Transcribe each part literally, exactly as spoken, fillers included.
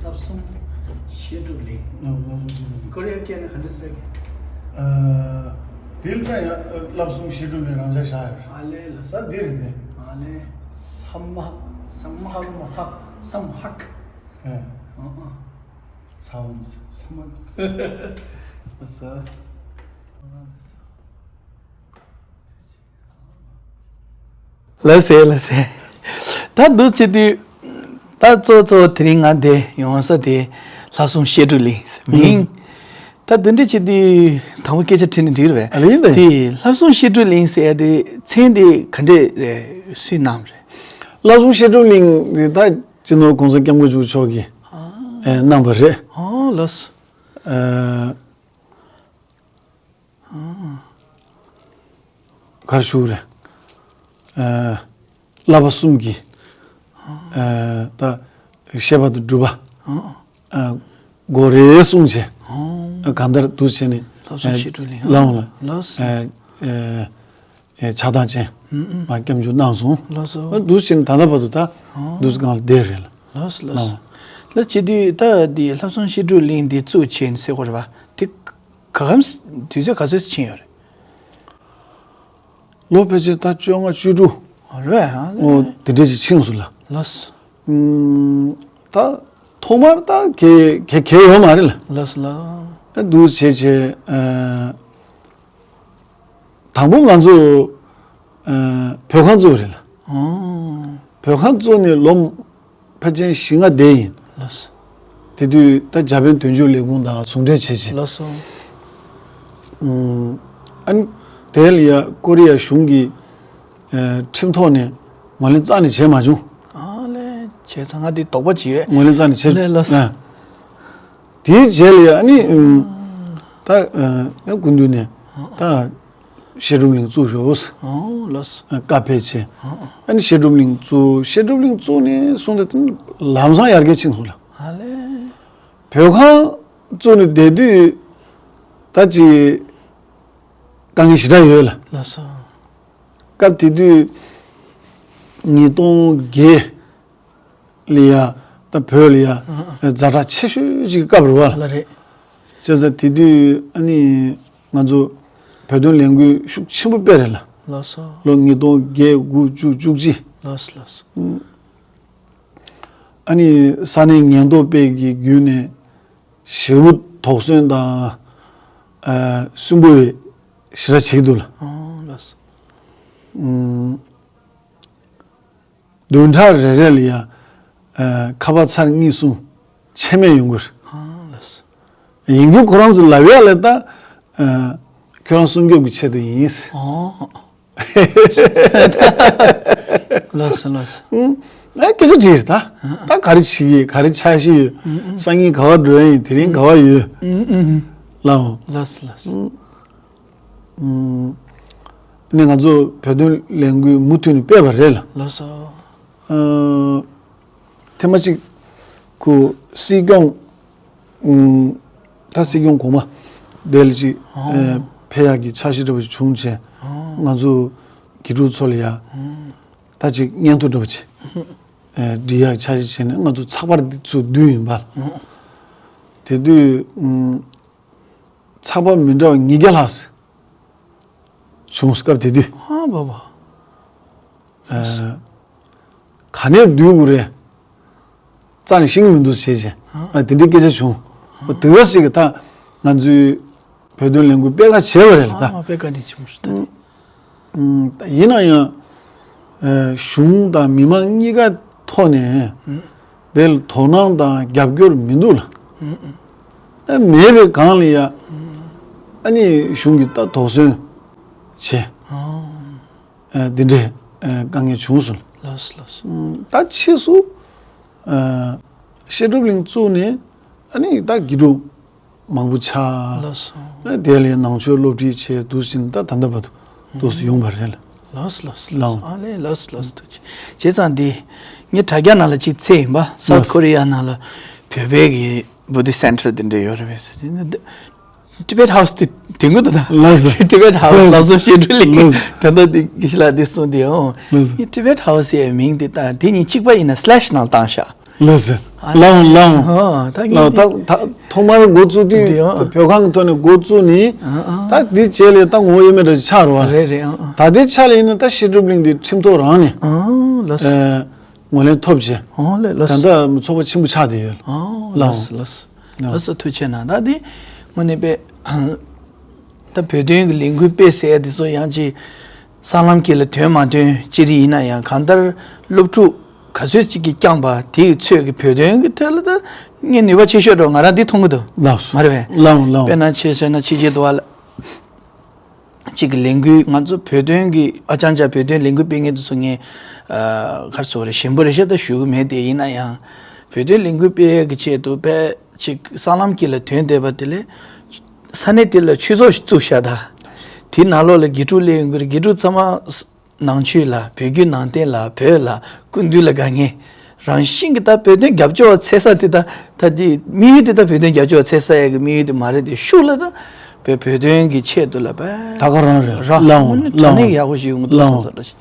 བསླབ་གསུམ་བཤད་སྒྲུབ་གླིང་། ཨ། བསླབ་གསུམ་བཤད་སྒྲུབ་གླིང་། ཀོ་རི་ཡ་སྐད་ནས་ག་འདྲ་ཟེར་གི། ཨ། དེ་ལ་ད་ཡང་བསླབ་གསུམ་བཤད་སྒྲུབ་གླིང་རང་འཇགས་བཞག་ཡོད་རེད། ཨ་ལེ་ལགས་སོ། ད་འདི་རེད་དེ། ཨ་ལེ། ས་མ། ས་མ། ས་མ་ཧག་ས་མ་ཧག་ཨ། ཨ་ཨ། ས་འོག་ས་མ། ས། ལགས་སེ་ལགས་སེ། ད་འདུག་བྱེད་དུས། ད་གཙོ་གཙོ་དེ་རིང་ང་འདིར་ཡོང་ས་དེ་བསླབ་གསུམ་བཤད་སྒྲུབ་གླིང་མིང་། ད་འདི་འདྲ་བྱེད་དུས་དང་པོ་སྐད་ཆ་དྲིས་ན་འགྲིག་རེད་པས། ཨ་ལེ་ཡིན་ད་ཡིན། དེ་བསླབ་གསུམ་བཤད་སྒྲུབ་གླིང་ཟེར་ཡ་དེ་མཚན་དེ་ག་འདྲས་རེད། སུས་གནང་བ་རེད། བསླབ་གསུམ་བཤད་སྒྲུབ་གླིང་དེ་ད་སྤྱི་ནོར་༸གོང་ས་༸སྐྱབས་མགོན་ཆེན་པོ་མཆོག་གིས་ཨ་ཨེ་གནང་བ་རེད། ཨོ་ལགས་སོ། ཨ། ག་རེ་ཞུ་དགོས་རེད། ཨ། བསླབ་པ་གསུམ་གྱི། ཨ། ད་བཤད་པ་དང་སྒྲུབ་པ། ཨ། སྒོ་རེ་གསུམ་བྱས། ཨ། གང་ལྟར་འདུག་བྱས་ནས། བསླབ་གསུམ་བཤད་སྒྲུབ་གླིང་། ཨ། བསླབ་གསུམ། ཨ། ཨ། ཨ། ཕྱག་དང་ཅན་མ་སྐྱབས་འཇུག་གནང་སོང་། ལགས་སོ། འདུག་བྱས་ནས་ད་ལྟ་བར་དུ་ད་འདུག་སེ་སྒང་ལ་བསྡད་རེད་ལ། ལགས་སོ་ལགས་སོ། ལགས་བྱེད་དུས་ད་འདི་བསླབ་གསུམ་བཤད་སྒྲུབ་གླིང་འདི་བཙུགས་བྱས་ནས་ཟེར་དགོས་རེད་པ། དེ་ག་གམ་དུས་ཚོད་ག་ཚོད་ཕྱིན་ཡོད་རེད། ལོ་ཕལ་ཆེར་ད་བཅོ་ལྔ་བཅུ་དྲུག་རེད་ཨ། ཨོ་དེ་འདྲས་ཅིག་ཕྱིན་སོང་ལ། ལགས་སོ། ཨུམ། ད་ཐོག་མར་ད་ག་ག་ག་ཡོད་མ་རེད་ལ། ལགས་སོ་ལགས། ད་འདུག་བྱས་བྱས། ཨ། དང་པོ་ང་ཚོ། ཨ། བོད་ཁང་བཙུགས་རེད་ལ། ཨོ། བོད་ཁང་བཙུགས་ནས་ལོ་ཕལ་ཆེར་བཞི་ལྔ་བསྡད་ཡིན། ལགས་སོ། དེ་དུས་ད་འཇར་པན་དོན་གཅོད་ལས་ཁུངས་དང་ཟུང་འབྲེལ་བྱས་བྱས། ལགས་སོ། ཨུམ། ཨ་ནི་དེ་ལ་ཡ་ཀོ་རི་ཡ་གཞུང་གི། ཨ། ཁྲིམས་ཐོག་ནས་ངོས་ལེན་རྩ་ནས་བྱས་མ་བྱུང་། ཨ་ལས། བྱས་ཙང་ང་འདི་དོགས་པ་ཅིག་ཡོད། ངོས་ལེན་རྩ་ནས་བྱས། ལས་ལགས་སོ། ཨ། དེའི་རྗེས་ལ་ཡ་ཨ་ནི། ཨུམ། ད། ཨ། ཡང་སྐུ་མདུན་ནས་ད་བཤད་སྒྲུབ་གླིང་བཙུགས་ཤོག་ཨོ་ལགས་སོ། བཀའ་ཕེབས་བྱས། ཨ་ནི་བཤད་སྒྲུབ་གླིང་བཙུགས། བཤད་སྒྲུབ་གླིང་བཙུགས་ནས་བཟུང་སྟེ་ལམ་སང་ཡར་རྒྱས་ཕྱིན་སོང་ལ། ཨ་ལས། བོད་ཁང་བཙུགས་ནས་བསྡད་དུས་ད་ཅིག་དཀའ་ངལ་ཞེ་དྲག་ཡོད་ལ། ལགས་སོ། སྐབས་དེ་དུས་ཉིས་སྟོང་བརྒྱད་ལ་ཡ། ད་བོད་ལ་ཡ། ཨ་ཨ། ཛ་དྲག་ཆེ་ཤོས་ཅིག་གི་སྐབས་རེད་པ། ལགས་རེད། བྱས་ཙང་དེ་དུས་ཨ་ནི་ང་ཚོ་བོད་དོན་ལས་འགུལ་ཤུགས་ཆེན་པོ་སྤེལ་རེད་ལ། ལགས་སོ། ལོ་ཉིས་སྟོང་བརྒྱད་དགུ་བཅུ་བཅུ་གཅིག་ལགས་སོ་ལགས་སོ། ཨ་ནི་ས་གནས་ཉེན་རྟོག་པས་ཀྱི་བརྒྱུད་ནས་ཞེ་པོ་དོགས་ཟོན་དང་། ཨ། སུན་པོ་ཞེ་དྲག་བྱེད་ཀྱི་འདུག་ལ། ཨོ་ལགས་སོ། ཨུམ། བདུན་ཕྲག་རེ་རེ་ལ་ཡ། ཨ། ཁ་པར་ཚར་གཉིས་གསུམ་ཆད་མེད་ཡོང་གི་རེད། ཨ་ལགས་སོ། ཡིན་རྒྱུ་ཁོ་རང་ཚོ་ལབ་ཡ་ལ་ད། ཨ། ཁྱོད་རང་སྲུང་སྐྱོབ་ཀྱི་ཆེད་དུ་ཡིན། ཨོ། ལགས་སོ་ལགས་སོ། ཨུམ། ཨ། སྐད་ཆ་དྲིས་ད། ད་ག་རེ་བྱེད་ཀྱི། ག་རེ་འཆར་གཞི་ཡོད། ཨུམ་ཨུམ། སང་ཉིན་ག་པར་འགྲོ་ཡ་ཡིན། དེ་རིང་ག་པར་ཡོད། ཨུམ་ཨུམ། ལའོ། ལགས་སོ་ལགས་སོ། ཨུམ། ཨུམ། ནི་ང་ཚོ་བོད་དོན་ལས་འགུལ་མུ་མཐུད་ནས་སྤེལ་བ་རེད་ལ། ལགས་སོ། ཨ། ཐེངས་མ་གཅིག་ཁོ་སྲིད་སྐྱོང་། ཨུམ། ད་སྲིད་སྐྱོང་གོང་མ་དེ་ལ་ཅིག་ཨོ། ཨ། ཕེབས་ཡག་གི་འཆར་གཞི་འདྲ་པོ་ཞིག་བྱུང་བྱས། ཨོ། ང་ཚོ་དགེ་ཕྲུག་ཚོ་ལ་ཡ། ཨུམ། ད་ཅིག་སྙན་ཐོ་འདྲ་པོ་ཅིག་ཨུམ། ཨ། འབྲི་ཡག་འཆར་གཞི་བྱས་ནས་ང་ཚོ་ཚགས་པར་འདི་ཚོ་བསྡུས་ཡིན་པ། ཨུམ། དེ་དུས། ཨུམ། ཚགས་པར་མི་འདྲ་བ་ཉིས་བརྒྱ་ལྷག་བྱུང་། སྐབས་དེ་དུས། ཨ་བ་བ། ཨ། ག་ནས་བསྡུ་དགོས་རེད། རྩ་ནས་ཤེས་ཀྱི་མི་འདུག་བྱས་བྱས། ཨ། ཨ། དེ་འདྲའི་སྐད་ཆ་བྱུང་། ཨ། དེ་ག་ཞིག་གི་ད་ང་ཚོའི་བོད་དོན་ལས་འགུལ་སྤེལ་ཁ་བྱས་པ་རེད་ལ་ད། ཨ། སྤེལ་ཁ་ནས་བྱུང་ཞུ་ད། ཨུམ། ཡིན་ན་ཡང་། ཨ། གཞུང་དང་མི་མང་གཉིས་ཀ་ཐོག་ནས། ཨུམ། དེ་ལ་དོ་སྣང་དང་རྒྱབ་སྐྱོར་མི་འདུག་ལ། ཨུམ་ཨུམ། ཨ། མེད་པའི་སྒང་ལ་ཡ། ཨུམ། ཨ་ནི་གཞུང་གིས་ད་དོགས་ཟོན་བྱས། ཨོ། ཨ། འདི་འདྲའི། ཨ། དཀའ་ངལ་བྱུང་སོང་། ལགས་སོ་ལགས་སོ། ཨུམ། ད་ཕྱིས་སུ། ཨ། བཤད་སྒྲུབ་གླིང་བཙུགས་ནས་ཨ་ནི་ད་དགེ་ཕྲུག་མང་པོ་ཆགས། ལགས་སོ། ཨ། དེ་ལས་ནང་ཆོས་སློབ་ཁྲིད་བྱས་འདུག་ཟིན་ད་ད་ལྟ་བར་དུ་འདུག་སེ་ཡོང་བ་རེད་ལ། ལགས་སོ་ལགས་སོ་ལགས་སོ། ཨ་ལས་ལགས་སོ་ལགས་སོ། ཐུགས་རྗེ་ཆེ། བྱས་ཙང་འདི་ངས་དྲ་རྒྱ་ནང་ལ་གཅིག་བཙལ་ཡིན་པ། སའུ་ཐི་ཀོ་རི་ཡ་ནང་ལ་བོད་པའི་གི་བུ་དྷིསྚ་སེན་ཊར་དེ་འདྲ་ཡོད་རེད་པས། ཊི་བེཊ་ཧའུ་སི་དེ་དེ་ངོ་ད་ད། ལགས་སོ། ཊི་བེཊ་ཧའུ་སི། ལགས་སོ། བསླབ་གསུམ་བཤད་སྒྲུབ་གླིང་། ལགས་སོ། ད་ལྟ་དེ་དགེ་བཤེས་ལགས་དེ་གསུངས་དེ་ཨོ། ལགས་སོ། ཊི་བེཊ་ཧའུ་སི་ཟེར་མིང་དེ་ད་དེ་གཉིས་གཅིག་པ་ཡིན་ན་སི་ལེཤ་ནང་བཏང་ཤག་ལགས་སོ། ཨ་ལའོ་ལའོ། ཨ་ད་ངས་ལའོ་ད་འདི་ད་ཐོག་མར་འགོ་བཙུགས་དུས་འདི་ཨ་བོད་ཁང་གི་ཐོག་ནས་འགོ་བཙུགས་ནས། ཨ་ཨ་ད་འདི་རྗེས་ལ་ད་ངོ་བོ་དབྱེར་མེད་འདྲ་ཆགས་རོ། རེད་རེད། ཨ་ཨ་ད་ལྟའི་ཆ་ལ་ཡིན་ན་ད་བཤད་སྒྲུབ་གླིང་འདི་ཁྲིམས་ཐོག་རང་ནས། ཨ་ལགས་སོ། ཨ་ངོས་ལེན་ཐོབ་བྱས། ཨ་ལས་ལགས་ད་སོ། ལྟ་ཚོགས་པ་ཆེན་པོ་ཆགས་བསྡད་ཡོད། ཨ་ལའོ། ལགས་སོ་ལགས་སོ། ལགས་སོ། ཐུགས་རྗེ་གནང་། ད་འདི་དངོས་གནས་པས། ད་བོད་དོན་གྱི་ལས་འགུལ་སྤེལ་ཟེར་ཡ་དེ་ཚོ་ཡང་ཅིག་སྲང་ལམ་དཀྱིལ་ལ་དོན་མ་དོན་ཅི་རིགས་ཡིན་ན་ཡང་། གང་ལྟར་སློབ་ཕྲུག་ག་ཚོད་ཅིག་གིས་བསྐྱངས་པ་དེའི་ཚོད་ཀྱིས་བོད་དོན་གྱི་ཐད་ལ་ད་ངས་ནུས་པ་ཆེ་ཤོས་འགྲོ་ང་རང་འདི་མཐོང་གི་འདུག་ལགས་སོ། མ་རེད་པས། ལའོ་ལའོ། དཔེར་ན་ཆེ་ཤོས་ན་ཕྱི་རྒྱལ་དུ་བ་ལ་ཅིག་གི་ལས་འགུལ་ང་ཚོ་བོད་དོན་གྱི་ཨ་ཅང་ཅག་བོད་དོན་ལས་འགུལ་སྤེལ་མཁན་དེ་ཚོ་ངས་ཨ་ག་རེ་ཟེར་དགོས་རེད། ཞན་པོ་རེད་ཤག་ད་ཞུ་གི་མེད་དེ། ཡིན་ན་ཡང་བོད་དོན་ལས་འགུལ་སྤེལ་ཡས་ཀྱི་ཆེད་དུ་དཔེ་ཅིག་སྲང་ལམ་དཀྱིལ་ལ་དོན་བསྡད་པ་དེ་ལས། ས་གནས་དེ་ལ་ཆོས་ཚོགས་ཤིག་བཙུགས་ཤག་ད་དེའི་ནང་ལོགས་ལ་དགེ་ཕྲུག་སླེབས་ཡོང་གི་རེད། དགེ་ཕྲུག་ཚང་མ་ནང་ཆོས་ལ། བོད་བརྒྱུད་ནང་བསྟན་ལ། བོད་ལ་སྐུ་མདུན་ལ་དགའ་མཁན། རང་བཞིན་གྱིས་ད་བོད་དོན་རྒྱབ་སྐྱོར་བ་འཚོལ་ས་དེ། ད་ད་དེ་དམིགས་ཡུལ་དེ་ད་བོད་དོན་རྒྱབ་སྐྱོར་བ་འཚོལ་ས་ཡག་གི་དམིགས་ཡུལ་དེ་མ་རེད་དེ། ཤུགས་ལ་ད་བོད་བོད་དོན་གྱི་ཆེད་དུ་ལ་བས་ད་ག་རང་རེད། ར་ལའོ་དངོས་གནས་དྲང་གནས་ཡག་པོ་ཞིག་ཡོང་གི་འདུག་ལའོ་བསམ་ཚོར་ཞིག་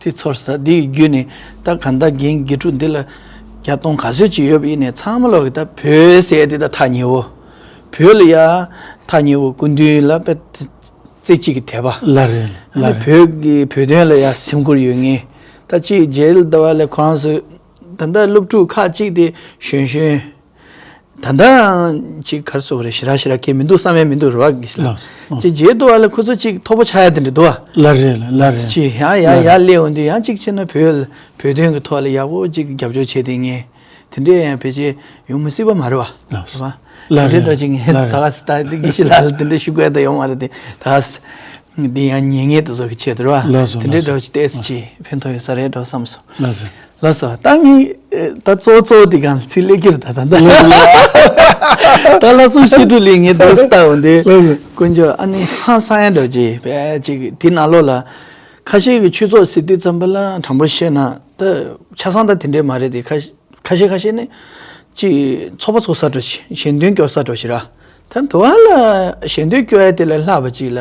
དེ་ཚོར་ས། ད་འདི་ཡི་བརྒྱུད་ནས་ད་གང་ལྟར་རྒན་དགེ་ཕྲུག་འདི་ལ་བརྒྱ་སྟོང་ག་ཚོད་ཅིག་ཡོད་པ་ཡིན་ནའི་ཚང་མ་ལོག་གི་ད་བོད་ཟེར་དེ་ད་ཐག་ཉེ་བོ། བོད་ལ་ཡ་ཐག་ཉེ་བོ། སྐུ་མདུན་ལ་དཔེ་རྩེ་གཅིག་གི་དད་པ། ལགས་རེད། ཨ་ནི་ལགས་རེད། བོད་ཀྱི་བོད་དོན་ལ་ཡ་སེམས་ཁུར་ཡོད་མཁན། ད་ཅིག་རྗེས་ལ་ཟླ་བ་ལས་ཁོ་རང་ཚོས་ད་ལྟ་སློབ་ཕྲུག་ཁག་ཅིག་དེ་གཞོན་གཞོན། ད་ལྟ་ཅིག་ག་རེ་ཟེར་དགོས་རེད། ཞེ་དྲག་ཞེ་དྲག་གང་མི་འདུག་བསམ་ཡས་མི་འདུག་རེད་བ། ལགས། ཅིག་རྗེས་ཟླ་བ་ལས་ཁོ་ཚོ་ཅིག་མཐོ་པོ་ཆགས་ཡ་དེ་འདྲ་འདུག་བ། ལགས་རེད་ལགས་ལགས་རེད། ཅིག་ཡང་ཡང་ཡར་སླེབས་འོང་དུས་ཡང་ཅིག་བྱས་ན་བོད་བོད་དོན་གྱི་ཐོག་ལ་ཡག་པོ་ཅིག་རྒྱབ་སྐྱོར་བྱས་དེ་ངས། དེ་འདྲས་ཡང་ཕལ་ཆེར་ཡོང་མི་སྲིད་པ་མ་རེད་བ། ལགས་སོ། རེད་བ། ལགས་དེ་འདྲས་རེད། འདྲ་ཅིག་ངས་ད་ལགས་ག་ས་ད་དེ་དགེ་བཤེས་ལགས་ལ་དེ་འདྲས་ཞུ་དགོས་ད་ཡོང་མ་རེད་དེ། ད་ག་ས་འདི་ཡང་ཉན་མཁན་དེ་ཚོ་གི་ཆེད་དུ་རེད་བ། ལགས་སོ། དེ་འདྲས་ལགས་སོ། འདྲ་ཅིག་ཏོག་ཙམ་ཅིག་ཕན་ཐོགས་ཡོད་ས་རེད་འགྲོ་བསམ་སོང་། ལགས་སོ། ལགས་སོ། ད་ངས་ད་གཙོ་བོ་གཙོ་བོ་དེ་གང་ཚིག་ལེགས་ཀྱི་རེད། ད་ད་ད་ལགས་སོ། ད་ལྷ་སྲུང་བཤད་སྒྲུབ་ལས་ངས་འདུག་ལྟ་འོང་དེ། ལགས་སོ། དཀོན་མཆོག་ཨ་ནི་ཧང་སང་ཡ་འདྲ་ཅིག་བས་ཅིག་དེ་ནང་ལོགས་ལ་ཁ་ཤས་ཀྱི་ཆོས་ཚོགས་ཟེར་དུས་ཙམ་པ་ལ་དྲང་པོ་བཤད་ན། ད་ཆ་ཚང་ད་དེ་འདྲས་མ་རེད་དེ། ཁ་ཁ་ཤས་ཁ་ཤས་ནི་ཅིག་ཚོགས་པ་ཚོགས་ས་འགྲོ་ཞིག་ཞལ་འདོན་སྐྱོར་ས་འགྲོ་ཞིག་ར། ད་དུ་བ་ལ་ཞལ་འདོན་སྐྱོར་ཡ་དེ་ལས་ལྷག་པ་ཅིག་ལ་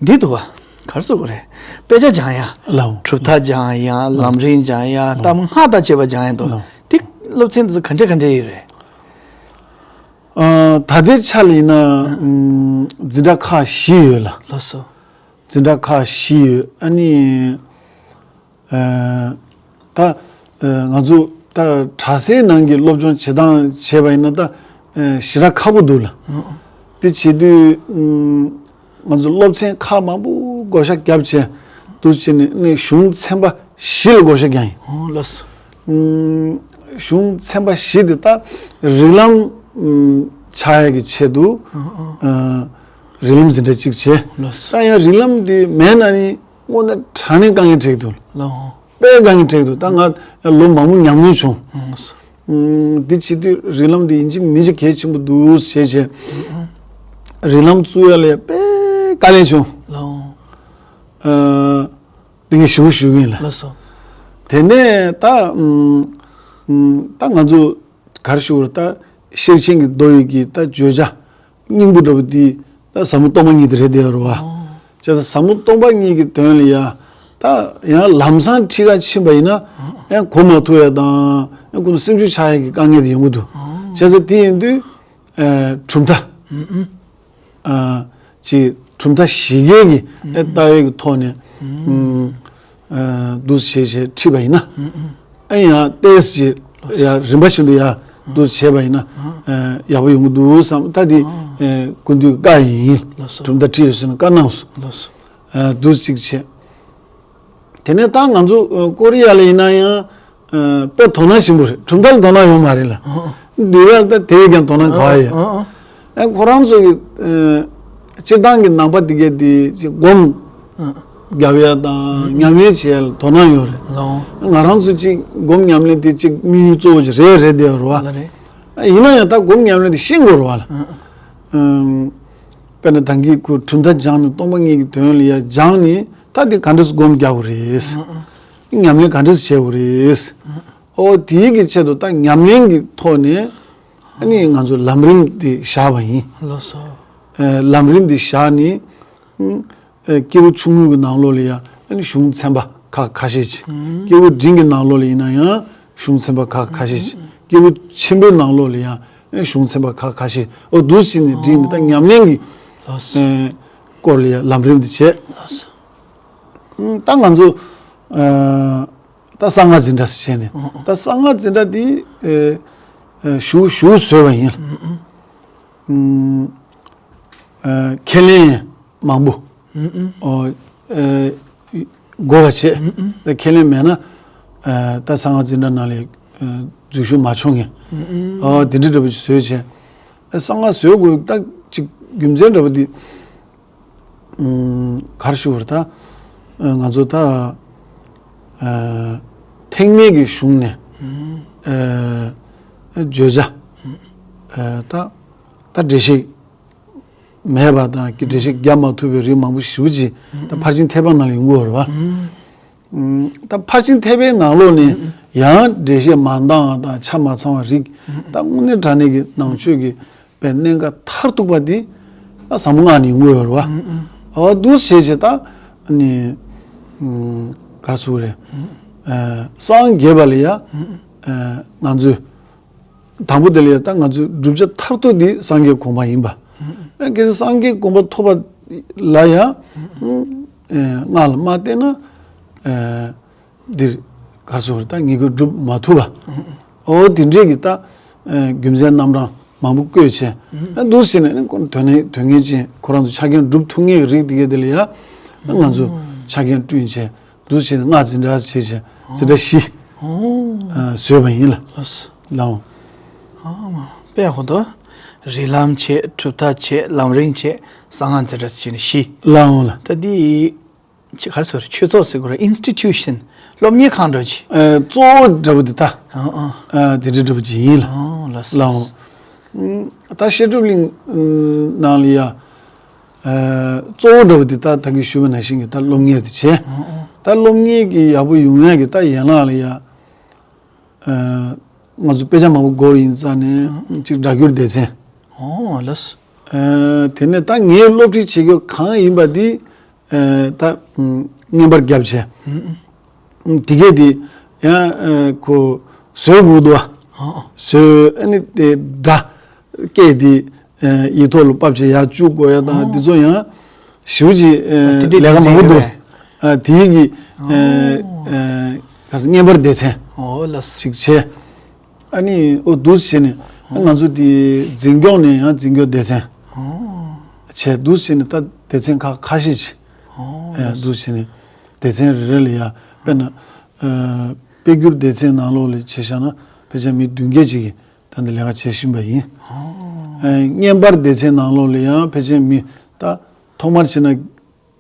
འདི་འདུག་བ། ག་རེ་ཟེར་དགོས་རེད། དཔེ་ཆ་སྦྱང་ཡ། ལའོ། གྲུབ་མཐའ་སྦྱང་ཡ། ལམ་རིམ་སྦྱང་ཡ། ལའོ། གཏམ་སྔགས་དང་བཅས་པ་སྦྱང་ཡ་འདུག་ལའོ། དེ་སློབ་ཚན་དེ་ཚོ་ག་འདྲས་ག་འདྲས་ཡོད་རེད། ཨ། ད་ལྟའི་ཆ་ལ་ཡིན་ན། ཨ། ཨམ། འཛིན་གྲྭ་ཁག་བཞི་ཡོད་ལ། ལགས་སོ། འཛིན་གྲྭ་ཁག་བཞི་ཡོད། ཨ་ནི། ཨ། ད་ཨ་ང་ཚོ་ད་གྲྭ་སའི་ནང་གི་སློབ་སྦྱོང་བྱེད་སྟངས་བྱས་པ་ཡིན་ན་ད་ཨ་ཞེ་དྲག་ཁག་པོ་འདུག་ལ། ཨ། དེ་བྱེད་དུས། ཨམ། ང་ཚོ་སློབ་ཚན་ཁག་མང་པོ་བགོ་བཤའ་བརྒྱབ་བྱས་འདུག་བྱས་ནས་ནས་གཞུང་ཚན་པ་བཞི་ལ་བགོ་བཤའ་བརྒྱབ་ཡིན། ཨོ་ལགས་སོ། ཨམ། གཞུང་ཚན་པ་བཞི་དེ་ད་རིགས་ལམ་ཨམ་ཆགས་ཡ་གི་ཆེད་དུ། ཨོ་ཨོ། ཨ། རིགས་ལམ་འཛིན་གྲྭ་གཅིག་བྱས། ལགས་སོ། ད་ཡང་རིགས་ལམ་དེ་མེད་ན་ནི་དངོས་གནས་དྲང་གནས་དཀའ་ངལ་འཕྲད་ཀྱི་འདུག་ལགས། དཔེ་དཀའ་ངལ་འཕྲད་ཀྱི་འདུག་ད་ང་ལོ་མང་པོ་ཉམས་མྱོང་བྱུང་། ལགས་སོ། ཨམ། འདི་བྱེད་དུས་རིགས་ལམ་འདི་ཡིན་གཅིག་མིན་གཅིག་གལ་ཆེན་པོ་འདུག་ཟེར་བྱས། རིགས་ལམ་བཙུགས་ཡ་ལ་དཔེ་དཀའ་ལས་བྱུང་། ལགས། ཨ། འདི་ངས་ཞུ་ཞུ་གི་ཡིན་ལ། ལགས་སོ། དེ་ནས་ད་ཨམ། ཨམ། ད་ང་ཚོ་ག་རེ་ཞུ་དགོས་རེད། ད་ཤེར་ཕྱིན་གྱི་མདོ་ཡི་གི་ད་བརྗོད་བྱ་སྙིང་པོ་འདྲ་པོ་འདི་ད་ཟབ་མོ་སྟོང་པ་ཉིད་དེ་རེད་དེ་རེད་བ། ཨོ། བྱས་ཙང་ཟབ་མོ་སྟོང་པ་ཉིད་ཀྱི་དོན་ལ་ཡ། ད་ཡང་ལམ་སང་ཁྲིད་ག་ཕྱིན་པ་ཡིན་ན། ཨོ། ཡང་གོ་མ་ཐུབ་ཡ་དང་ཡང་ཁོ་ཚོ་སེམས་ཤུགས་ཆག་ཡ་གི་དཀའ་ངལ་དེ་ཡོང་གི་འདུག་ཨོ། བྱས་ཙང་དེ་ཡིན་དུས། ཨ། གྲུབ་མཐའ། ཨུ་ཨུ། ཨ། ཅིག་གྲུབ་མཐའ་བཞི་གའི་གི་ཨུ་ཨུ། ལྟ་བའི་གི་ཐོག་ནས། ཨུ། ཨུ། ཨ། འདུག་སེ་བྱས་བྱས་ཁྲིད་པ་ཡིན་ན། ཨུ་ཨུ། ཨ་ཡང་ཏོག་ཙམ་ཅིག་ཡ་རིམ་པ་བཞིན་དུ་ཡ་འདུག་སེ་བྱས་པ་ཡིན་ན། ཨ། ཡག་པོ་ཡོང་གི་འདུག་བསམ། ད་འདི། ཨ། ཨ། སྐུ་མདུན་བཀའ་ཡིན། ལགས་སོ། གྲུབ་མཐའ་ཁྲིད་ཡོད་ཟེར་ནས་བཀའ་གནང་སོང་། ལགས་སོ། ཨ། འདུག་སེ་ཅིག་བྱས། དེ་ནས་ད་ང་ཚོ་ཨ་ཀོ་རི་ཡ་ལ་ཡིན་ན་ཡང་ཨ་དཔེ་དོ་སྣང་ཆེན་པོ་རེད། གྲུབ་མཐའ་ལ་དོ་སྣང་ཡོད་མ་རེད་ལ། ཨ་ཨ། འདི་བས་ད་དེ་བས་ཀྱང་དོ་སྣང་ག་བ་ཡོད། ཨ་ཨ། ཨ་ཁོ་རང་ཚོ་གི་ཨ་སྤྱིར་བཏང་གི་ནང་པ་དེ་གས་དེ་ཅིག་སྒོམ་ཨ་རྒྱབ་ཡ་དང་ཨ་ཉམས་ལེན་བྱེད་ཡ་ལ་དོ་སྣང་ཡོད་རེད། ལའོ། ང་རང་ཚོ་ཅིག་སྒོམ་ཉམས་ལེན་དེ་ཅིག་དམིགས་ཡུལ་གཙོ་བོ་ཅིག་རེད་རེད་དེ་རེད་བ། ལ་རེད། ཨ་ཡིན་ན་ཡང་ད་སྒོམ་ཉམས་ལེན་དེ་ཤེས་དགོས་རེད་བ་ལ། ཨ་ཨ། ཨམ། དཔེར་ན་ད་གིན་ཁོ་གྲུབ་མཐའ་སྦྱངས་ནས་སྟོང་པ་ཉིད་ཀྱི་དོན་ལ་ཡ་སྦྱངས་ནས། ད་དེ་ག་འདྲས་སྒོམ་རྒྱག་དགོས་རེད། ཨ་ཨ། ཉམས་ལེན་ག་འདྲས་བྱེད་དགོས་རེད། ཨ་ཨ། ཨོ་དེའི་གི་ཆེད་དུ་ད་ཉམས་ལེན་གྱི་ཐོག་ནས་ཨ་ནི་ང་ཚོ་ལམ་རིམ་དེ་བཞག་པ་ཡིན། ལགས་སོ། ཨ་ལམ་རིམ་དེ་བཞག་ནས། ཨ་སྐྱེས་བུ་ཆུང་ངུ་གི་ནང་ལོགས་ལ་ཡང་ཨ་ནི་གཞུང་ཚན་པ་ཁ་ཁ་ཤས་ཅིག་ཨུམ། སྐྱེས་བུ་འབྲིང་གི་ནང་ལོགས་ལ་ཡིན་ན་ཡང་ གཞུང་ཚན་པ་ཁག་ཁ་ཤས་ཤིག་སྐྱེས་བུ་ཆེན་པོའི་ནང་ལོགས་ལ་ཡང་གཞུང་ཚན་པ་ཁག་ཁ་ཤས་འོ་འདུག་བྱས་ནས་བསྒྲིགས་ནས་ད་ཉམས་ལེན་གྱི་ལགས་སོ། ཨེ་སྐོར་ལ་ཡང་ལམ་རིམ་དེ་བྱས། ལགས་སོ། ད་ང་ཚོ་ཨ་ད་གསང་སྔགས་འཛིན་གྲྭ་ཟེར་བྱས་ནས་ད་གསང་སྔགས་འཛིན་གྲྭ་འདི་ཨེ་ཨེ་ཞུ་ཞུ་བཟོས་པ་ཡིན། ཨ་ཁས་ལེན་མང་པོ་ཨོ་ཨེ་དགོས་པ་བྱས། ད་ཁས་ལེན་མེད་ན་ཨ་ད་གསང་སྔགས་འཛིན་གྲྭ་ནང་ལ་ཨ་འཛུལ་ཞུགས་མ་བྱུང་ངས་ཨོ་དེ་འདྲ་འདྲ་པོ་ཞིག་བཟོས་བྱས། ཨ་གསང་སྔགས་བཟོས་དགོས་ད་ཅིག་རྒྱུ་མཚན་འདྲ་པོ་འདི་ཨམ་ག་རེ་ཞུ་དགོས་རེད་ད། ཨ་ང་ཚོ་ད་ཨ་ཐེག་དམན་གྱི་གཞུང་ནས་ཨ་བརྗོད་བྱ་ཨ་ད་ད་འགྲེལ་བཤད་མེད་པ་དང་གི་འགྲེལ་བཤད་རྒྱག་མ་ཐུབ་པའི་རིགས་མང་པོ་ཞེ་པོ་ཅིག་ད་ཕར་ཕྱིན་ཐེག་པ་ནང་ལ་ཡོང་གི་ཡོད་རེད་བ། ཨ་ད་ཕར་ཕྱིན་ཐེག་པའི་ནང་ལོགས་ནས་ཡང་འགྲེལ་བཤད་མ་འདང་བ་དང་ཆ་མ་ཚང་བ་རིགས་ད་དངོས་གནས་དྲང་གནས་ཀྱི་ནང་ཆོས་ཀྱི་པའི་གནད་འགག་མཐར་ཐུག་པ་འདི་ད་ཟབ་མོ་སྔགས་ནས་ཡོང་གི་ཡོད་རེད་བ། ཨོ་འདུག་བྱས་བྱས་ད་ནི་ག་རེ་ཟེར་དགོས་རེད། ཨ་སངས་རྒྱས་པ་ལ་ཡ་ཨ་ང་ཚོས་དང་པོ་དེ་ལ་ཡ་ད་ང་ཚོས་བསྒྲུབ་བྱ་མཐར་ཐུག་འདི་སངས་རྒྱས་གོ་འཕང་ཡིན་པ། ཨ་གལ་སྲིད་སངས་རྒྱས་གོ་འཕང་ཐོབ་པ་ལ་ཡ་ཨ་སྔགས་ལ་མ་བརྟེན་ན་ཨ་འདིར་ག་རེ་ཟེར་དགོས་རེད་ད་ངེས་འགོས་སྒྲུབ་མ་ཐུབ་པ། འོ་དེ་འདྲས་ཀྱི་ད་ཨ་རྒྱུ་མཚན་རྣམ་གྲངས་མང་པོ་བཀོད་བྱས་ཨ་འདུག་ཟེར་ནས་ནི་ཁོ་དོན་ནི་དོན་ངེས་ཅན་ཁོ་རང་ཚོ་ཆ་རྐྱེན་སྒྲུབ་ཐུབ་ངེས་ཀྱི་རིགས་དེ་གས་དེ་ལ་ཡ་ཨ་ང་ཚོ་ཆ་རྐྱེན་བསྐྲུན་བྱས་འདུག་ཟེར་ནས་སྔགས་འཛིན་གྲྭ་བྱས་བྱས་འཛིན་གྲྭ་བཞི་ཨ་བཟོས་པ་ཡིན་ལ། ལགས་སོ། ལའོ། ཨ་མ་དཔེ་ཧོ་དོ། རིགས་ལམ་བྱས། གྲུབ་མཐའ་བྱས། ལམ་རིམ་བྱས། གསང་སྔགས་འཛིན་གྲྭ་ཟེར་ནས་བཞི། ལའོ་ལ། ད་འདི་ཅི་ག་རེ་ཟེར་ཆོས་ཚོགས་ཟེར་དགོས་རེད། ཨིན་སི་ཊི་ཊུ་ཤན་སློབ་གཉེར་ཁང་འདྲ་ཅིག་ཨ་གཙོ་བོ་འདྲ་པོ་འདི་ད་ཨ་ཨ་ཨ་དེ་འདྲ་འདྲ་པོ་ཅིག་ཡིན་ལ། ཨ་ལགས་སོ། ལའོ། ཨ་ད་བཤད་སྒྲུབ་གླིང་ནང་ལ་ཡ་ཨ་གཙོ་བོ་འདྲ་པོ་འདི་ད་ད་གིན་ཞུས་པ་ནང་བཞིན་གྱི་ད་སློབ་གཉེར་དེ་བྱས། ཨ་ཨ་ད་སློབ་གཉེར་གྱི་ཡག་པོ་ཡོང་ཡག་གི་ད་ཡན་ལག་ལ་ཡ། ཨ་ང་ཚོ་དཔེ་ཆ་མང་པོ་དགོས་ཡིན་ཙང་ནས་གཅིག་སྒྲ་སྒྱུར་སྡེ་ཚན། ཨོ་ལགས། ཨ་དེ་ནས་ད་ངའི་སློབ་ཁྲིད་བྱེད་རྒྱུ་གང་ཡིན་པ་འདི་ཨ་ད་བརྙན་པར་བརྒྱབ་བྱས། དེ་གས་དེ་ཡང་ཨ་ཁོ་བཟོ་དགོས་འདུག་བ། ཨོ་བཟོ་ཨ་ནི་དེ་སྒྲ་སྐད་དེ་ཡིག་ཐོག་ལ་ཕབ་བྱས་ཡར་བཅུག་དགོས་ཡ་དང་དེ་ཚོ་ཡང་ཞེ་པོ་ཅིག་དེ་འདྲའི་ལས་ཀ་མང་པོ་འདུག་དེའི་གི་ག་ས་བརྙན་པར་སྡེ་ཚན་ཅིག་བྱས། ཨ་ནི་ཨོ་འདུག་བྱས་ནས་ང་ཚོ་དེ་འཛིན་སྐྱོང་ནས་ཡང་འཛིན་སྐྱོང་སྡེ་ཚན་བྱས་འདུག་བྱས་ནས་ད་སྡེ་ཚན་ཁག་ཁ་ཤས་ཅིག་འདུག་བྱས་ནས་སྡེ་ཚན་རེ་རེ་ལ་ཡ་དཔེར་ན་དཔེ་སྒྱུར་སྡེ་ཚན་ནང་ལོགས་ལ་བྱས་བཞག་ན་ཕལ་ཆེར་མི་བདུན་བརྒྱད་ཅིག་གིས། ད་ནི་ལས་ཀ་བྱེད་བཞིན་པ་ཡིན། ཨ་བརྙན་པར་སྡེ་ཚན་ནང་ལོགས་ལ་ཡང་ཕལ་ཆེར་མི་ད་ཐོག་མར་བྱས་ན་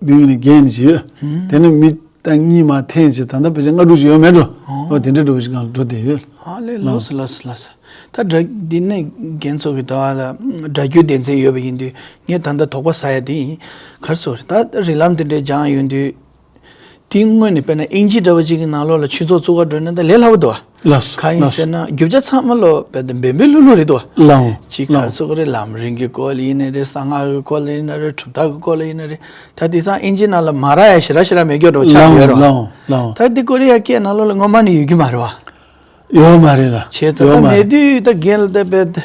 བདུན་ཡོད་ནས་བརྒྱད་ཡོད་ཅིག་ཡོད། དེ་ནི་མི་ད་གཉིས་མ་འཐེན་བྱས་ད་ལྟ་ཕལ་ཆེར་ལྔ་དྲུག་ཅིག་ཡོད་མེད་འགྲོ། ཨོ་དེ་འདྲ་འདྲ་པོ་ཞིག་སྒང་ལ་འགྲོ་བསྡད་ཡོད། ཨ་ལས་ལགས་སོ་ལགས་སོ་ལགས་སོ། ད་སྒྲ་འདི་ནས་རྒན་ཚོ་གི་ད་ལ་སྒྲ་སྒྱུར་སྡེ་ཚན་ཡོད་པ་ཡིན་དུས་ངས་ད་ལྟ་དོགས་པ་ཟ་ཡ་དེ་ཡིན། ག་རེ་ཟེར་ད་རིགས་ལམ་དེ་འདྲའི་སྦྱངས་ཡོང་དུས། དེའི་སྔོན་ནས་དཔེར་ན་ཨིན་ཇི་འདྲ་བ་ཅིག་གི་ནང་ལོགས་ལ་ཆོས་ཚོགས་བཙུགས་ག་འགྲོ་ན་ད་ལས་སླ་པོ་འདུག་བ། ལགས་སོ། གང་ཡིན་ལགས་སོ། ཟེར་ན་རྒྱུ་ཆ་ཚང་མ་ལོ་དཔེ་དེ་འབེན་པའི་ལྷུག་ལྷུག་རེད་འདུག་བ། ལའོ། ཅིག་ག་ལའོ། རེ་ཟེར་དགོས་རེད། ལམ་རིམ་གྱི་སྐོར་ལ་ཡིན་ནའི་རེད། གསང་སྔགས་ཀྱི་སྐོར་ལ་ཡིན་ནའི་རེད། གྲུབ་མཐའ་གི་སྐོར་ལ་ཡིན་ནའི་རེད། ད་དེང་སང་ཨིན་ཇི་ནང་ལ་མ་རག་ཡ་ཞེ་དྲག་ཞེ་དྲག་མེད་རྒྱུ་འདྲ་པོ་ཆགས་ཡོད་རེད་བ། ལའོ་ལའོ། ད་འདི་ཀོ་རི་ཡ་སྐད་ནང་ལོགས་ལ་སྔོན་མ་ནས་ཡོད་ཀྱི་མ་རེད་བ། ཡོད་མ་རེད་ལ། བྱས་ཙང་ད་ཡོད་མ་མེད་རེད། དུས་ད་རྒན་ལ་ད་དཔེ་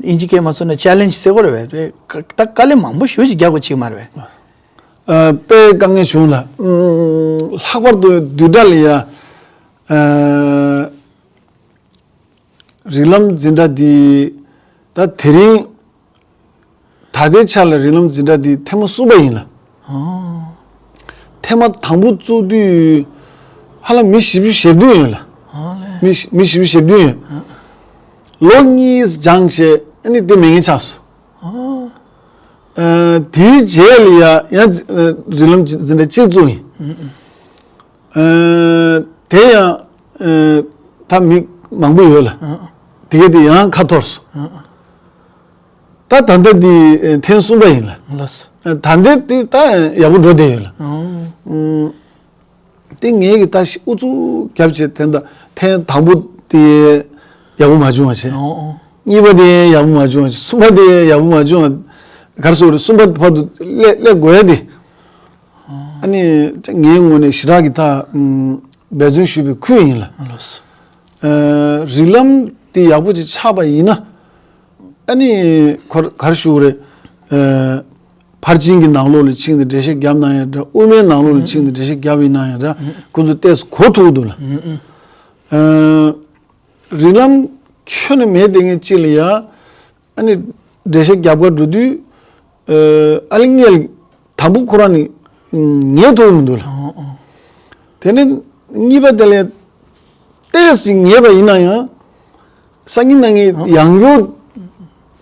ཨིན་ཇི་སྐད་མ་ཚོར་ན་ཅལ་ལེན་ཇི་ཟེར་དགོས་རེད་བས། དཔེ་ད་དཀའ་ལས་མང་པོ་ཞེ་པོ་ཅིག་རྒྱག་དགོས་ཅིག་མ་རེད་བས། ཨ་དཔེ་དཀའ་ངལ་བྱུང་ལ། ཨམ་ལྷག་པར་དུ་བསྡུས་གྲྭ་ལ་ཡ་ཨ་རིགས་ལམ་འཛིན་གྲྭ་འདི་ད་དེ་རིང་ད་ལྟའི་ཆ་ལ་རིགས་ལམ་འཛིན་གྲྭ་འདི་ཐེངས་མ་གསུམ་པ་ཡིན་ལ། ཨོ། ཐེངས་མ་དང་པོ་བཙུགས་དུས་ཧ་ལམ་མི་བཞི་བཅུ་ཞེ་བདུན་ཡོད་ལ། ཨོ་ལེ། མི་མི་བཞི་བཅུ་ཞེ་བདུན་ཡོད། ཨ། ལོ་གཉིས་སྦྱངས་བྱས་ཨ་ནི་དེ་མེད་མཁན་ཆགས་སོང་། ཨོ། ཨ་དེའི་རྗེས་ལ་ཡ་ཡང་རིགས་ལམ་འཛིན་གྲྭ་གཅིག་བཙུགས་ཡིན། ཨ་དེ་ཡང་ད་མི་མང་པོ་ཡོད་ལ། དེ་ག་དེ་ཡང་ཁ་འཐོར་སོང་། ད་ད་ལྟ་འདི་ཐེངས་གསུམ་པ་ཡིན་ལ། ལགས་སོ། ད་ལྟ་འདི་ད་ཡག་པོ་འགྲོ་བསྡད་ཡོད་ལ། ཨོ། དེ་ངས་ཀྱི་ད་ཤི་ཨུ་ཚུགས་རྒྱབ་བྱས་དེ་འདྲ་ཐེངས་དང་པོ་དེ་ཡག་པོ་མ་བྱུང་བ་བྱས། ཨོ་ཨོ། གཉིས་པ་དེ་ཡག་པོ་མ་བྱུང་བ་བྱས། གསུམ་པ་དེ་ཡག་པོ་མ་བྱུང་བ། ག་རེ་ཟེར་དགོས་རེད། གསུམ་པ་བར་དུ་སླེབས་སླེབས་དགོས་ཡ་དེ། ཨ་ནི་ངའི་ངོས་ནས་ཞེ་དྲག་གི་ད་འབད་བརྩོན་ཞུས་པའི་ཁུལ་ཡིན་ལ། ལགས་སོ། ཨ་རིགས་ལམ་དེ་ཡག་པོ་ཅིག་ཆགས་པ་ཡིན་ན། ཨ་ནི་ཁོ་ག་རེ་ཞུ་དགོས་རེད། ཨ་ཕར་ཕྱིན་གྱི་ནང་ལོགས་ལ་ཕྱིན་ནས་འགྲེལ་བཤད་བརྒྱབ་ན་ཡང་འདྲ། དབུ་མའི་ནང་ལོགས་ལ་ཕྱིན་ནས་འགྲེལ་བཤད་བརྒྱབ་ཡིན་ན་ཡང་འདྲ། ཁོ་ཚོ་ཏོག་ཙམ་གོ་ཐུབ་འདུག་ལ། ཨ་རིགས་ལམ་ཁྱོན་ནས་མེད་བསྡད་མཁན་གཅིག་ལ་ཡ། ཨ་ནི་འགྲེལ་བཤད་རྒྱབ་གར་འགྲོ་དུས། ཨ་ཨ་ལི་ངས་དང་པོ་ཁོ་རང་ནི་ངེས་ཐུབ་མི་འདུག་ལ། ཨོ་ཨོ། དེ་ནས་གཉིས་པ་དེ་ལ་ཏོག་ཙམ་ངེས་པ་ཡིན་ན་ཡང་། སང་ཉིན་གནངས་ཉིན་ཡང་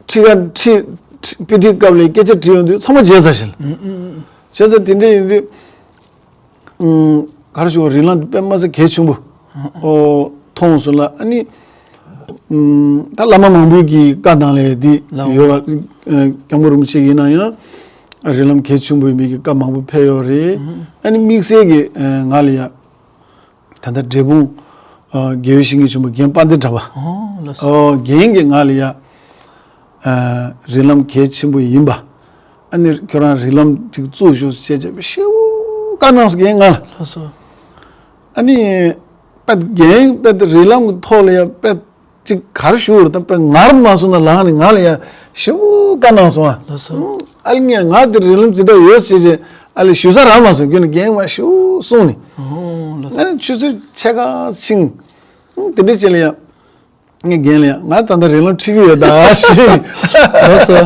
བསྐྱར་ཁྲིད་ཀ་ཁྲིད་ཁྲིད་དཔེ་ཁྲིད་སྐབས་ལ་སྐད་ཆ་དྲིས་ཡོང་དུས་ཚང་མ་བརྗེད་ཚར་ཞིང་། ཨུ་ཨུ་ཨུ། བྱས་ཙང་དེ་འདྲ་ཡིན་དུས། ཨུམ། ག་རེ་ཞུ། རིགས་ལམ་དཔེ་མ་སྲིད་གལ་ཆེན་པོ་ཨོ་མཐོང་སོང་ལ། ཨ་ནི་ཨུམ། ད་བླ་མ་མང་པོའི་གི་བཀའ་གནང་ལས་འདི་ལའོ། ཡོད་པ། ཨ་སྐྱབས་མགོན་རིན་པོ་ཆེ་ཡིན་ན་ཡང་རིགས་ལམ་གལ་ཆེན་པོ་ཡིན་པའི་གི་བཀའ་མང་པོ་ཕེབས་ཡོད་རེད། ཨུམ། ཨ་ནི་དམིགས་བསལ་གྱི་ཨ་ང་ལ་ཡ་ད་ལྟ་འབྲས་སྤུངས་ཨ་དགེ་བའི་བཤེས་གཉེན་ཆེན་པོ་རྒན་དཔལ་ལྡན་གྲགས་པ། ཨོ་ལགས་སོ། ཨོ་རྒན་གྱིས་ང་ལ་ཡ། ཨ་རིགས་ལམ་གལ་ཆེན་པོ་ཡིན་པ། ཨ་ནི་ཁྱོད་རང་རིགས་ལམ་ཅིག་བཙུགས་ཤོག་ཅེས་བྱས་པའི་ཞེ་པོ་བཀའ་གནང་སོང་རྒན་ང་ལ། ལགས་སོ། ཨ་ནི་དཔེ་རྒན་དཔེ་རིགས་ལམ་གྱི་ཐོག་ལ་ཡ་དཔེ་ཅིག་ག་རེ་ཞུ་དགོས་རེད། ད་དཔེ་ངར་མ་སོང་ན་ལངས་ནས་ང་ལ་ཡ་ཞེ་པོ་བཀའ་གནང་སོང་ཨ། ལགས་སོ། ཨ་ལི་ངས་ང་དེ་རིགས་ལམ་ཅི་འདྲ་ཡོད་ཅེས་བྱས་ཨ་ལི་ཞུ་ས་རག་མ་སོང་། ཁྱོད་ནི་རྒན་མ་ཞུ་གསུངས་ནས། ཨོ་ལགས་སོ། ཨ་ནི་ཆུ་ཚོད་ཕྱེད་ཀ་ཕྱིན། དེ་འདྲ་བྱས་ལ་ཡ། ངས་རྒན་ལ་ཡང་ང་ད་ལྟ་རིགས་ལམ་ཁྲིད་ཀྱི་ཡོད་ད་ཞེས། ལགས་སོ།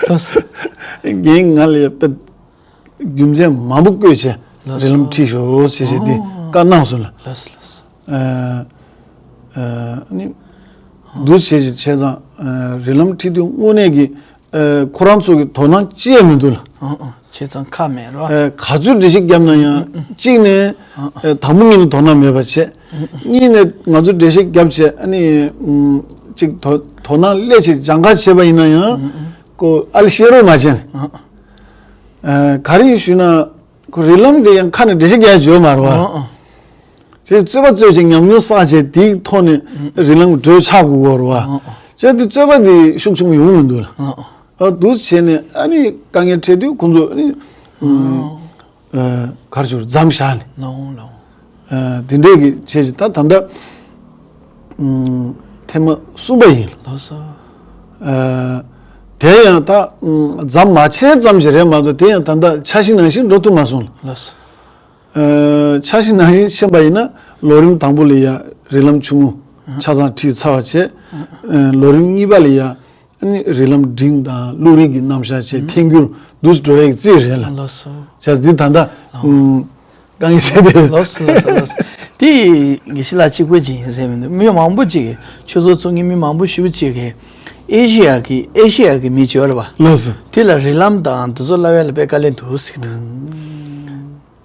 ལགས་སོ། རྒན་ང་ལ་ཡང་དཔེ་རྒྱུ་མཚན་མང་པོ་བཀོད་བྱས་ལགས་སོ། རིགས་ལམ་ཁྲིད་ཤོག་ཞེས་བྱས་ཏེ་ཨོ། བཀའ་གནང་སོང་ལ། ལགས་སོ་ལགས་སོ། ཨ་ཨ་ནི་འདུག་བྱས་བྱས་བྱས་ཙང་ཨ་རིགས་ལམ་ཁྲིད་དུས་དངོས་གནས་ཀྱི་ཨ་ཁོ་རང་ཚོ་གི་དོ་སྣང་ཅི་ཡང་མི་འདུག་ལ། ཨོ་ཨོ། བྱས་ཙང་ཁག་མེད་རོ། ཨ་ག་ཚོད་འགྲེལ་བཤད་བརྒྱབ་ན་ཡང་གཅིག་ནས་ཨ་དང་པོ་ཉིད་ནས་དོ་སྣང་མེད་པ་བྱས། གཉིས་ནས་ང་ཚོ་འགྲེལ་བཤད་བརྒྱབ་བྱས་ཨ་ནི་ཨུམ་གཅིག་དོ་དོ་སྣང་སླེབས་བྱས་སྦྱང་ག་བྱས་པ་ཡིན་ན་ཡང་ཨུམ་ཨུམ། ཁོ་ཨ་ལ་ཤེས་རོགས་མ་བྱས་ནས། ཨ་ཨ། ཨ་ག་རེ་ཡིན་ཞུས་ན་ཁོ་རིགས་ལམ་དེ་ཡང་ཁ་ནས་འགྲེལ་བཤད་རྒྱག་ཡ་ཡོད་མ་རེད་བ། ཨ་ཨ། བྱས་རྩོད་པ་རྩོད་བྱས་ཉམས་མྱོང་བསགས་བྱས་དེའི་ཐོག་ནས་ཨུམ། རིགས་ལམ་གྱི་གྲོས་ཆགས་དགོས་ཀྱི་ཡོད་རེད་བ། ཨ་ཨ། བྱས་དུས་རྩོད་པ་དེ་ཤུགས་ཆེན་པོ་ཡོང་མི་འདུག་ལ། ཨ་ཨ། ཨ་འདུག་བྱས་ནས་ཨ་ནི་དཀའ་ངལ་འཕྲད་དུས་ཁོང་ཚོ་ཨ་ནི་ཨུམ། ཨ། ཨ་ག་རེ་ཞུ་རེད། མཚམས་བཞག་ནས། ལའོ་ལའོ། ཨ་དེ་འདྲས་ཀྱི་བྱས་ཤིག་ད་ད་ལྟ་ཨུམ་ཐེངས་མ་གསུམ་པ་ཡིན། ལགས་སོ། ཨ་དེ་ཡང་ད་ཨུམ་མཚམས་མ་བྱས་ཙམ་ཞིག་རེད་མ་གཏོགས་དེ་ཡང་ད་ལྟ་འཆར་གཞི་ནང་བཞིན་འགྲོ་ཐུབ་མ་སོང་། ལགས་སོ། ཨ་འཆར་གཞི་ནང་བཞིན་ཕྱིན་པ་ཡིན་ན་ལོ་རིམ་དང་པོ་ལ་ཡ་རིགས་ལམ་ཆུང་ངུ་ཆ་ཚང་ཁྲིད་ཚར་བ་བྱས། ཨ་ལོ་རིམ་གཉིས་པ་ལ་ཡ། ཨ་ནི་རིགས་ལམ་འབྲིང་དང་བློ་རིག་གི་རྣམ་གཞག་བཅས་ཐལ་འགྱུར་འདུག་འགྲོ་ཡག་རྩིས་རེད་ལ། ལགས་སོ། བྱས་ཙང་འདི་ད་ལྟ་ཨང་། ཨུམ་དཀའ་ངལ་འཕྲད་དེ། ལགས་སོ་ལགས་སོ་ལགས་སོ། དེ་དགེ་བཤེས་ལགས་གཅིག་པོ་ཅིག་རེད་མི་འདུག་མི་མང་པོ་ཅིག་གིས་ཆོས་ཚོགས་ཚོགས་མཁན་མི་མང་པོ་ཞེ་པོ་ཅིག་གིས་ཨེ་ཤེ་ཡ་གི་ཨེ་ཤེ་ཡ་གི་མི་བྱོས་རེད་བ། ལགས་སོ། དེ་ལ་རིགས་ལམ་དང་འདི་ཚོ་བསླབ་ཡ་ལ་དཔེ་དཀའ་ལས་འདུག་ཟེར་གི་འདུག་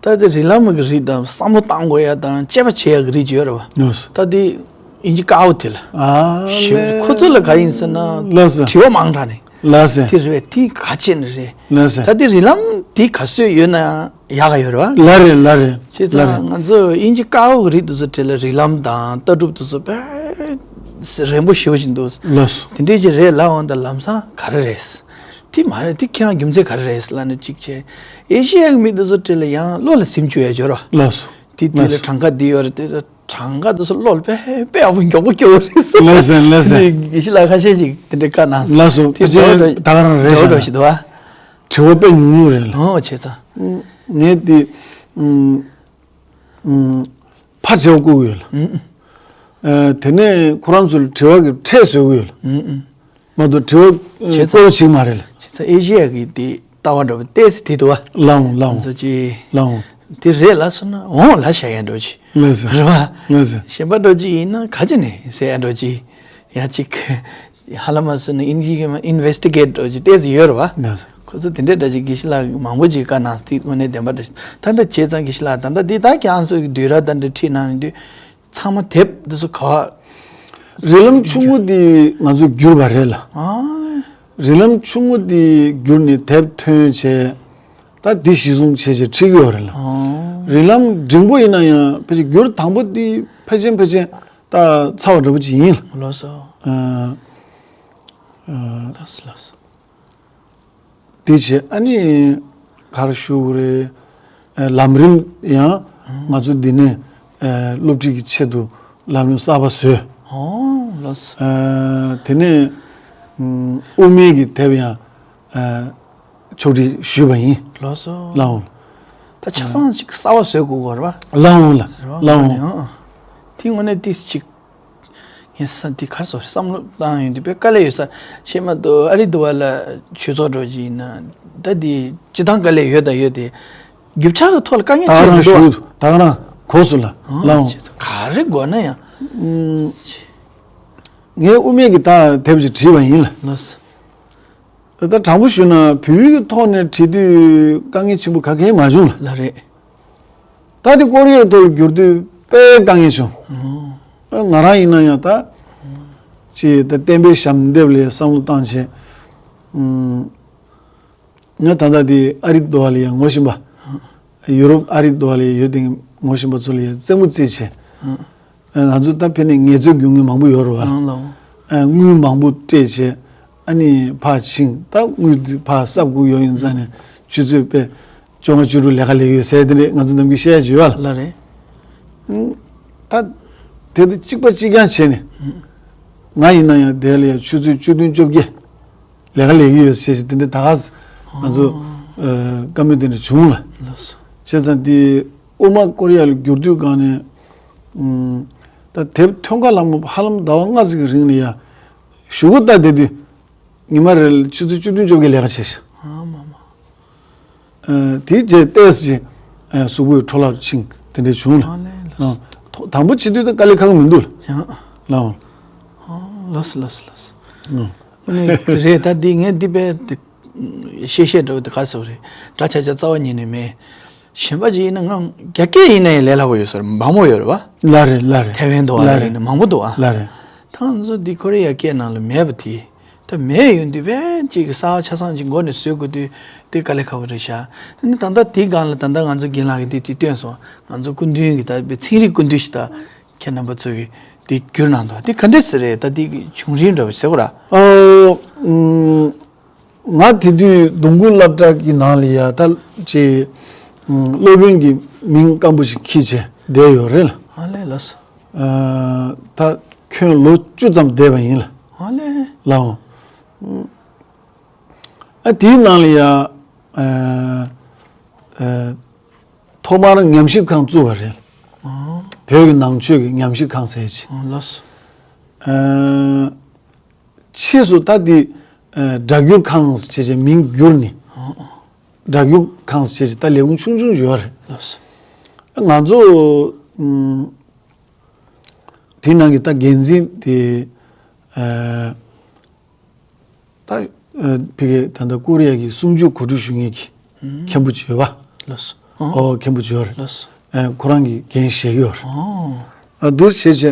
ད་དེ་རིགས་ལམ་གྱི་རིགས་དང་བསམ་བློ་བཏང་དགོས་ཡ་དང་དཔྱད་པ་བྱེད་ཡ་གི་རིགས་ཅིག་ཡོད་རེད་བ། ལགས་སོ། ད་དེ་ཨིན་ཇི་དཀར་པོ་དེ་ལ། ཨ་ཞེས་ལས། ཁོ་ཚོ་ལ་ག་ཡིན་ཟེར་ན། ལགས་སོ། དྲི་བ་མང་དྲགས་ནས། ལགས་སོ། དེ་རེད་པས་དེ་ག་བྱས་ནས་རེད། ལགས་སོ། ད་དེ་རིགས་ལམ་དེ་ག་ཚོད་ཡོད་ན་ཡག་ག་ཡོད་རེད་བ། ལགས་རེད་ལགས་རེད། བྱས་ཙང་ལགས་རེད། ང་ཚོ་ཨིན་ཇི་དཀར་པོ་གི་རིགས་དེ་ཚོ་གྲས་ལ་རིགས་ལམ་དང་ལྟ་གྲུབ་དེ་ཚོ་དཔེ་རན་པོ་ཞེ་པོ་ཞིག་འདུག་ལགས་སོ། དེ་འདྲས་ཅིག་རེད་ལབ་འོང་ད་ལམ་སང་ག་རེ་རེད། དེ་མ་རེད། དེ་ཁྱེད་རང་རྒྱུ་མཚན་ག་རེ་རེད་ལབ་ནས་གཅིག་བྱས། ཨེ་ཤེ་ཡ་གི་མི་དེ་ཚོ་གྲས་ལ་ཡང་བློ་ལ་སིམ་བཅུག་ཡ་འབྱོར་བ། ལགས་སོ། དེ་དེ་ལ་ལགས་སོ། གྲངས་ཀ་འདི་ཡོད་རེད། དེ་གྲངས་ཀ་དེ་ཚོ་བློ་ལ་དཔེ་དཔེ་ཡག་པོ་མགྱོགས་པོ་སྐྱོ་བོ་རེད་ཟེར། ལགས་སོ་ལགས་སོ། དེ་དགེ་བཤེས་ལགས་ཁ་ཤས་ཤིག་དེ་འདྲའི་བཀའ་གནང་སོང་། ལགས་སོ། དེ་ཕལ་ཆེར་འགྲོ་ད་ག་རང་རེད་འགྲོ་ཤག་འགྲོ་ན། ཞིག་འདུག་བ། དྲི་བ་དཔེ་ཉུང་ཉུང་རེད་ལ། ཨོ་བྱས་ཙང་། ངས་དེ་ཨུམ་ཨུམ་ཕར་དྲི་བ་བཀོད་ཀྱི་ཡོད་ལ། ཨུམ་ཨུམ། ཨ་དེ་ནས་ཁོ་རང་ཚོ་ལ་དྲི་བ་གི་ཕྲད་བཟོ་གི་ཡོད་ལ། ཨུམ་ཨུམ། མ་གཏོགས་དྲི་བ་བྱས་ཙང་བཀོད་ཅིག་མ་རེད་ལ། བྱས་ཙང་ཨེ་ཤེ་ཡ་གི་དེ་ལྟ་བ་འདྲ་བོ་ཏོག་ཙམ་དེ་འདུག་བ། ལའོ་ལའོ། ང་ཚོ་ཅི་ལའོ། དེ་རེད་ལ་སོང་ན་འོང་ལ་བྱ་ཡ་འགྲོ་ཅི། ལགས་སོ། རེད་བ། ལགས་སོ། གཞན་པ་འགྲོ་ཅི་ཡིན་ན་ག་ཅི་ནས་ཟེར་ཡ་འགྲོ་ཅི། ཡ་ཅིག་ཧ་ལམ་སོང་ན་ཨིན་ཇི་གི་ཨིན་ཝེ་སི་ཊི་གེ་ཊི་འགྲོ་ཅི་ཏོག་ཙམ་ཡོད་རེད་བ། ལགས་སོ། ཁོ་ཚོ་དེ་འདྲས་འདྲ་ཅིག་དགེ་བཤེས་ལགས་མང་པོ་ཅིག་བཀའ་གནང་སྟེ་དངོས་གནས་བདེན་པ་འདྲ་ཞིག་ད་ལྟ་བྱས་ཙང་དགེ་བཤེས་ལགས་ད་ལྟ་འདི་ད་ཁྱེད་རང་ཚོ་གི་བསྡུས་གྲྭ་ད་འདྲ་ཁྲིད་གནང་ཡོང་དུས། ཚང་མ་དེབ་འདི་ཚོ་ག་བ། རིགས་ལམ་ཆུང་ངུ་འདི་ང་ཚོས་བསྒྱུར་བ་རེད་ལ། ཨ། རིགས་ལམ་ཆུང་ངུ་འདི་བསྒྱུར་ནས་དེབ་ཐོན་བྱས། ད་འདི་གཞི་བཟུང་བྱས་བྱས་ཁྲིད་ཀྱི་ཡོད་རེད་ལ། ཨ། རིགས་ལམ་འབྲིང་པོ་ཡིན་ན་ཡང་ཕལ་ཆེར་བསྒྱུར་དང་པོ་འདི་ཕལ་ཆེར་ཕལ་ཆེར་ད་ཚར་བ་འདྲ་པོ་ཅིག་ཡིན་ལ། ལགས་སོ། ཨ། ཨ། ལགས་སོ་ལགས་སོ། དེ་བྱས་ཨ་ནི་ག་རེ་ཞུ་དགོས་རེད། ཨ་ལམ་རིམ་ཡང་ང་ཚོ་འདི་ནས་ཨ་སློབ་ཁྲིད་ཀྱི་ཆེད་དུ་ ལམ་རིམ་གསར་པ་བཟོས། ཨོ་ལགས་སོ། ཨ་དེ་ནས་ཨུ་དབུ་མའི་གི་དེབ་ཡང་ཨ་ཕྱོགས་སྒྲིག་ཞུས་པ་ཡིན། ལགས་སོ། ལགས་འོང་། ད་ཆ་ཚང་ཅིག་གསར་པ་བཟོས་དགོས་ཀྱི་རེད་པ། ལགས་འོང་ལགས། ལགས་འོང་། ཨ་དེ་དངོས་གནས་ཏིས་ཅིག་ངས་ས་འདི་གར་སོ་བསམ་བློ་བཏང་ཡོང་དུས་དཔེ་དཀའ་ལས་ཡོད་ས་ཤེས་མ་གཏོགས། ཨ་རི་འདི་པ་ལ་ཆོས་ཚོགས་འགྲོ་གི་ཡིན་ན་ད་འདི་སྤྱི་བཏང་དཀའ་ལས་ཡོད་ད་ཡོད་དེ། རྒྱུ་ཆ་གི་ཐོག་ལ་དཀའ་ངལ་ད་ཆེ་ག་མི་རང་འདུག་ཞུ། ད་ག་རང་གོ་སོང་ལགས། ཨང་། ལགས་འོང་། ཆེ་ཚོ་ག་རེ་དགོས་ན་ཡང་། ཨུམ། ངས་དབུ་མའི་གི་ད་དེབ་ཅིག་བྲིས་པ་ཡིན་ལགས། ལགས་སོ། ད་དྲང་པོ་ཞུས་ན་བོད་ཡིག་གི་ཐོག་ནས་བྲིས་དུས་དཀའ་ངལ་ཆེན་པོ་ག་གེ་མ་བྱུང་ལགས། ལགས་རེད། ད་དེ་ཀོ་རི་ཡའི་ཐོག་ལ་བསྒྱུར་དུས་དཔེ་དཀའ་ངལ་བྱུང་། ཨང་། ང་རང་ཡིན་ན་ཡང་ད་ཅིག་ད་བསྟན་པའི་ཞབས་འདེབས་ལ་བསམ་བློ་བཏང་བྱས། ཨུམ། ང་ད་ལྟ་དེ་ཨ་རི་འདི་པ་ལ་ཡང་ངོ་ཤེས་པ། ཡུ་རོབ་ཨ་རི་འདི་པ་ལ་ཡོད་དེ་ངོ་ཤེས་པ་ཚོ་ལ་ཡང་རྩེད་མོ་རྩེད་བྱས། ང་ཚོ་ད་ཕ་གིར་ངལ་རྩོལ་རྒྱུ་དངོས་མང་པོ་ཡོད་རེད་པ། ཨང་། ལགས་འོང་། དངུལ་མང་པོ་སྤྲད་བྱས། ཨ་ནི་ཕར་ཕྱིན། ད་དངུལ་དེ་ཕར་གསབ་དགོས་ཡོད། ཡིན་ཙང་ནས་ཆུ་ཚོད་དཔེ་བཅོ་ལྔ་བཅུ་དྲུག་ལས་ཀ་ལས་ཡོད་ཟེར་དེ་འདྲས་ང་ཚོ་ནམ་རྒྱུན་བཤད་ཡ་ཅིག་ཡོད་པ། ལགས་རེད། ད་དེ་དུས་གཅིག་པ་གཅིག་རྐྱང་བྱས་ནས། ང་ཡིན་ན་ཡང་དེ་ལ་ཡང་ཆུ་ཚོད་བཅུ་བདུན་བཅོ་བརྒྱད་ལས་ཀ་ལས་ཀྱི་ཡོད་ཟེར་ཞིག་དེ་འདྲ་ད་ག་ང་ཚོ་ཨ་བཀའ་མོལ་དེ་འདྲ་བྱུང་ལགས། ལགས་སོ། བྱས་ཙང་དེ་དབུ་མ་ཀོ་རི་ཡ་ལ་བསྒྱུར་དུས་སྒང་ནས་ཨུམ། ད་དེབ་ཐོན་ཁ་ལ་མོ་ཧ་ལམ་ཟླ་བ་ལྔ་ཙམ་གྱི་རིང་ལ་ཡ་གཞུག་གུ་ད་དེ་དུས་ཉི་མ་རེ་ལ་ཆུ་ཚོད་བཅུ་བདུན་བཅོ་བརྒྱད་ལས་ཀ་བྱས་ཤག་ཨ་མ་མ། ཨ་དེའི་རྗེས་ཏོག་ཙམ་ཨ་གཟུགས་པོའི་འཕྲོ་བརླག་ཕྱིན་དེ་འདྲ་བྱུང་ལགས། ཨ་ལས་ལགས། ཨ་དང་པོ་བྱེད་དུས་ད་དཀའ་ལས་ཁག་མི་འདུག་ལགས། ཡང་། ལགས་འོང་། ཨ་ལགས་སོ་ལགས་སོ་ལགས་སོ། ཨ་ཨ་ནི་རེད། ད་འདི་ངས་འདི་དཔེ་དེ་བཤད་བཤད་འགྲོ་དེ་ག་རེ་ཟེར་དགོས་རེད། འདྲ་ཆགས་ཆགས་རྩ་བ་ཉིད་ནས་མེད། གཞན་པ་ཅིག་ཡིན་ན་ང་རྒྱ་སྐད་ཡིན་ན་ཡང་ལས་སླ་པོ་ཡོད་ས་རེད། མང་པོ་ཡོད་རེད་པ། ལགས་རེད་ལགས་རེད། ཐའེ་ཝན་འདི་པ་ལ་ཡིན་ན་མང་པོ་འདུག་ཨ། ལགས་རེད། ད་ང་ཚོ་འདི་ཀོ་རི་ཡ་སྐད་ནང་ལ་མེད་པ་དེ། ད་མེད་ཡོང་དུས་དཔེ་ཅིག་གསར་པ་ཆ་ཚང་ཅིག་མགོ་ནས་བཟོ་དགོས་དུས་དེ་དཀའ་ལས་ཁག་པོ་རེད་ཤག་ཨ་ནི་ད་ལྟ་དེའི་སྒང་ལ་ད་ལྟ་ང་ཚོ་རྒན་ལགས་ཀྱིས་དེ་དེ་བཏོན་སོང་། ང་ཚོ་སྐུ་མདུན་གྱི་ད་དཔེ་ཚན་རིག་སྐུ་མདུན་ཞིག་ད་ཁྱེད་རྣམ་པ་ཚོ་གིས་དེ་བསྒྱུར་གནང་འདུག་དེ་ག་འདྲ་ཟེར་རེད། ད་དེ་གི་བྱུང་རིམ་འདྲ་པོ་ཟེར་དགོས་ར། ཨོ། ཨུམ། ང་དེ་དུས་དུང་དཀར་སློབ་གྲྭ་གི་ནང་ལ་ཡ་ད་ཅིག་ཨུམ། སློབ་དཔོན་གྱི་མིང་སྐམ་པོ་ཞིག་འཁྱེར་བྱས་བསྡད་ཡོད་རེད་ལགས། ཨ་ལས་ལགས་སོ། ཨ་ད་ཁྱོན་ལོ་བཅུ་ཙམ་བསྡད་པ་ཡིན་ལགས། ཨ་ལས། ལགས་འོང་། ཨ་དེའི་ནང་ལ་ཡ་ཨ་ཨ་ཐོག་མར་ཉམས་ཞིབ་ཁང་བཙུགས་པ་རེད། ཨ་བོད་ཀྱི་ནང་ཆོས་ཀྱི་ཉམས་ཞིབ་ཁང་ཟེར་ཅིག་ཨ་ལགས་སོ། ཨ་ཕྱིས་སུ་ད་དེ་ཨ་སྒྲ་སྒྱུར་ཁང་ཟེར་བྱས་མིང་བསྒྱུར་ནས། ཨ་ཨ། སྒྲ་སྒྱུར་ཁང་ཟེར་བྱས་ད་ལས་ཁུངས་ཆུང་ཆུང་ཡོད་རེད། ལགས་སོ། ང་ཚོ་ཨུམ། དེའི་ནང་གི་ད་འགན་འཛིན་དེ་ཨ་ད་ཨ་ཕ་གི་ད་ལྟ་ཀོ་རི་ཡ་གི་གསུམ་བཅུའི་གོ་སྒྲིག་ཞུ་མཁན་གྱི་ཨུམ། མཁན་པོ་ཅིག་ཡོད་པ། ལགས་སོ། ཨ་ཨོ་མཁན་པོ་ཅིག་ཡོད་རེད། ལགས་སོ། ཨ་ཁོ་རང་གིས་འགན་བཞེས་ཀྱི་ཡོད་རེད། ཨ་ཨ་འདུག་བྱས་བྱས་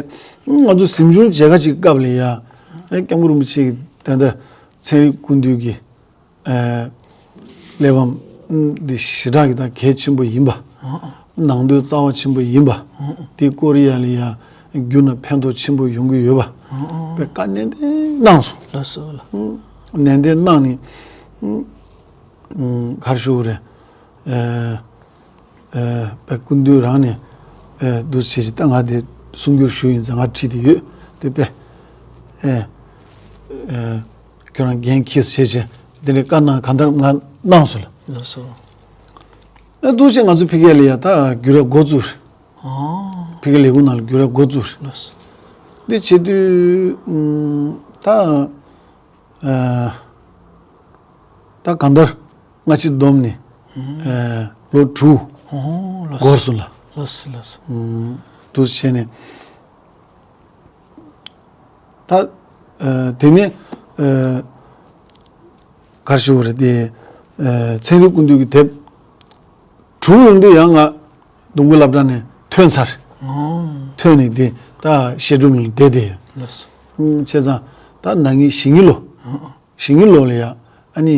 ང་ཚོ་གཟིམ་ཆུང་མཇལ་ཁ་ཅིག་སྐབས་ལ་ཡ་ཨ་སྐྱབས་མགོན་རིན་པོ་ཆེ་གིས་ད་ལྟ་ཚན་རིག་སྐུ་མདུན་གྱི་ཨ་གླེགས་བམ་འདི་ཞེ་དྲག་གི་ད་གལ་ཆེན་པོ་ཡིན་པ། ཨ་ཨ། ནང་དོན་རྩ་བ་ཆེན་པོ་ཡིན་པ། ཨ་ཨ། དེ་ཀོ་རི་ཡ་ལ་ཡ་བསྒྱུར་ན་ཕན་ཐོགས་ཆེན་པོ་ཡོང་གི་ཡོད་པ། ཨ་ཨ། དཔེ་བཀའ་ནན་ཏན་གནང་སོང་། ལགས་སོ་ལགས། ཨ་ནན་ཏན་གནང་ནས་ཨ་ག་རེ་ཞུ་དགོས་རེད། ཨ་ཨ་དཔེ་སྐུ་མདུན་རང་ནས་ཨ་འདུག་བྱས་ཅིག་ད་ང་དེ་གསུང་སྒྱུར་ཞུ་ཡིན་ཙང་ང་བྲིས་ཏེ་ཡོད་དེ་དཔེ་ཨ་ཨ་ཁྱོད་རང་འགན་འཁྱེར་བྱས་བྱས་དེ་ནས་བཀའ་གནང་གང་ལྟར་ང་གནང་སོང་ལགས། ལགས་སོ། ཨ་འདུག་བྱས་ང་ཚོ་ཕ་གི་ལ་ཡ་ད་བསྒྱུར་ཡ་འགོ་བཙུགས། ཨ་ཕ་གི་ལས་ཁུངས་ནང་ལ་བསྒྱུར་ཡ་འགོ་བཙུགས། ལགས་སོ། འདི་བྱེད་དུས་ཨ་ད་ཨ་ད་གང་ལྟར་སྔ་ཕྱི་བསྡོམས་ནས་ཨ་ལོ་དྲུག་ཨོ་ལགས་སོ། འགོར་སོང་ལགས། ལགས་སོ་ལགས་སོ། ཨ་འདུག་བྱས་ནས་ད་ཨ་དེ་ནས་ཨ་ག་རེ་ཞུ་དགོས་རེད་དེ། ཨ་ཚན་རིག་སྐུ་མདུན་གྱི་དེབ་དྲུག་ཡོང་དུས་ཡང་ང་དུང་དཀར་སློབ་གྲྭ་ནས་ཐོན་ཚར། ཨོ། ཐོན་ནས་དེ་ད་བཤད་སྒྲུབ་ནས་བསྡད་བསྡད་ཡོད། ལགས་སོ། ཨུམ་བྱས་ཙང་ད་ན་ནིང་ཞེ་གཉིས་ལོ། ཨོ། ཞེ་གཉིས་ལོ་ལ་ཡ་ཨ་ནི་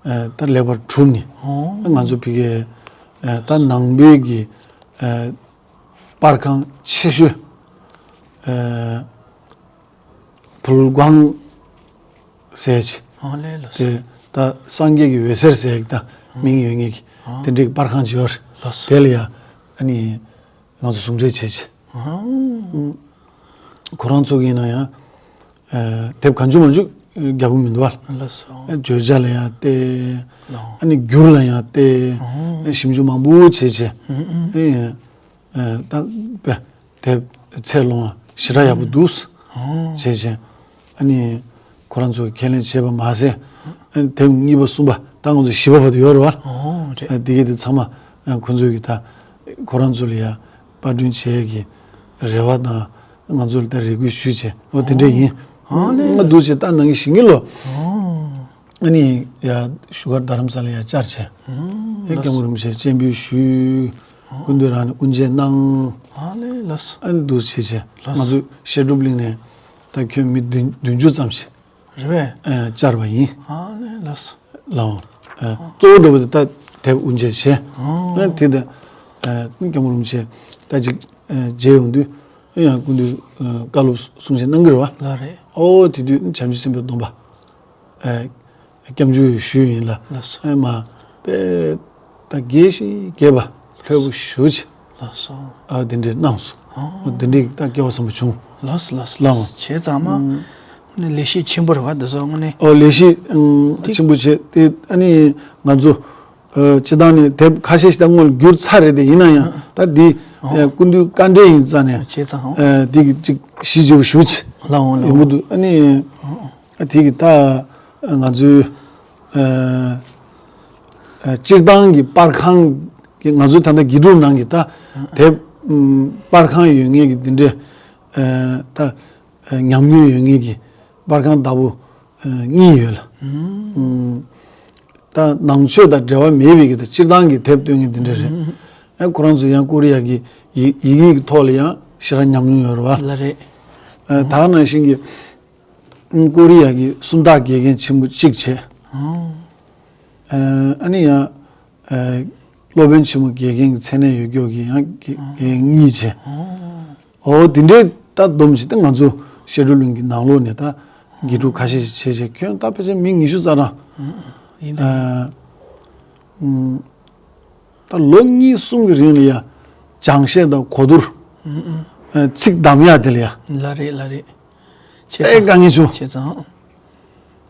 ཨ་ད་ལེགས་པར་གྲུབ་ནས། ཨོ། ང་ཚོ་ཕ་གིའི་ཨ་ད་ནང་པའི་གི་ཨ་པར་ཁང་ཆེ་ཤོས་ཨ་ཕུལ་ཁང་ཟེར་ཅིག་ཨོ་ལས་ལགས་སོ། དེ་ད་སངས་རྒྱས་ཀྱི་འོད་ཟེར་ཟེར་ད་མིང་ཡོད་ངེས་ཀྱི་ཨོ་དེ་འདྲའི་པར་ཁང་ཅིག་ཡོད་རེད། ལགས་སོ། དེ་ལ་ཡ་ཨ་ནི་ང་ཚོ་ཟུང་འབྲེལ་བྱས་ཅིག་ཨོ། ཨུམ། ཁོ་རང་ཚོ་གིས་ཡིན་ན་ཡང་ཨ་དེབ་གང་བྱུང་མང་བྱུང་རྒྱག་གི་མི་འདུག་བ། ལགས་སོ། ཨ་བརྗོད་བྱ་ལ་ཡང་བལྟས། ལགས། ཨ་ནི་འགྱུར་ལ་ཡང་བལྟས། ཨོ། ཨ་ཞིབ་འཇུག་མང་པོ་བྱས་བྱས། ཨུ་ཨུ། ཨེ། ཨ་ད་དཔེ་དེབ་ཚད་ལོངས་ཞེ་དྲག་ཡག་པོ་འདུག་ཨོ། བྱས་བྱས། ཨ་ནི་ཁོ་རང་ཚོ་ཁས་ལེན་བྱས་པ་མ་ཟད། ཨ་ནི་དེབ་གཉིས་པ་གསུམ་པ་ད་ང་ཚོ་བཞི་པ་བར་དུ་ཡོད་རེད་བ། ཨོ་རེད། ཨ་འདི་གའི་དེ་ཚང་མ་ཨ་ཁོ་ཚོས་ཀྱི་ད་ཁོ་རང་ཚོ་ལ་ཡ་པར་སྐྲུན་བྱེད་ཀྱི་རེ་བ་དང་ང་ཚོ་ལ་ད་རེ་སྐུལ་ཞུས་བྱས། འོ་དེ་འདྲ་ཡིན། ཨོ་ལེ། ང་འདུག་བྱས་ད་ནང་གི་ཞིང་གི་ལོ། ཨོ། ཨ་ནི་ཡ་བཞུགས་སྒར་རྡ་རམ་ས་ལ་ཡ་བཅར་བྱས། ཨེ་སྐྱབས་མགོན་རིན་པོ་ཆེ་སྤྱན་འབུལ་ཞུས། སྐུ་མདུན་རང་ནས་དབུ་འབྱེད་གནང་། ཨ་ལེ་ལགས་སོ། ཨ་ནི་འདུག་བྱས་བྱས། ལགས་སོ། ང་ཚོ་བཤད་སྒྲུབ་གླིང་ནས་ད་ཁྱོན་མི་བདུན་བདུན་ཅུ་ཙམ་ཞིག་རེད་པས། ཨ་བཅར་བ་ཡིན། ཨ་ལེ་ལགས་སོ། ལགས་འོང་། ཨ་གཙོ་བོ་འདྲ་བོ་དེ་ད་དེབ་དབུ་འབྱེད་བྱས། ཨ་ཨ་དེ་ད་ཨ་སྐྱབས་མགོན་རིན་པོ་ཆེ་ད་ཅིག་ཨ་མཇལ་ཡོང་དུས་ཡང་སྐུ་མདུན་ཨ་བཀའ་སློབ་གསུང་བཤད་གནང་གི་རེད་བ། ལགས་རེད། ཨོ་དེ་དུས་བྱང་ཆུབ་སེམས་དཔའི་སྡོམ་པ། ཨ་སྐྱབས་འཇུག་ཞུས་ཡིན་ལ། ལགས་སོ། ཨ་མ་དཔེ་ད་དགེ་ཞིང་དགེ་བ་ལྷོད་པོ་ཞུ་ཅིག་ལགས་སོ། ཨ་དེ་འདྲས་གནང་སོང་། ཨོ། དེ་འདྲས་ད་སྐལ་བ་བཟང་པོ་བྱུང་། ལགས་སོ་ལགས་སོ། ལགས་འོང་། བྱས་ཙང་མ་ཨུམ། ནི་ལས་གཞི་ཆེན་པོ་རེད་བ་འདི་ཚོ་དངོས་གནས། ཨོ་ལས་གཞི་ཨུམ་དེ་ཆེན་པོ་བྱས་ཏེ་ཨ་ནི་ང་ཚོ་ཨ་སྤྱི་བཏང་ནས་དེབ་ཁ་ཤས་ཤིག་ད་སྔོན་བསྒྱུར་ཚར་རེད་དེ་ཡིན་ན་ཡང་ད་འདི་ཨོ། ཨ་སྐུ་མདུན་བཀའ་འབྲེལ་ཡིན་ཙང་ནས་བྱས་ཙང་ཨོ། ཨ་འདི་གི་ཅིག་གཞི་བྱས་པོ་ཞུ་ཅིག་ལགས་འོང་ལགས་ཡོང་གི་འོང་། འདུག་ཨ་ནི། ཨོ་ཨོ། དེ་གི་ད་ང་ཚོའི་ཨ་ཨ་སྤྱིར་བཏང་གི་པར་ཁང་གི་ང་ཚོའི་ད་ལྟ་དགེ་ཕྲུག་ནང་གི་ད་དེབ་ཨམ་པར་ཁང་ཡོད་མཁན་གི་འདི་འདྲའི་ཨ་ད་ཨ་ཉམས་མྱོང་ཡོད་མཁན་གི་པར་ཁང་བདག་པོ་ཨ་གཉིས་ཡོད་ལ། ཨམ་ད་ནང་ཆོས་དང་འབྲེལ་བ་མེད་པའི་གི་ད་སྤྱིར་བཏང་གི་དེབ་སྟོན་མཁན་འདི་འདྲ་རེད། ཨ་ཁོ་རང་ཚོ་ཡང་ཀོ་རི་ཡ་གི་ཡི་ཡི་གེ་གི་ཐོག་ལ་ཡང་ཞེ་དྲག་ཉམས་མྱོང་ཡོད་རེད་བ། ལགས་རེད། ཨ་ད་ག་ནང་བཞིན་གི་ཀོ་རི་ཡ་གི་སུམ་རྟགས་དགེ་རྒན་ཆེན་པོ་གཅིག་བྱས། ཨོ། ཨ་ནི་ཡང་ཨ་སློབ་དཔོན་ཆེན་མོ་དགེ་རྒན་གྱི་མཚན་གནས་ཡོད་མཁན་གྱི་ཡང་དགེ་ཨོ། རྒན་གཉིས་བྱས། ཨོ། འོ་དེ་འདྲའི་ད་བསྡོམས་བྱས་ད་ང་ཚོ་བཤད་སྒྲུབ་གླིང་གི་ནང་ལོགས་ནས་ད་དགེ་ཕྲུག་ཁ་ཤས་ཤིག་བྱས་བྱས་ཁྱོན་ད་ཕལ་ཆེར་མི་ཉི་ཤུ་རྩ་གྲངས། ཨོ། ཡིན་ད། ཨ་ཨུམ། ད་ལོ་གཉིས་གསུམ་གྱི་རིང་ལ་ཡ་སྦྱང་བཤད་དང་གོ་བསྡུར། ཨུམ་ཨུམ། ཨ་ཚིག་བདམས་ཡ་དེ་ལ་ཡ། ལགས་རེད་ལགས་རེད། བྱས་ཨེ་ཙང་དཀའ་ངལ་བྱུང་། བྱས་ཙང་།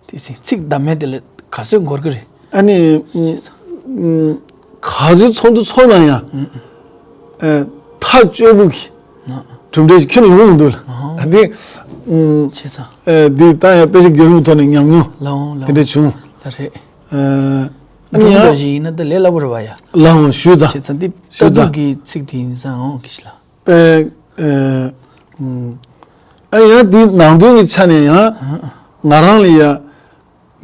དེ་ཚིག་ཚིག་བདམས་ཡ་དེ་ལ་ག་ཚོད་འགོར་གི་རེད། ཨ་ནི་ཨུམ་ཨུམ་ག་ཚོད་ཚོགས་འདུ་ཚོགས་ན་ཡང་ཨུམ་ཨུམ། ཨ་ཐག་ཆོད་པོ་གི་ཨ་གྲུབ་འབྲས་ཤིག་ཁྱོན་ནས་ཡོང་མི་འདུག་ལ། ཨ་ཨ་དེ་ཨུམ་བྱས་ཙང་། ཨ་འདི་ད་ཡང་དཔེ་ཆ་བརྒྱུད་རིམ་ཐོག་ནས་ཉམས་མྱོང་ལགས་འོང་ལགས་དེ་འདྲ་འོང་བྱུང་། ད་རེད། ཨ་ཨ་ནི་ཡང་འདུག་འདྲ་ཞིག་ཡིན་ན་ད་ལས་སླ་པོ་རེད་བ་ཡ། ལགས་འོང་ཞུས་ཙང་། བྱས་ཙང་འདི་ཞུས་ལྟ་ཙང་གྲུབ་ཀྱི་ཚིག་དེ་ཡིན་ཙང་འོང་གི་ཞིག་ལ། པས་ཨ་ཨུམ། ཨ་ཡང་འདི་ནང་དོན་གྱི་ཆ་ནས་ཡང་ཨ་ཨ་ང་རང་ལ་ཡ་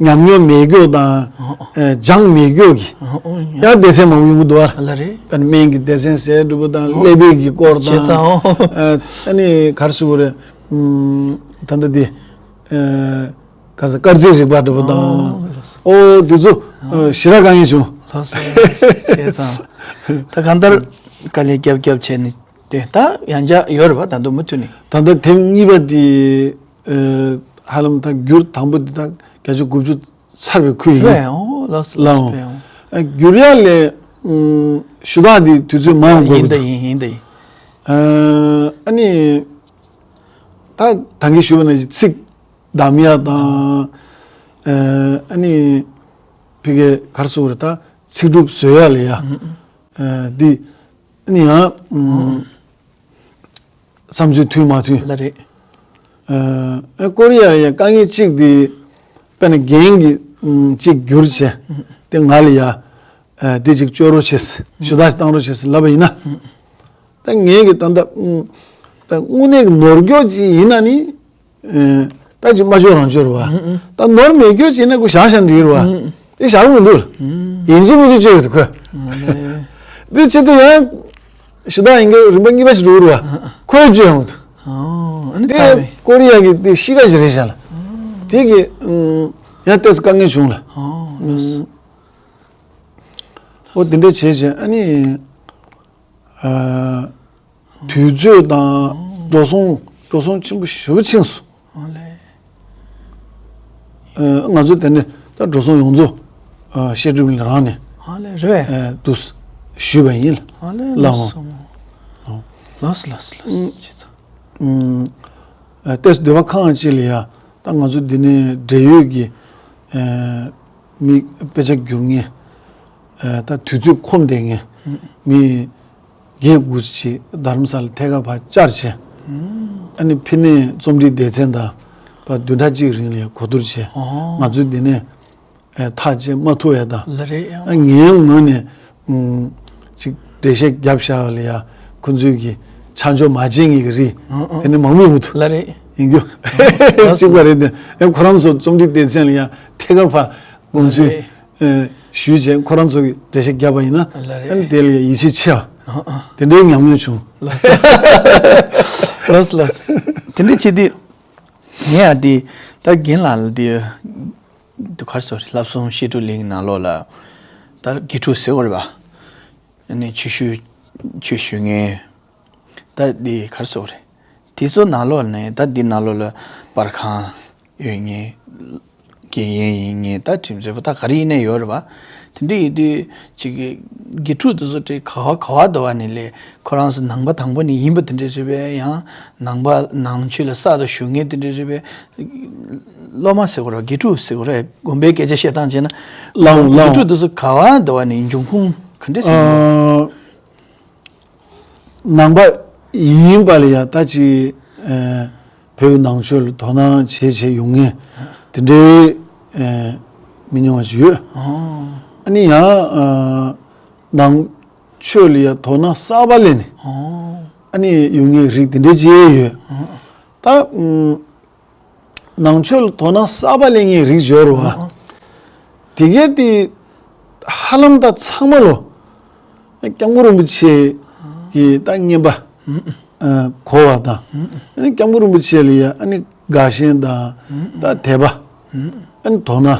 ཉམས་མྱོང་མེད་རྒྱུ་དང་ཨ་ཨ་ཨ་སྦྱངས་མེད་རྒྱུ་གི་ཨ་ཨ་ཡང་སྡེ་ཚན་མང་པོ་ཡོང་གི་འདུག་ཨ། ལགས་རེད། དཔེར་ན་སྨན་གྱི་སྡེ་ཚན་ཟེར་འདྲ་པོ་དང་ཨོ་ཀླད་པའི་གི་སྐོར་བྱས་དང་ཙང་ཨོ་ཨ་ཨ་ནི་ག་རེ་ཟེར་དགོས་རེད། ཨུམ་ད་ལྟ་འདི་ཨ་ག་ས་སྐར་རྩིས་རིག་པ་འདྲ་པོ་དང་ཨོ་ལགས་སོ། ཨོ་དེ་ཚོ་ཨ་ཨ་ཞེ་དྲག་དཀའ་ངལ་བྱུང་། ལགས་སོ་བྱས་ཙང་ད་གང་ལྟར་དཀའ་ལས་རྒྱབ་རྒྱབ་བྱས་ནས་དེ་ད་ཡང་བསྐྱར་ཡོད་རེད་པ། ད་དུང་མུ་མཐུད་ནས། ད་ལྟ་དེབ་གཉིས་པ་དེ་ཨ་ཧ་ལམ་ད་བསྒྱུར་དང་པོ་དེ་ད་བརྒྱ་ཆ་དགུ་བཅུ་ཚར་བའི་ཁུལ་ཡིན། རེད་འོ་ལགས་སོ་ལགས་འོ། རེད་འོ། ཨ་བསྒྱུར་ཡ་ལས་ཨུམ་ཞུ་དག་དེ་དུས་ཚོད་མང་དགོས་ཡིན་ཀྱི་ད་འདུག་ཡིན་ཡིན་ད་ཡིན། ཨ་ཨ་ནི་ད་ད་གིན་ཞུས་པ་ནང་བཞིན་ཚིག་བདམས་ཡ་དང་ཨ་ཨ་ནི་ཕ་གིའི་ག་རེ་ཟེར་དགོས་རེད། ད་ཚིག་གྲུབ་བཟོ་ཡ་ལ་ཡ་ཨུམ་ཨུམ་ཨ་འདི་ཨ་ནི་ཡང་ཨུམ། བསམ་ཚུལ་མཐུན་མ་མཐུན། ལགས་རེད། ཨ་ཀོ་རི་ཡ་ཡ་དཀའ་ངལ་གཅིག་དེ་དཔེར་ན་རྒན་གྱིས་ཨམ་གཅིག་བསྒྱུར་བྱས་ཏེ་ང་ལ་ཡ་ཨ་དེ་གཅིག་སྤྱོད་རོགས་བྱས། ཞུ་དག་བཏང་རོགས་བྱས་ལབ་པ་ཡིན་ན། ད་ངས་གི་ད་ལྟ་ཨམ་ད་དངོས་གནས་ཀྱི་ནོར་སྐྱོ་ཅིག་ཡིན་ན་ནི་ཨ་ད་ཅིག་མ་ལྕོགས་རང་ལྕོགས་རེད་བ། ད་ནོར་མེད་སྐྱོ་ཅིག་ཡིན་ན་ཁོ་བཞག་བཞག་འགྲིག་རེད་བ། དེ་བཞག་མི་འདུག་ཡིན་གཅིག་མིན་གཅིག་བཅོས་ཡོད་དུ་ཁོས། དེ་ཆེད་དུ་ཡང་ཞུ་དག་ཡིན་གྱི་རིམ་པ་གཉིས་པ་ཞིག་འགྲོ་གི་རེད་བ། ཁོས་བཅོས་ཡོང་དུ། ཨོ་ཨ་ནི་དེ་ད་བས། ཀོ་རི་ཡ་གི་དེ་གཤིས་ཀ་ཞིག་རེད་ཤག་ལ། དེ་གི་ཨུམ་ཡང་ཏོག་ཙམ་དཀའ་ངལ་བྱུང་ལ། ཨོ་ལགས་སོ། ཨོ་དེ་འདྲ་བྱས་བྱས་ཨ་ནི་ཨ་དུས་ཚོད་དང་འགྲོ་སོང་འགྲོ་སོང་ཆེན་པོ་ཞེ་པོ་ཕྱིན་སོང་། ཨོ་ལེ། ཨ་ང་ཚོ་དེ་ནས་ད་འགྲོ་སོང་ཡོངས་རྫོགས་ཨ་བཤད་སྒྲུབ་གླིང་རང་ནས་ཨོ་ལེ་རེད། ཨ་དུ་ཞུས་པ་ཡིན། ཨོ་ལེ་ལགས་འོང་། ལགས་སོ། ལགས་ལགས་ལགས་ལགས་ཨུམ་ཅི་ཚ། ཨུམ། ཨ་ཏེ་སྡོད་པ་ཁང་ཅིག་ལ་ཡ་ད་ང་ཚོ་འདི་ནས་འབྲེལ་ཡོད་ཀྱི་ཨ་མི་དཔེ་ཆ་བསྒྱུར་མཁན། ཨ་ད་དུས་ཚོད་ཁོམ་བསྡད་མཁན་མི་བརྒྱད་དགུ་ཅིག་རྡ་རམ་ས་ལ་ཐད་ཀར་ཕར་བཅར་བྱས། ཨ་ནི་ཕྱི་ནས་རྩོམ་སྒྲིག་སྡེ་ཚན་དང་ཕར་བདུན་ཕྲག་གཅིག་རིང་ལ་ཡ་གོ་བསྡུར་བྱས། ཨོ། ང་ཚོས་འདི་ནས་ཨེ་ཐག་བཅད་མ་ཐུབ་ཡ་དང་། ལ་རེད་ཡ། ཨ་ངའི་ངོས་ནས་ཨུམ་ཅིག་འགྲེལ་བཤད་བརྒྱབ་བཞག་ལ་ཡ་ཁོ་ཚོས་ཀྱི་ཆ་འཇོག་མ་བྱེད་མཁན་གྱི་རིགས། ཨང་ཨང་། དེ་ནི་མང་པོ་ཡོང་གི་འདུག་ལ་རེད། ཡིན་རྒྱུ། ཨང་། གཅིག་པ་རེད་དེ། ཨེ་ཁོ་རང་ཚོ་རྩོམ་སྒྲིག་སྡེ་ཚན་ལ་ཡ་ཐད་ཀར་ཕར་དགོངས་ཚུལ་ལ་རེད། ཨེ་ཞུས་བྱས་ཁོ་རང་ཚོ་གི་འགྲེལ་བཤད་བརྒྱབ་པ་ཡིན་ན། ལ་རེད། ཨ་ནི་དེ་ལ་ཡ་ཡིད་ཆེས་ཆེ་བ། ཨང་ཨང་། དེ་འདྲའི་ཉམས་མྱོང་བྱུང་། ལགས་སོ། ལགས་སོ་ལགས་སོ། དེ་འདྲ་བྱེད་དུས་ངས་ཡ་དེ་ད་རྒན་ལགས་ལ་དེ། དུ་གར་སོ་རེད། བསླབ་གསུམ་བཤད་སྒྲུབ་གླིང་ནང་ལོགས་ལ་ད་དགེ་ཕྲུག་ཟེར་བ་རེད་པ། ཨ་ནི་ཆོས་ཞུ་ཆོས་ཞུ་མཁན་ད་འདི་གར་སོ་རེད། དེ་ཚོ་ནང་ལོགས་ནས་ད་འདི་ནང་ལོགས་ལ་པར་ཁང་ཡོད་མཁན། དགེ་རྒན་ཡིན་མཁན། ད་ཁྲིམས་རྩོད་པ་ད་ག་རེ་ཡིན་ནའི་ཡོད་རེད་པ། དེ་འདྲ་ཡིན་དུས་ཅིག་གི་དགེ་ཕྲུག་དེ་ཚོ་ཏེ་ག་བ་ག་བ་འདྲ་བ་ནས་ལས་ཁོ་རང་ཚོ་ནང་པ་དང་པོ་ནས་ཡིན་པ་དེ་འདྲ་རེད་པས། ཡང་ནང་པ་ནང་ཆོས་ལ་གསར་དུ་ཞུགས་མཁན་དེ་འདྲ་རེད་པས། སློབ་མ་ཟེར་དགོས་རེད། དགེ་ཕྲུག་ཟེར་དགོས་རེད། དགོན་པའི་སྐད་ཆ་བཤད་སྟངས་བྱས་ན། ལའོ་ལའོ། དགེ་ཕྲུག་དེ་ཚོ་ག་བ་འདྲ་བ་ནས་འབྱུང་ཁུངས་ག་འདྲ་ཟེར་ན། ཨ་ནང་པ་ཡིན་པ་ལ་ཡ་ད་ཅི་ཨ་བོད་ནང་ཆོས་ལ་དོ་སྣང་བྱེད་བྱེད་ཡོང་མཁན་དེ་འདྲའི་ཨ་མི་ཉུང་བ་ཞིག་ཡོད། ཨོ། ཨ་ནི་ཡང་ཨ་ནང་ཆོས་ལ་ཡ་དོ་སྣང་གསར་པ་སླེབས་ནས། ཨོ། ཨ་ནི་ཡོང་མཁན་རིགས་དེ་འདྲའི་ཅིག་ཡོད། ཨོ། ད་ཨུམ། ནང་ཆོས་ལ་དོ་སྣང་གསར་པ་སླེབས་མཁན་རིགས་ཡོད་རེད་པ། ཨོ། དེ་གས་དེ་ཧ་ལམ་ད་ཚང་མ་ལོ། སྐྱབས་མགོན་རིན་པོ་ཆེ་གི་ད་བསྙེན་པ་ཨ་གོ་བ་དང་། ཨ་ནི་སྐྱབས་མགོན་རིན་པོ་ཆེ་ལ་ཡ་ཨ་ནི་དགའ་ཞེན་དང་ད་དད་པ། ཨ་ནི་དོ་སྣང་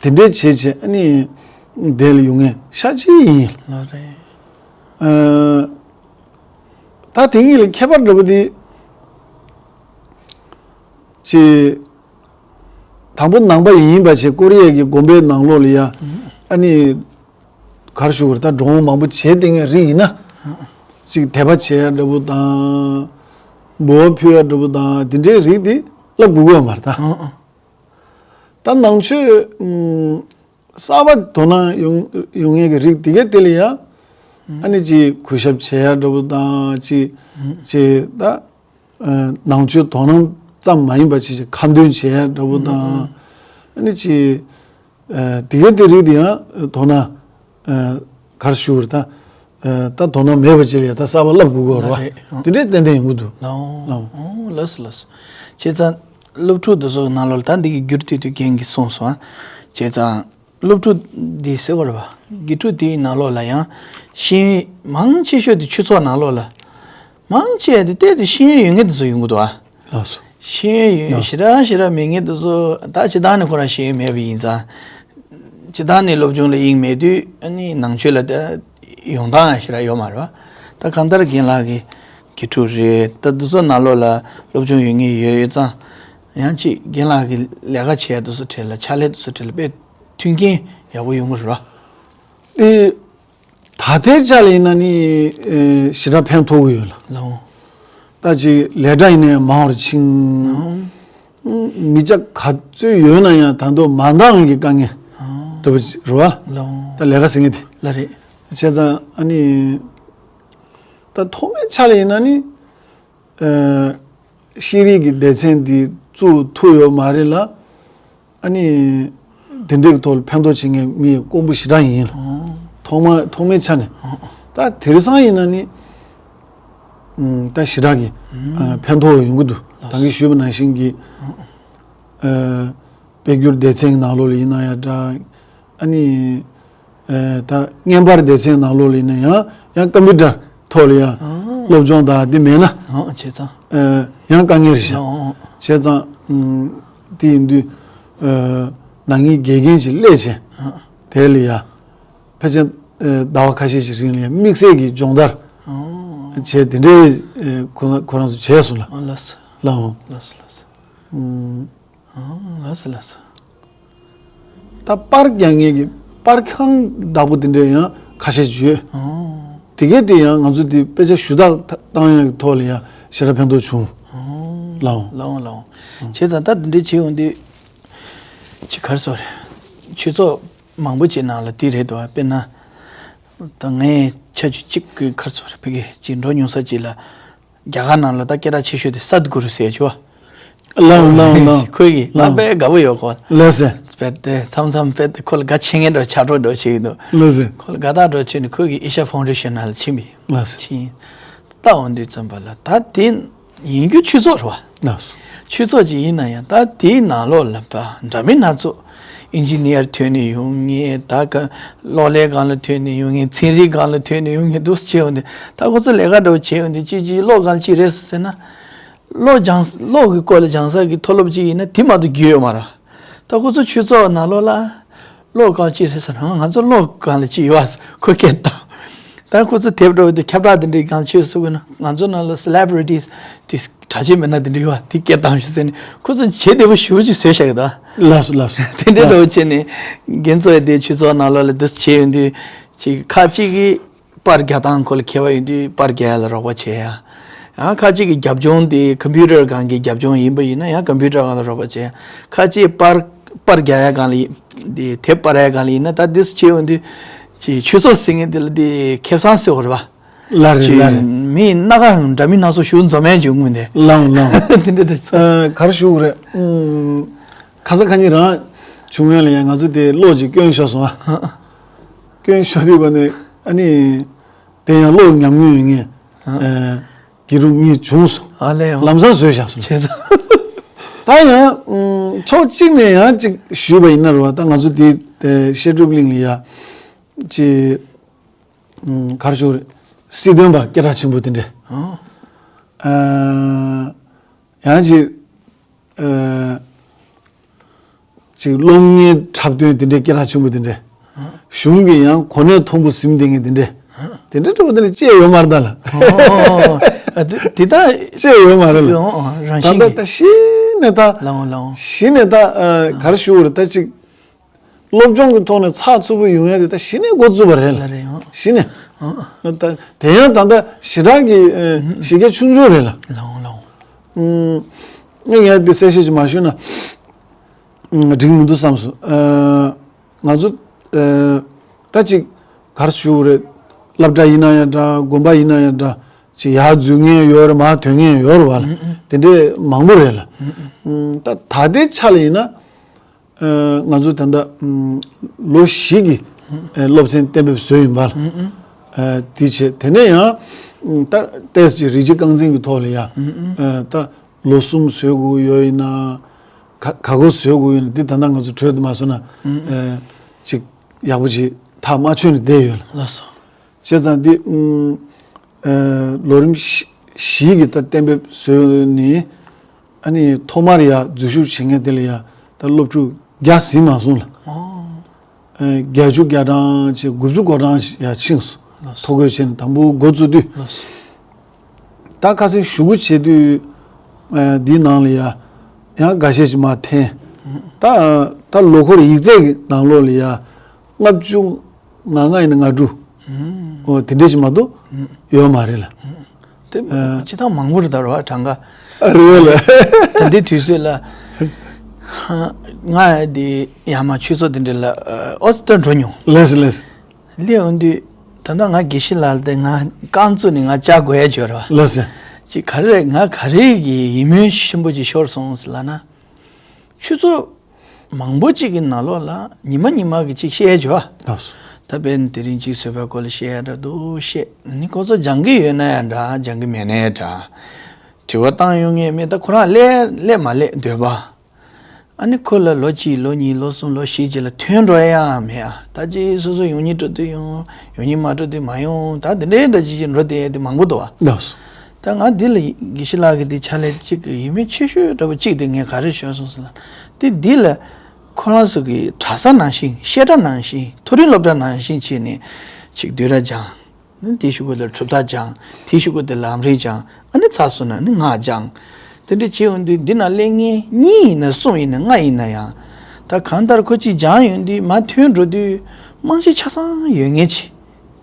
དེ་འདྲའི་བྱས་བྱས་ཨ་ནི་དེ་ལ་ཡོང་མཁན་ཤ་ཅིག་ཡིན། ལགས་རེད། ཨ། ད་དེ་གཉིས་ལ་ཁྱད་པར་འདྲ་པོ་དེ། ཅེས། དང་པོ་ནང་པ་ཡིན་པ་བྱས་ཀོ་རི་ཡའི་གི་དགོན་པའི་ནང་ལོགས་ལ་ཡ། ཨ་ནི། གར་ཞུ་བར་ད་འགྲོ་འོང་མང་པོ་བྱས་བསྡད་མཁན་རིགས་ཡིན་ན། ཅིག་དད་པ་བྱེད་ཡ་འདྲ་པོ་དང་། འབུལ་བ་ཕུལ་ཡ་འདྲ་པོ་དང་དེ་འདྲའི་རིགས་དེ་བསླབ་དགོས་ཀྱི་ཡོད་མ་རེད་ད། ད་ནང་ཆོས། གསར་པ་དོ་སྣང་ཡོང་ཡོང་མཁན་གྱི་རིགས་དེ་གས་དེ་ལ་ཡ། ཨ་ནི་ཅིག་གུས་ཞབས་བྱེད་ཡ་འདྲ་པོ་དང་ཅིག་ཅིག་ད། ནང་ཆོས་དོ་སྣང་ཙམ་མ་ཡིན་པ་ཅིག་ཅིག་ཁ་འདོན་བྱེད་ཡ་འདྲ་པོ་དང་། ཨ་ནི་ཅིག་དེ་གས་དེ་རིགས་དེ་ཡང་དོ་སྣང་གར་ཞུ་བར་ད། ད་དོ་སྣང་མེད་པ་ཅིག་ལ་ཡ་ད་གསར་པ་བསླབ་དགོས་ཀྱི་ཡོད་རེད་པ། ལགས་རེད། དེ་འདྲས་ཏན་ཏན་ཡོང་གི་འདུག་ལགས་འོང་། ལགས་འོང་། ལགས་སོ་ལགས་སོ། བྱས་ཙང་། སློབ་ཕྲུག་དེ་ཚོ་ནང་ལོགས་ལ་ད་འདི་གི་བསྒྱུར་དུས་དུས་རྒན་གྱིས་གསུངས་སོང་ཨ། བྱས་ཙང་། སློབ་ཕྲུག་འདི་ཟེར་བ་རེད་པ། དགེ་ཕྲུག་དེའི་ནང་ལོགས་ལ་ཡང་ཤེས་ཡོན་མང་ཆེ་ཤོས་དེ་ཆོས་ཚོགས་ནང་ལོགས་ལ་མང་ཆེ་དེ་ཏོག་ཙམ་ཤེས་ཡོན་ཡོད་མཁན་དེ་ཚོ་ཡོང་གི་འདུག་ཨ། ལགས་སོ། ཤེས་ཡོན་ཡོད་ལགས། ཞེ་དྲག་ཞེ་དྲག་མེད་མཁན་དེ་ཚོ་ད་སྤྱིར་བཏང་ནས་ཁོ་རང་ཤེས་ཡོན་མེད་པ་ཡིན་ཙང་། སྤྱིར་བཏང་ནས་སློབ་སྦྱོང་ལ་དབྱིངས་མེད་དུས་ཨ་ནི་ནང་ཆོས་ལ་ད་ཡོང་སྟངས་ཞེ་དྲག་ཡོད་མ་རེད་པ། ད་གང་ལྟར་རྒན་ལགས་ཀྱི་དགེ་ཕྲུག་རེད། ད་འདི་ཚོ་ནང་ལོགས་ལ་སློབ་སྦྱོང་ཡོད་མཁན་ཡོད་ཡོད་ཙང་། ཡང་ཅིག་རྒན་ལགས་ཀྱི་ལས་ཀ་བྱས་འདུག་ས་ཁྲིད་ལ་ཕྱག་ལས་འདུག་ས་ཁྲིད་ལ་དཔེ་མཐུན་རྐྱེན་ཡག་པོ་ཡོང་གི་རེད་པ། ཨེ། ད་ལྟའི་ཆ་ལ་ཡིན་ན་ནི་ཨེ་ཞེ་དྲག་ཕན་ཐོགས་ཀྱི་ཡོད་ལ། ལགས་འོང་། ད་ཅིག་ལས་གྲྭ་ཡིན་ན་ཡང་མང་བར་ཕྱིན། ལགས་འོང་། མི་སྐྱ་ག་ཚོད་ཡོད་ན་ཡང་ད་དུང་མ་འདང་གི་དཀའ་ངལ་ཨང་། འདྲ་པོ་ཅིག་རེད་པ། ལགས་འོང་། ད་ལས་ཀ་ཟེར་མཁན་དེ། ལགས་རེད། བྱས་ཙང་ཨ་ནི་ད་ཐོག་མའི་ཆ་ལ་ཡིན་ན་ནི། ཨ། ཤེས་རིག་གི་སྡེ་ཚན་འདི་བཙུགས་ཐུབ་ཡོད་མ་རེད་ལ། ཨ་ནི། དེ་འདྲའི་ཐོག་ལ་ཕན་ཐོགས་བྱེད་མཁན་མི་དཀོན་པོ་ཞེ་དྲག་ཡིན་ལ། ཨོ། ཐོག་མ་ཐོག་མའི་ཆ་ནས། ཨོ། ད་དེང་སང་ཡིན་ན་ནི། ཨུམ། ད་ཞེ་དྲག་གི་ཨུམ། ཨ། ཕན་ཐོགས་ཡོང་གི་འདུག་ད་གིན་ཞུས་པ་ནང་བཞིན་གྱི། ཨོ། ཨ། དཔལ་འབྱོར་སྡེ་ཚན་གྱི་ནང་ལོགས་ལ་ཡིན་ན་ཡང་འདྲ། ཨ་ནི། ཨ། ད་བརྙན་པར་སྡེ་ཚན་ནང་ལོགས་ལ་ཡིན་ན་ཡང་ཡང་ཀམ་པུ་ཊར་ཐོག་ལ་ཡང་ཨ། སློབ་སྦྱོང་དང་འདི་མེད་ན། ཨ། བྱས་ཙང་། ཨ། ཡང་དཀའ་ངལ་རེད་ཤག་ཨ། བྱས་ཙང་། ཨུམ། དེ་ཡིན་དུས། ཨ། ནང་མི་དགེ་རྒན་ཅིག་སླེབས་བྱས། ཨ། དེ་ལ་ཡ། ཕལ་ཆེར། ཨ། ཟླ་བ་ཁ་ཤས་ཤིག་རིང་ལ་ཡ་དམིགས་བསལ་གྱི་སྦྱོང་བརྡར། ཨ། བྱས་དེ་འདྲའི། ཨ། ཁོ་ཁོ་རང་ཚོ་བྱས་སོང་ལ། ཨ། ལགས་སོ། ལགས་འོང་། ལགས་སོ་ལགས་སོ། ཨུམ། ཨ། ལགས་སོ་ལགས་སོ། ད་པར་རྒྱག་མཁན་གྱི་པར་ཁང་བདག་པོ་དེ་འདྲ་ཡང་ཁ་ཤས་ཡོད། ཨོ། དེ་གས་དེ་ཡང་ང་ཚོ་དེ་དཔེ་ཆ་ཞུ་དག་བཏང་ཡག་གི་ཐོག་ལ་ཡང་ཞེ་དྲག་ཕན་ཐོགས་བྱུང་། ཨོ། ལའོ། ལའོ་ལའོ། བྱས་ཙང་ད་འདི་འདྲའི་བྱེད་ཡོང་དུས། ཅི་གར་སོ་རེད། ཆོས་ཚོགས་མང་པོ་ཅིག་ནང་ལ་དེ་རེད་འདུག་དཔེར་ན། ད་ངས་ཆ་ཆུ་གཅིག་གི་གར་སོ་རེད། ཕ་གི་ཅིག་འགྲོ་མྱོང་ས་ཅིག་ལ། རྒྱ་གར་ནང་ལ་ད་སྐད་གྲགས་ཆེ་ཤོས་དེ་སད་གུ་རུ་ཟེར་ཆོག་ལའོ་ལའོ་ལའོ། ཁོས་ཀྱིས་ང་དཔེ་དགའ་པོ་ཡོད་ཁོ། ལགས་སེ། དཔེ་དེ་མཚམས་མཚམས་དཔེ་དེ་ཁོ་ལ་དགའ་ཆེ་ངེས་འགྲོ་ཆགས་འགྲོ་འགྲོ་བྱེད་ཀྱི་འདུག་ལགས་སེ། ཁོ་ལ་དགའ་རྟགས་འགྲོ་བྱེད་ནས་ཁོས་ཀྱིས་ཨེ་ཤ་ཕའུན་ཌེ་ཤན་ནང་ལ་ཕྱིན་པ་ཡིན། ལགས་སེ། ཕྱིན། ལྟ་འོང་དུས་ཙམ་པ་ལ་ད་དེ་ཡིན་རྒྱུ་ཆོས་ཚོགས་རེད་བ། ལགས་སོ། ཆོས་ཚོགས་ཅིག་ཡིན་ན་ཡང་ད་དེའི་ནང་ལོགས་ལ་ད་འདྲ་མིན་སྣ་ཚོགས། ཨིན་ཇི་ནི་ཡར་ཐོན་ནས་ཡོང་ངེས། ད་ག་གློག་ཀླད་སྒང་ལ་ཐོན་ནས་ཡོང་ངེས། ཚན་རིག་སྒང་ལ་ཐོན་ནས་ཡོང་ངེས་འདུག་སེ་བྱས་ཡོང་དུས། ད་ཁོ་ཚོ་ལས་ཀ་འདྲ་བོ་བྱས་ཡོང་དུས་ཅི་ཅི་གློག་སྒང་ལ་ཅི་རེད་ཟེར་ན། གློག་སྦྱང་གློག་གི་སྐོར་ལ་སྦྱང་ས་གི་མཐོ་སློབ་ཅིག་ཡིན་ན་དེ་མ་གཏོགས་རྒྱུས་ཡོད་མ་རེད། ད་ཁོ་ཚོ་ཆོས་ཚོགས་ནང་ལོགས་ལ། གློག་སྒང་ཅི་རེད་ཟེར་ན། ང་ཚོ་གློག་སྒང་ལ་ཅི་ཡོད་ཨ་ཁོ་སྐད་བཏང་། ད་ཁོ་ཚོ་དེབ་འདྲ་བོ་དེ་ཁྱབ་བསྒྲགས་དེ་འདྲའི་སྒང་ཆོས་སུ་དགོས་ན་ང་ཚོ་ནང་ལ་སེ་ལེབ་རི་ཊིས་དེ་གྲགས་ཆེན་མེད་ན་དེ་འདྲ་ཡོད་ཨ་དེ་སྐད་བཏང་ཤོག་ཟེར་ནས་ཁོ་ཚོ་བྱེད་བདེ་པོ་ཞེ་པོ་ཅིག་བཟོས་བཞག་གི་འདུག་ལགས་སོ་ལགས་སོ། དེ་འདྲའི་འདྲ་བོ་བྱས་ནས་རྒན་ཚོ་ཡི་དེ་ཆོས་ཚོགས་ནང་ལོགས་ལ་དེ་བྱེད་ཡོང་དུས་ཅིག་ཁ་ཅིག་གིས། པར་རྒྱག་སྟངས་ཁོ་ལ་མཁས་པ་ཡིན་དུས་པར་རྒྱག་ཡ་ལ་རོགས་པ་བྱེད་ཡ། ཡང་ཁ་ཅིག་གིས་རྒྱབ་ལྗོངས་དེ་ཀམ་པུ་ཊར་སྒང་གི་རྒྱབ་ལྗོངས་ཡིན་པ་ཡིན་ན་ཡང་ཀམ་པུ་ཊར་སྒང་ལ་རོགས་པ་བྱེད་ཡ། ཁ་ཅིག་པར་པར་རྒྱག་ཡ་སྒང་ལ་ཡིན། དེ་དེབ་པར་ཡ་སྒང་ལ་ཡིན་ན། ད་འདི་སུ་བྱེད་འོང་དུས་ཅིག་ཆོས་ཚོགས་ཟེར་མཁན་དེ་ལ་དེ་ཁེ་བཟང་ཟེར་བ་རེད་བ། ལ་རེད་ཅིག་ལ་རེད། མི་སྣ་ཁ་འདྲ་མིན་སྣ་ཚོགས་ཞུ་འཛོམས་ཡ་བྱུང་ངོས་དེ། ལའོ་ལའོ། དེ་འདྲ་འདྲ་ཟེར། ཨ་ག་རེ་ཞུ་དགོས་རེད། ཨུམ། ཁ་ས་ཁ་ཉིན་རང་བྱུང་ཡ་ལ་ཡ་ང་ཚོ་དེ་གློག་ཅིག་སྐྱོན་ཤོར་སོང་ཨ། ཧ། སྐྱོན་ཤོར་དུས་ག་ནས་ཨ་ནི། དེ་ཡང་གློག་ཉམས་མྱོང་ཡོད་ངེས། ཨ། ཨེ། དགེ་ཕྲུག་གཉིས་བྱུང་སོང་། ཨ་ལས་ཡང་། ལམ་སང་བཟོས་བཞག་སོང་། བྱས་ཙང་། ད་ཡང་། ཨུམ། ཕྱོགས་གཅིག་ནས་ཡང་གཅིག་ཞུས་པ་ཡིན་ན་རེད་བ། ད་ང་ཚོ་དེ་དེ་བཤད་སྒྲུབ་གླིང་ལ་ཡ། ཅི། ཨུམ། ག་རེ་ཞུ་རེད། སྲིད་དོན་པ་སྐད་གྲགས་ཆེན་པོ་དེ་འདྲས། ཨ། ཨ། ཡང་ཅིག་ཨ། ཅིག་སློབ་གཉེར་འཁྲབ་སྟོན་དེ་འདྲའི་སྐད་གྲགས་ཆེན་པོ་དེ་འདྲའི། གཞུང་གི་ཡང་གོ་གནས་མཐོན་པོ་ཟིན་བསྡད་མཁན་དེ་འདྲའི། དེ་འདྲའི་འདྲ་བོ་དེ་འདྲ་བཅས་ཡོད་མ་རེད་ད་ལ། ཨོ། ཨ། དེ་དེ་ད། བཅས་ཡོད་མ་རེད་ལ། ཨོ། རང་ད་བཞིན་ད་གྱིས། ད་གཞི་ནས་ད། ལའོ་ལའོ། གཞི་ནས་ད། ཨ། ག་རེ་ཞུ་དགོས་རེད་ད་ཅིག་སློབ་སྦྱོང་གི་ཐོག་ནས་ཚགས་ཚུད་པོ་ཡོང་ཡ་དེ་ད་གཞི་ནས་འགོ་བཙུགས་པ་རེད་ལ། ལ་རེད་ཨང་། གཞི་ནས། ཨང་། ད་དེ་ཡང་ད་ལྟ་ཞེ་དྲག་གི་ཨ། ཨང་། གཞི་རྒྱ་ཆུང་ཆུང་རེད་ལ། ལའོ་ལའོ། ཨང་། ངས་ངས་འདི་གསལ་བཤད་ཅིག་མ་ཞུས་ན། ཨང་། འགྲིག་མི་འདུག་བསམ་སོང་། ཨ། ང་ཚོ། ཨ། ད་ཅིག་ག་རེ་ཞུ་དགོས་རེད། སློབ་གྲྭ་ཡིན་ན་ཡང་འདྲ། དགོན་པ་ཡིན་ན་ཡང་འདྲ། ཅིག་ཡར་འཛུལ་མཁན་ཡོད་རེད། མར་ཐོན་མཁན་ཡོད་རེད་བ་ལ། ཨང་ཨང་། དེ་འདྲས་མང་པོ་རེད་ལ། ཨང་ཨང་། ཨང་། ད་ད་ལྟའི་ཆ་ལ་ཡིན་ན། ཨ། ང་ཚོ་ད་ལྟ་ཨམ། ལོ་བཞི་གི་ཨ། སློབ་ཚན་གཏན་འབེབས་བཟོས་ཡིན་པ་ལ། ཨ། དེ་བྱས་དེ་ནས་ཡང་ཨམ། ད་ཏོག་ཙམ་རིགས་གཅིག་རྐང་འཛིན་གྱི་ཐོག་ལ་ཡ། ཨ། ད་ལོ་གསུམ་བཟོ་དགོས་ཡོད་ཡིན་ན། ག་ག་གོ་བཟོ་དགོས་ཡིན་ན་འདི་ད་ལྟ་ང་ཚོ་གྲོས་དུ་མ་བཟོས་ན། ཨ། ཅིག་ཡག་པོ་ཅིག་ཐག་མ་ཆོད་ནས་བསྡད་ཡོད་ལ། ལགས་སོ། བྱས་ཙང་འདི་ཨུམ། ཨ། ལོ་རིམ་བཞི་བཞི་གི་ད་གཏན་འབེབས་བཟོས་ནས། ཨ་ནི་ཐོག་མར་ཡ་འཛུལ་ཞུགས་བྱེད་མཁན་དེ་ལ་ཡ་ད་སློབ་ཕྲུག་བརྒྱ་ཟིན་མ་སོང་ལ། ཨོ། ཨ། བརྒྱད་ཅུ་གྱ་གྲངས་བྱས་དགུ་བཅུ་གོ་གྲངས་ཡ་ཕྱིན་སོང་། ལགས་སོ། ཐོ་འགོད་བྱས་ནས་དང་པོ་འགོ་བཙུགས་དུས། ལགས་སོ། ད་ཁ་སང་ཞུ་སྒོ་བྱེད་དུས། ཨ། འདི་ནང་ལ་ཡ་ཡང་འགའ་ཤས་ཤིག་མར་འཐེན། ཨུམ། ད་ད་ལོ་འཁོར་ཡིག་ཚད་ཀྱི་ནང་ལོགས་ལ་ཡ་ལྔ་བཅུ་ང་ལྔ་ཡིན་ན་ལྔ་དྲུག་ཨུམ། ཨོ། དེ་འདྲས་ཤིག་མ་གཏོགས་ཨུམ། ཡོད་མ་རེད་ལ། ཨུམ། དེ་ཨ། སྤྱིར་བཏང་མང་པོ་རེད་ད་རོ། གྲངས་ཀ། ཨ། རེད་བ་ལ། ད་འདི་དུས་ཚོད་ལ། ང་འདི་ཡར་མར་ཆོས་ཚོགས་དེ་འདྲ་ལ་ཨོ་སི་ཏྲ་འགྲོ་མྱོང་། ལགས་སོ་ལགས་སོ། སླེབས་འོང་དུས་ད་ལྟ་ང་དགེ་བཤེས་ལགས་དེ་ང་རྐང་བཙུགས་ནས་ང་བཅར་དགོས་ཡ་བྱོས་ར་བ། ལགས་སོ། ཅིག་ག་རེ་ང་ག་རེ་གི་ཡིད་སྨོན་ཆེན་པོ་ཅིག་ཤོར་སོང་ཟེར་ལབ་ན། ཆུ་ཚོད་མང་པོ་ཅིག་གི་ནང་ལོགས་ལ་ཉི་མ་ཉི་མ་གི་ཅིག་བཤད་ཡ་བྱོས། ལགས་སོ། ད་དཔེར་ན་དེ་རིང་ཅིག་བཟོད་པའི་སྐོར་ལ་བཤད་ཡ་འདྲ་འདུག་བཤད་ནི་ཁོ་ཚོ་སྦྱང་གི་ཡོད་ན་ཡང་འདྲ་སྦྱང་གི་མེད་ན་ཡང་འདྲ། དྲི་བ་བཏང་ཡོང་ངེས་མེད། ད་ཁོ་རང་སླེབས་སླེབས་མ་སླེབས་འདོད་པ། ཨ་ནི་ཁོ་ལ་ལོ་གཅིག་ལོ་གཉིས་ལོ་གསུམ་ལོ་བཞི་རྗེས་ལ་ཐོན་འགྲོ་ཡ་ཡང་མེད་ཨ། ད་ཅི་སོ་སོ་ཡོང་སྙིང་བྲོ་དུས་ཡོང་། ཡོང་སྙིང་མ་བྲོ་དུས་མ་ཡོང་། ད་དེ་འདྲའི་འདྲ་ཅི་ཅི་འགྲོ་བསྡད་ཡ་དེ་མང་པོ་འདུག་ཨ། ལགས་སོ། ད་ང་འདི་ལ་དགེ་བཤེས་ལགས་ཀྱི་དེ་ཕྱག་ལས་གཅིག་གི་ཡིད་སྨོན་ཆེ་ཤོས་འདྲ་པོ་གཅིག་དེ་ངས་ག་རེ་ཤོད་སོང་ཟེར་ལ། དེ་འདི་ལ་ཁོ་རང་ཚོ་གི་གྲྭ་ས་ནང་བཞིན་བཤད་གྲྭ་ནང་བཞིན་མཐོ་རིམ་སློབ་གྲྭ་ནང་བཞིན་བྱས་ནས་ཅིག་བསྡུས་གྲྭ་སྦྱང་། ནི་དེའི་གཞུག་གུ་དེ་ལ་གྲུབ་མཐའ་སྦྱང་། དེའི་གཞུག་གུ་དེ་ལ་ལམ་རིམ་སྦྱང་། ཨ་ནི་ཚར་སོང་ན་ནི་སྔགས་སྦྱང་། དེ་འདྲ་བྱས་ཡོང་དུས་འདི་ན་སླེབས་མཁན་གཉིས་ཡིན་ན་གསུམ་ཡིན་ན་ལྔ་ཡིན་ན་ཡང་། ད་གང་ལྟར་ཁོ་གཅིག་སྦྱངས་ཡོང་དུས་མར་ཐོན་འགྲོ་དུས་རྨང་གཞི་ཆ་ཚང་ཡོད་མཁན་ཅིག་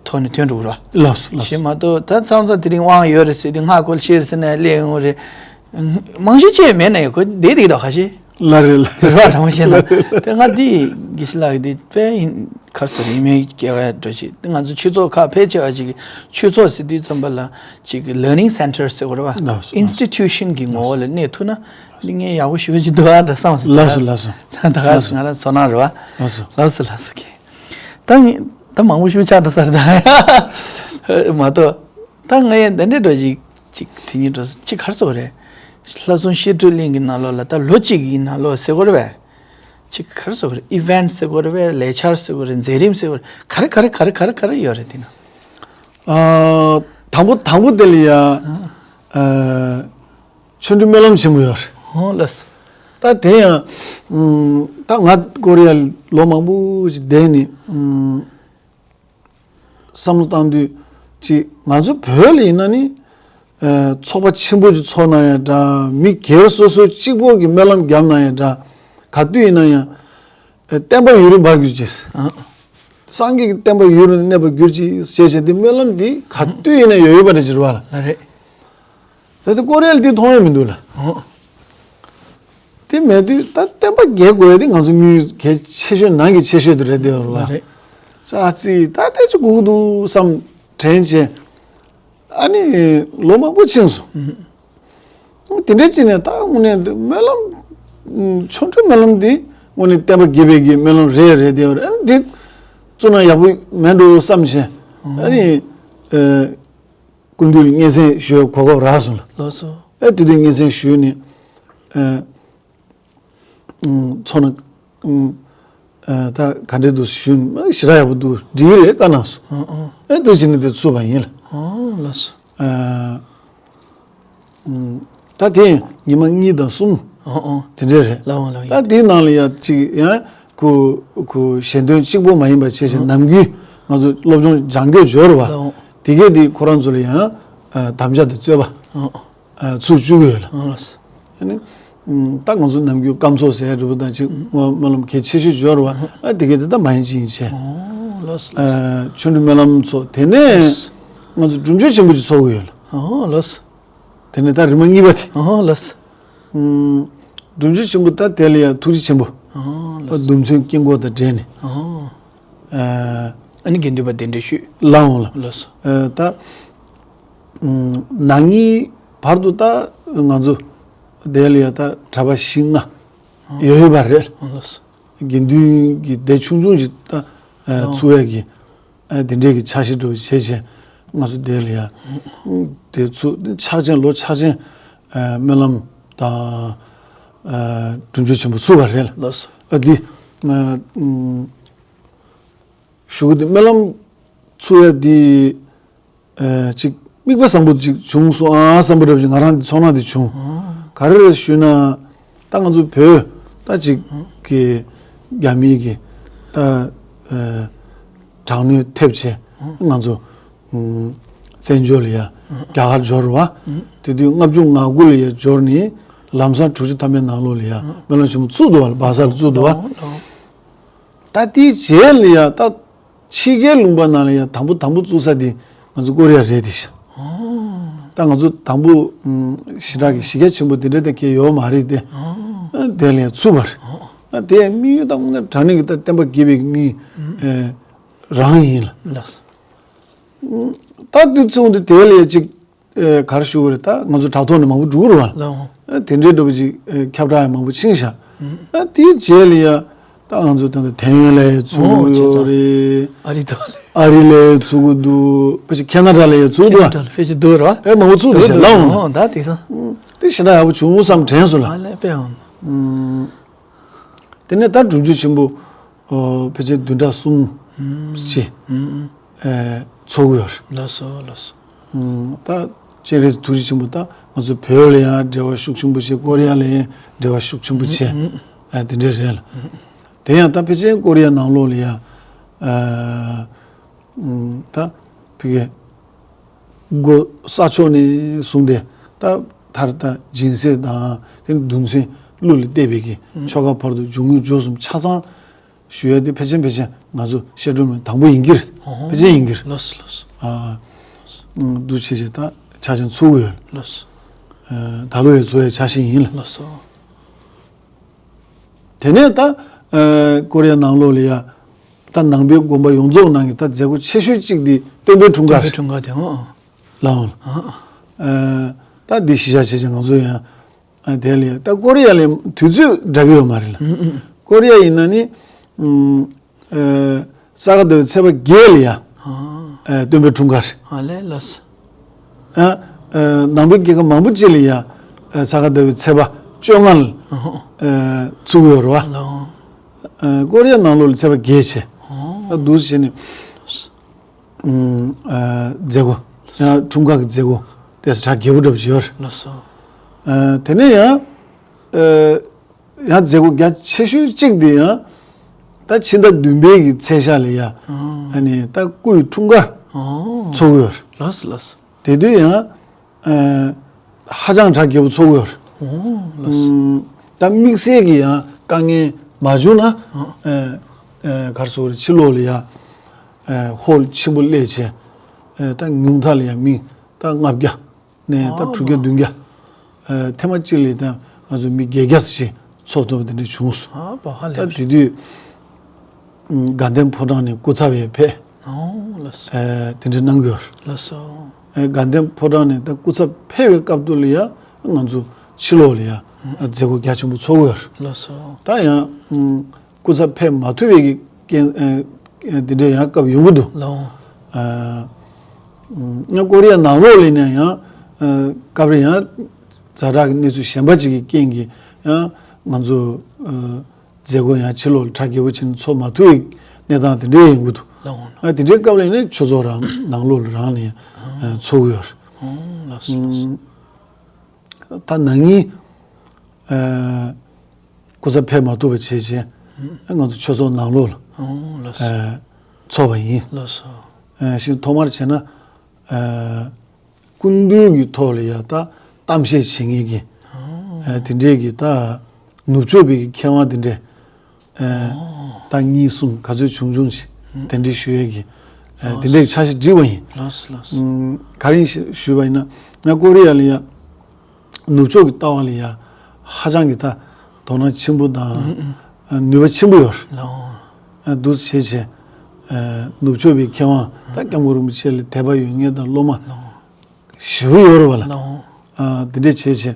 ཐོག་ནས་ཐོན་འགྲོ་གི་རེད་བ། ལགས་སོ་ལགས་སོ། ཞེས་མ་གཏོགས་ད་ཚང་ཚང་དེ་རིང་དབང་ཡོད་རེད་ཟེར་དུས་སྔགས་སྐོར་ཤེས་རེད་ཟེར་ན་སླེབས་ཡོང་རེད། མང་ཤོས་ཅིག་མེད་ན་ཡང་ཁོ་བསྡད་བསྡད་ཀྱི་འདུག་ཁ་ཤས། ལ་རེད་ལ། རེད་བ། དྲང་པོ་བཤད་ན། དེ་ང་འདི་དགེ་བཤེས་ལགས་འདི་དཔེ་ཡིན་ཁར་སོ་རེད། ཡིན་མིན་སྐྱེ་བའི་འགྲོ་ཞིག་ང་ཚོ་ཆོས་ཚོགས་ཁག་ཕལ་ཆེ་བ་ཅིག་གི་ཆོས་ཚོགས་ཟེར་དུས་ཙམ་པ་ལ་ཅིག་གི་learning center ཟེར་དགོས་རེད་བ། ལགས་སོ། Institution གི་ངོ་བོ་ལ་གནས་ཐུབ་ན་འདི་ངས་ཡག་པོ་ཞེ་པོ་ཅིག་འདུག་ཨ་འདྲ་བསམ་སོང་། ལགས་སོ་ལགས་སོ། ད་ག་ལགས་སོ། ང་རང་ཚོར་སྣང་རེད་བ། ལགས་སོ། ལགས་སོ་ལགས་སོ། ད་ངས་ད་མང་པོ་ཞེ་པོ་ཆགས་འགྲོ་ས་རེད་ད། མ་གཏོགས། ད་ང་ཡང་འདི་འདྲའི་འགྲོ་ཅིག་ཅིག་དྲི་ཉིན་འགྲོ་ཅིག་གར་སོ་རེད། ལྷ་སྲུང་བཤད་སྒྲུབ་གླིང་གི་ནང་ལོགས་ལ་ད་ལོ་གཅིག་གི་ནང་ལོགས་ཟེར་དགོས་རེད་པས། ཅིག་གར་སོ་རེད། event ཟེར་དགོས་རེད་པས། ལས་འཆར་ཟེར་དགོས་རེད། མཛད་རིམ་ཟེར་དགོས་རེད། ག་རེ་ག་རེ་ག་རེ་ག་རེ་ག་རེ་ཡོད་རེད་དེ་ན། ཨ། དང་པོ་དང་པོ་དེ་ལ་ཡ། ཨ། ཨ། ཆོ་འཕྲུལ་སྨོན་ལམ་ཆེན་མོ་ཡོད་རེད། ཨོ་ལགས་སོ། ད་དེ་ཡང་ཨུམ། ད་ང་ཀོ་རི་ཡ་ལོ་མང་པོ་ཞིག་བསྡད་ནས་ཨུམ། བསམ་བློ་བཏང་དུས་ཅིག་ང་ཚོ་བོད་ལ་ཡིན་ན་ནི་ཨ། ཚོགས་པ་ཆེན་པོ་ཅིག་ཚོགས་ན་ཡང་འདྲ། མི་སྒེར་སོ་སོ་གཅིག་པོ་གིས་སྨོན་ལམ་བརྒྱབ་ན་ཡང་འདྲ། ག་དུས་ཡིན་ན་ཡང་ཨ། བསྟན་པ་ཡུན་རིང་འབར་གྱུར་ཅིག་ཨ། སངས་རྒྱས་ཀྱི་བསྟན་པ་ཡུན་རིང་གནས་པར་གྱུར་ཅིག་ཞེས་བྱས་ཏེ་སྨོན་ལམ་འདི་ག་དུས་ཡིན་ན་ཡོད་ཡོད་པ་འདྲ་ཅིག་རེད་བ་ལ། ལ་རེད། ད་དེ་ཀོ་རི་ཡ་ལ་དེ་མཐོང་ཡ་མི་འདུག་ལ། ཨོ། དེ་མེད་དུས་ད་བསྟན་པ་རྒྱས་དགོས་ཡ་དེ་ང་ཚོ་དངུལ་གལ་ཆེ་ཤོས་ནང་གི་ཆེ་ཤོས་དེ་རེད་དེ་རེད་བ། ལ་རེད། ཙག་ཙིག་ད་དེ་ཅིག་དགོས་ཀྱི་འདུག་བསམ་དྲན་བྱས། ཨ་ནི་ལོ་མང་པོ་ཕྱིན་སོང་། ཨུ། དེ་འདྲའི་ཅིག་ནས་ད་དངོས་གནས་འདི་སྨོན་ལམ། ཨུ། ཆོ་འཕྲུལ་སྨོན་ལམ་འདི་དངོས་གནས་བསྟན་པ་རྒྱས་པའི་གི་སྨོན་ལམ་རེད་རེད་དེ་རེད། ཨ་ནི་འདི་བཙུགས་ན་ཡག་པོ་མེད་འགྲོ་བསམ་བྱས། ཨ་ནི་ཨ། སྐུ་མདུན་ལ་སྙན་སེང་ཞུ་བའི་གོ་སྐབས་རག་སོང་ལ། ལགས་སོ། ཨ། དེ་དུས་སྙན་སེང་ཞུས་ནས་ཨ། ཚོགས་ན་ཨ། ད་ག་འདྲས་འདུག་ཞུས་ན་ཞེ་དྲག་ཡག་པོ་འདུག་འགྲིག་གི་རེད་བཀའ་གནང་སོང་། ཨ། ཨ། ཨ་དེ་བྱས་ནས་དེ་ཚུགས་པ་ཡིན་ལ། ཨ། ལགས་སོ། ཨ། ད་དེ་ཡང་ཉི་མ་གཉིས་དང་གསུམ། ཨ། ཨ། དེ་འདྲས་རེད། ལགས་འོང་ལགས་འོང་། ད་དེའི་ནང་ལ་ཡང་ཅིག་ཡང་ཁོ་ཁོ་ཞལ་འདོན་གཅིག་པོ་མ་ཡིན་པ་བྱས་བྱས། ཨ། ནམ་རྒྱུན་ང་ཚོ་སློབ་སྦྱོང་སྦྱང་རྒྱུ་འབྱོར་བ། ལགས་འོང་། དེ་གས་དེ་ཁོ་རང་ཚོ་ལ་ཡང་ཨ། དམ་བཅའ་དེ་རྩོད་པ། ཨ། ཨ། ཚུགས་བཅུག་གི་ཡོད་ལ། ཨ། ལགས་སོ། ཨ་ནི་ཨུམ། ད་ང་ཚོ་ནམ་རྒྱུན་སྐམ་ཚོགས་ཟེར་ཡ་འདྲ་པོ་དང་ཅིག་ཨུམ། སྨོན་ལམ་གལ་ཆེ་ཤོས་འབྱོར་བ། ཨ། དེ་གས་དེ་ད་མ་ཡིན་ཅི་ཡིན་བྱས། ཨོ། ལགས་སོ། ཨ། ཆོ་འཕྲུལ་སྨོན་ལམ་ཚོགས། དེ་ནས་ང་ཚོ་སྒྲུབ་མཆོད་ཆེན་པོ་ཅིག་ཚོགས་ཀྱི་ཡོད་ལ། ཨོ། ལགས་སོ། དེ་ནས་ད་རིམ་པ་གཉིས་པ་དེ། ཨོ། ལགས་སོ། ཨུམ། སྒྲུབ་མཆོད་ཆེན་པོ་ད་དེ་ལ་ཡང་ཐུགས་རྗེ་ཆེན་པོ། ཨོ། ལགས་སོ། རྡུལ་ཚོན་དཀྱིལ་འཁོར་དང་འབྲེལ་ནས། ཨོ། ཨ། ཨ་ནི་དགེ་འདུན་པ་གདན་འདྲེན་ཞུས། ལགས་འོང་ལ། ལགས་སོ། ཨ། ད་ཨུམ། ན་ནིང་བར་དུ་ད་ང་ཚོ་དེ་ལ་ཡ་ད་གྲྭ་པ་བཞི་ལྔ་ཡོད་ཡོད་པ་རེད། ཨ། ལགས་སོ། དགེ་འདུན་གྱི་སྡེ་ཆུང་ཆུང་ཞིག་ད་ཨ། ཨ། ཚུགས་ཡ་གི་ཨ། དེ་འདྲའི་གི་འཆར་གཞི་འདྲ་པོ་བྱས་བྱས་ང་ཚོ་དེ་ལ་ཡ་དེ་ཚུགས། ཕྱག་ཆེན་ལོ་ཕྱག་ཆེན་ཨ། སྨོན་ལམ་དང་ཨ། སྒྲུབ་མཆོད་ཆེན་པོ་ཚུགས་པ་རེད། ལགས་སོ། ཨ། འདི་ཨ། ཨུམ། ཞུ་གི་འདུག་སྨོན་ལམ་ཚུགས་ཡ་འདི་ཨ། ཅིག་དམིགས་པ་བཟང་པོ་ཅིག་བྱུང་སོང་ཨ་བསམ་པ་འདྲ་པོ་ཅིག་ང་རང་འདི་ཚོར་སྣང་འདི་བྱུང་། ཨ། ག་རེ་རེད་ཞུས་ན་ད་ང་ཚོ་བོད་ད་ཅིག་གི་རྒྱ་མིའི་གི་ད་ཨ། དྲག་གནོན་ཐེབས་བྱས་ང་ཚོ་ཨུམ། བཙན་བྱོལ་ལ་ཡ་རྒྱ་གར་འབྱོར་བ། དེ་དུས་ལྔ་བཅུ་ང་དགུ་ལ་ཡ་འབྱོར་ནས་ལམ་སང་དྲུག་ཅུ་ཐམ་པའི་ནང་ལོགས་ལ་ཡ་སྨོན་ལམ་ཆེན་མོ་ཚུགས་འདུག་བ་ལ། སྦག་ས་ལ་ཚུགས་འདུག་བ། ད་དེའི་རྗེས་ལ་ཡ་ད་ཕྱི་རྒྱལ་ལུང་པ་ནང་ལ་ཡ་དང་པོ་དང་པོ་བཙུགས་ས་དེ་ང་ཚོ་ཀོ་རི་ཡ་རེད་དེ་ཤ། ད་ང་ཚོ་དང་པོ་ཨུམ། ཞེ་དྲག་གི་གཞི་རྒྱ་ཆེན་པོ་དེ་འདྲ་ད་གས་ཡོད་མ་རེད་དེ། ཨ། དེ་ལ་ཡ་ཚུགས་པ་རེད། ཨ། དེ་དམིགས་ཡུལ་དང་དངོས་གནས་དྲང་གནས་ཀྱི་ད་བསྟན་པ་རྒྱས་པའི་དམིགས་ཡུལ་ཨ། རང་ཡིན་ལ། ལགས་སོ། ད་དུས་ཚོད་འདི་དེ་ལ་ཡ་ཅིག་ཨེ། ག་རེ་ཞུ་དགོས་རེད། ད་ང་ཚོ་དྲ་ཐོག་ནས་མང་པོ་འགྲོ་གི་རེད་བ། ལགས་འོང་། ཨེ། དེ་འདྲའི་འདྲ་པོ་ཅིག་ཨེ། ཁྱབ་བསྒྲགས་ཡང་མང་པོ་ཕྱིན་ཤག་ཨ། དེའི་རྗེས་ལ་ཡ་ད་ང་ཚོ་ད་ལྟ་ཐའེ་ཝན་ལ་ཡ་ཚུགས་ཀྱི་ཡོད་རེད། ཨ་རི་དུ་ལ། ཨ་རི་ལ་ཡ་ཚུགས་ཀྱི་འདུག་ཕལ་ཆེར་ཁེ་ན་ཌ་ལ་ཡ་ཚུགས་འདུག་ཁེ་ན་ཌ་ལ་ཕལ་ཆེར་འདུག་རེད་བ། ཨེ། མང་པོ་ཚུགས་འདུག་ཤག་ལགས་འོང་། ཨོ། ད་དེང་སང་། ཨ། དེ་ཞེ་དྲག་ཡག་པོ་བྱུང་བསམ་དྲན་སོང་ལ། ཨ་ལས་དཔེ་འོང་། ཨ། དེ་ནས་ད་སྒྲུབ་མཆོད་ཆེན་པོ་ཨོ། ཕལ་ཆེར་བདུན་ཕྲག་གསུམ་ཅིག་ཨེ། ཚོགས་ཀྱི་ཡོད་རེད། ལགས་སོ་ལགས་སོ། ཨུམ། ད་སྤྱན་རས་གཟིགས་ཐུགས་རྗེ་ཆེན་པོ་ད་ང་ཚོ་བོད་ལ་ཡང་འབྲེལ་བ་ཤུགས་ཆེན་པོ་བྱས། ཀོ་རི་ཡ་ལ་ཡང་འབྲེལ་བ་ཤུགས་ཆེན་པོ་བྱས། ཨ། དེ་འདྲ་རེད་ལ། དེ་ཡང་ད་ཕལ་ཆེར་ཀོ་རི་ཡ་ནང་ལོགས་ལ་ཡང་ཨ། ཨུམ། ད་ཕ་གི་སྒོ་ས་ཕྱོགས་ནས་བཟུང་སྟེ་ད་མཐར་ད་སྦྱིན་སྲེག་དང་དེ་ནས་རྡུལ་ཚོན་ཀླུ་ལ་གཏད་པའི་གི་ཆོ་ག་བར་དུ་འབྱུང་དངོས་འབྱོར་གསུམ་ཆ་ཚང་ཞུ་ཡ་དེ་ཕལ་ཆེར་ཕལ་ཆེར་ང་ཚོ་བཤད་སྒྲུབ་མི་དང་པོ་ཡིན་གྱི་རེད། ཨོ། ཕལ་ཆེར་ཡིན་གྱི་རེད། ལགས་སོ་ལགས་སོ། ཨ། ཨུམ། འདུ་བྱེད་ཅིག་ད་ཆ་ཅན་ཚུགས་ཀྱི་ཡོད། ལགས་སོ། ད་ལོ་ཡི་བཟོ་ཡའི་འཆར་གཞི་ཡིན་ལ། ལགས་སོ། དེ་ནས་ད་ཀོ་རི་ཡ་ནང་ལོགས་ལ་ཡ་ད་ནང་པའི་དགོན་པ་ཡོངས་རྫོགས་ནང་གི་ད་མཛད་སྒོ་ཆེ་ཤོས་གཅིག་དེ་སྟོན་པའི་འཁྲུངས་སྟོན་པའི་སྐར་འཁྲུངས་སྐར་དེ་ཨང་། ལའང་། ད་འདི་གཞིས་ཆགས་ཆེ་ཆེ་ང་ཚོ་ཡང་དེ་ལ་ཡ་ད་ཀོ་རི་ཡ་ལ་དུས་ཚོད་འདྲ་གི་ཡོད་མ་རེད་ལ། ཀོ་རི་ཡ་ཡིན་ན་ནི། ཨ། ས་ག་ཟླ་བའི་ཚེས་པ་བརྒྱད་ལ་ཡ། ཨ། ཨ། སྟོན་པའི་འཁྲུངས་སྐར། ཨ་ལས་ལགས། ཨ། ཨ། ནང་པའི་རྒྱལ་ཁབ་མང་པོ་ཅིག་ལ་ཡ། ཨ། ས་ག་ཟླ་བའི་ཚེས་པ་བཅོ་ལྔ་ལ། ཨ། ཨ། ཚུགས་ཡོད་རེད་བ། ལགས། ཨ། ཀོ་རི་ཡ་ནང་ལོགས་ལ་ཚེས་པ་བརྒྱད་བྱས། ཨ། ཨ། འདུག་བྱས་ནས། ཨ། མཛད་སྒོ། ཡང་འཁྲུངས་སྐར་གྱི་མཛད་སྒོ་དེ་གྲ་རྒྱས་པོ་འདྲ་པོ་ཅིག་ཡོད་རེད། ལགས་སོ། ཨ། དེ་ནས་ཡང་། ཨ། ཡང་མཛད་སྒོ་རྒྱ་ཆེ་ཤོས་གཅིག་དེ་ཡང་ད་ཕྱི་ཟླ་བདུན་པའི་གི་ཚེས་ཤར་ལ་ཡ། ཨ་ནི་ད་སྐུའི་འཁྲུངས་སྐར་ཚོགས་ཀྱི་ཡོད་རེད། ལགས་སོ་ལགས་སོ། དེ་དུས་ཡང་ཧ་ཅང་གྲ་རྒྱས་པོ་ཚོགས་ཀྱི་ཡོད་རེད། ལགས་སོ། ད་དམིགས་བསལ་གྱི་ཡང་དཀའ་ངལ་མ་བྱུང་ན། ཨ། ག་རེ་ཟེར་དགོས་རེད། ཕྱི་ལོགས་ལ་ཡ་ཧོལ་ཆེན་པོ་སླེབས་བྱས། ད་ཉུང་མཐའ་ལ་ཡ་མི་ད་ལྔ་བརྒྱ། ནས་ད་ཨ་དྲུག་བརྒྱ་བདུན་བརྒྱ། ཨ། ཐེངས་མ་གཅིག་ལ་ད་ང་ཚོ་མི་བརྒྱད་བརྒྱ་ཙམ་ཞིག་ཚོགས་ཐུབ་པ་དེ་འདྲ་བྱུང་སོང་། ཨ་ཕ་ཧ་ལས། ད་དེ་དུས་དགའ་ལྡན་ཕོ་བྲང་ནས་སྐུ་ཚབ་ཡས་ཕེབས། ཨོ་ལགས་སོ། ཨ། དེ་འདྲ་གནང་གི་ཡོད་རེད། ལགས་སོ། ཨ། དགའ་ལྡན་ཕོ་བྲང་ནས་ད་སྐུ་ཚབ་ཕེབས་པའི་སྐབས་དུ་ལ་ཡ་ང་ཚོ་ཕྱི་ལོགས་ལ་ཡ་མཛད་སྒོ་རྒྱ་ཆེན་པོ་ཚོགས་ཀྱི་ཡོད་རེད། ལགས་སོ། ད་ཡང་། སྐུ་ཚབ་ཕེབས་མ་ཐུབ་པའི་གི་རྐྱེན། ཨ། འདི་འདྲའི་ཡང་སྐབས་ཡོང་གི་འདུག་ལའང་། ཨ། ང་ཀོ་རི་ཡ་ནང་ལོགས་ལ་ནས་ཡང་། ཨ། སྐབས་རེ་ཡང་ཛ་དྲག་གི་གནས་ཚུལ་གཞན་པ་ཅིག་གི་རྐྱེན་གྱིས་ཡང་ང་ཚོ། ཨ། མཛད་སྒོ་ཡང་ཕྱི་ལོགས་ལ་གྲ་རྒྱས་པོ་བྱས་ནས་ཚོགས་མ་ཐུབ་པའི་གནས་སྟངས་དེ་འདྲའི་ཡོང་གི་འདུག་ལའང་། ཨ། དེ་འདྲའི་སྐབས་ལ་ནས་ཆོས་ཚོགས་རང་ནང་ལོགས་ལ་རང་ལ་ཡང་། ཨ། ཚོགས་ཀྱི་ཡོད་རེད། ཨོ་ལགས་སོ་ལགས་སོ། ད་ན་ནིང་། ཨ། སྐུ་ཚབ་ཕེབས་མ་ཐུབ་པ་བྱས་རྗེས། ཨ། ང་ཚོ་ཆོས་ཚོགས་ནང་ལོགས་ལ། ཨོ་ལགས་སོ། ཨ། ཚོགས་པ་ཡིན། ལགས་སོ། ཨ། ཞིག་ཐོག་མར་བྱས་ན། ཨ། སྐུ་མདུན་གྱི་ཐོག་ལ་ཡ་ད་གཏམ་བཤད་བྱེད་མཁན་གྱི། ཨོ། ཨ། དེ་འདྲས་ཀྱི་ད་ནུབ་ཕྱོགས་པའི་གི་མཁས་དབང་དེ་འདྲས། ཨ། ད་གཉིས་གསུམ་ག་ཚོད་བྱུང་བྱུང་ཞིག་དེ་འདྲའི་ཞུ་ཡས་ཀྱི། ཨ། དེ་འདྲའི་འཆར་གཞི་བསྒྲིགས་པ་ཡིན། ལགས་སོ་ལགས་སོ། ཨ། ག་རེ་ཞུས་པ་ཡིན་ན། ང་ཀོ་རི་ཡ་ལ་ཡ་ནུབ་ཕྱོགས་ཀྱི་ལྟ་བ་ལ་ཡ་ཧ་ཅང་གི་ད་དོ་སྣང་ཆེན་པོ་དང་། ཨ། ནུས་པ་ཆེན་པོ་ཡོད་རེད། ལའང་། ཨ། འདུག་བྱས་བྱས། ཨ། ནུབ་ཕྱོགས་པའི་མཁས་དབང་ད་སྐྱབས་མགོན་རིན་པོ་ཆེ་ལ་དད་པ་ཡོད་མཁན་དང་སློབ་མ། ལའང་། ཞེ་པོ་ཡོད་རེད་བ་ལ། ལའང་། ཨ། འདི་འདྲས་བྱས་བྱས།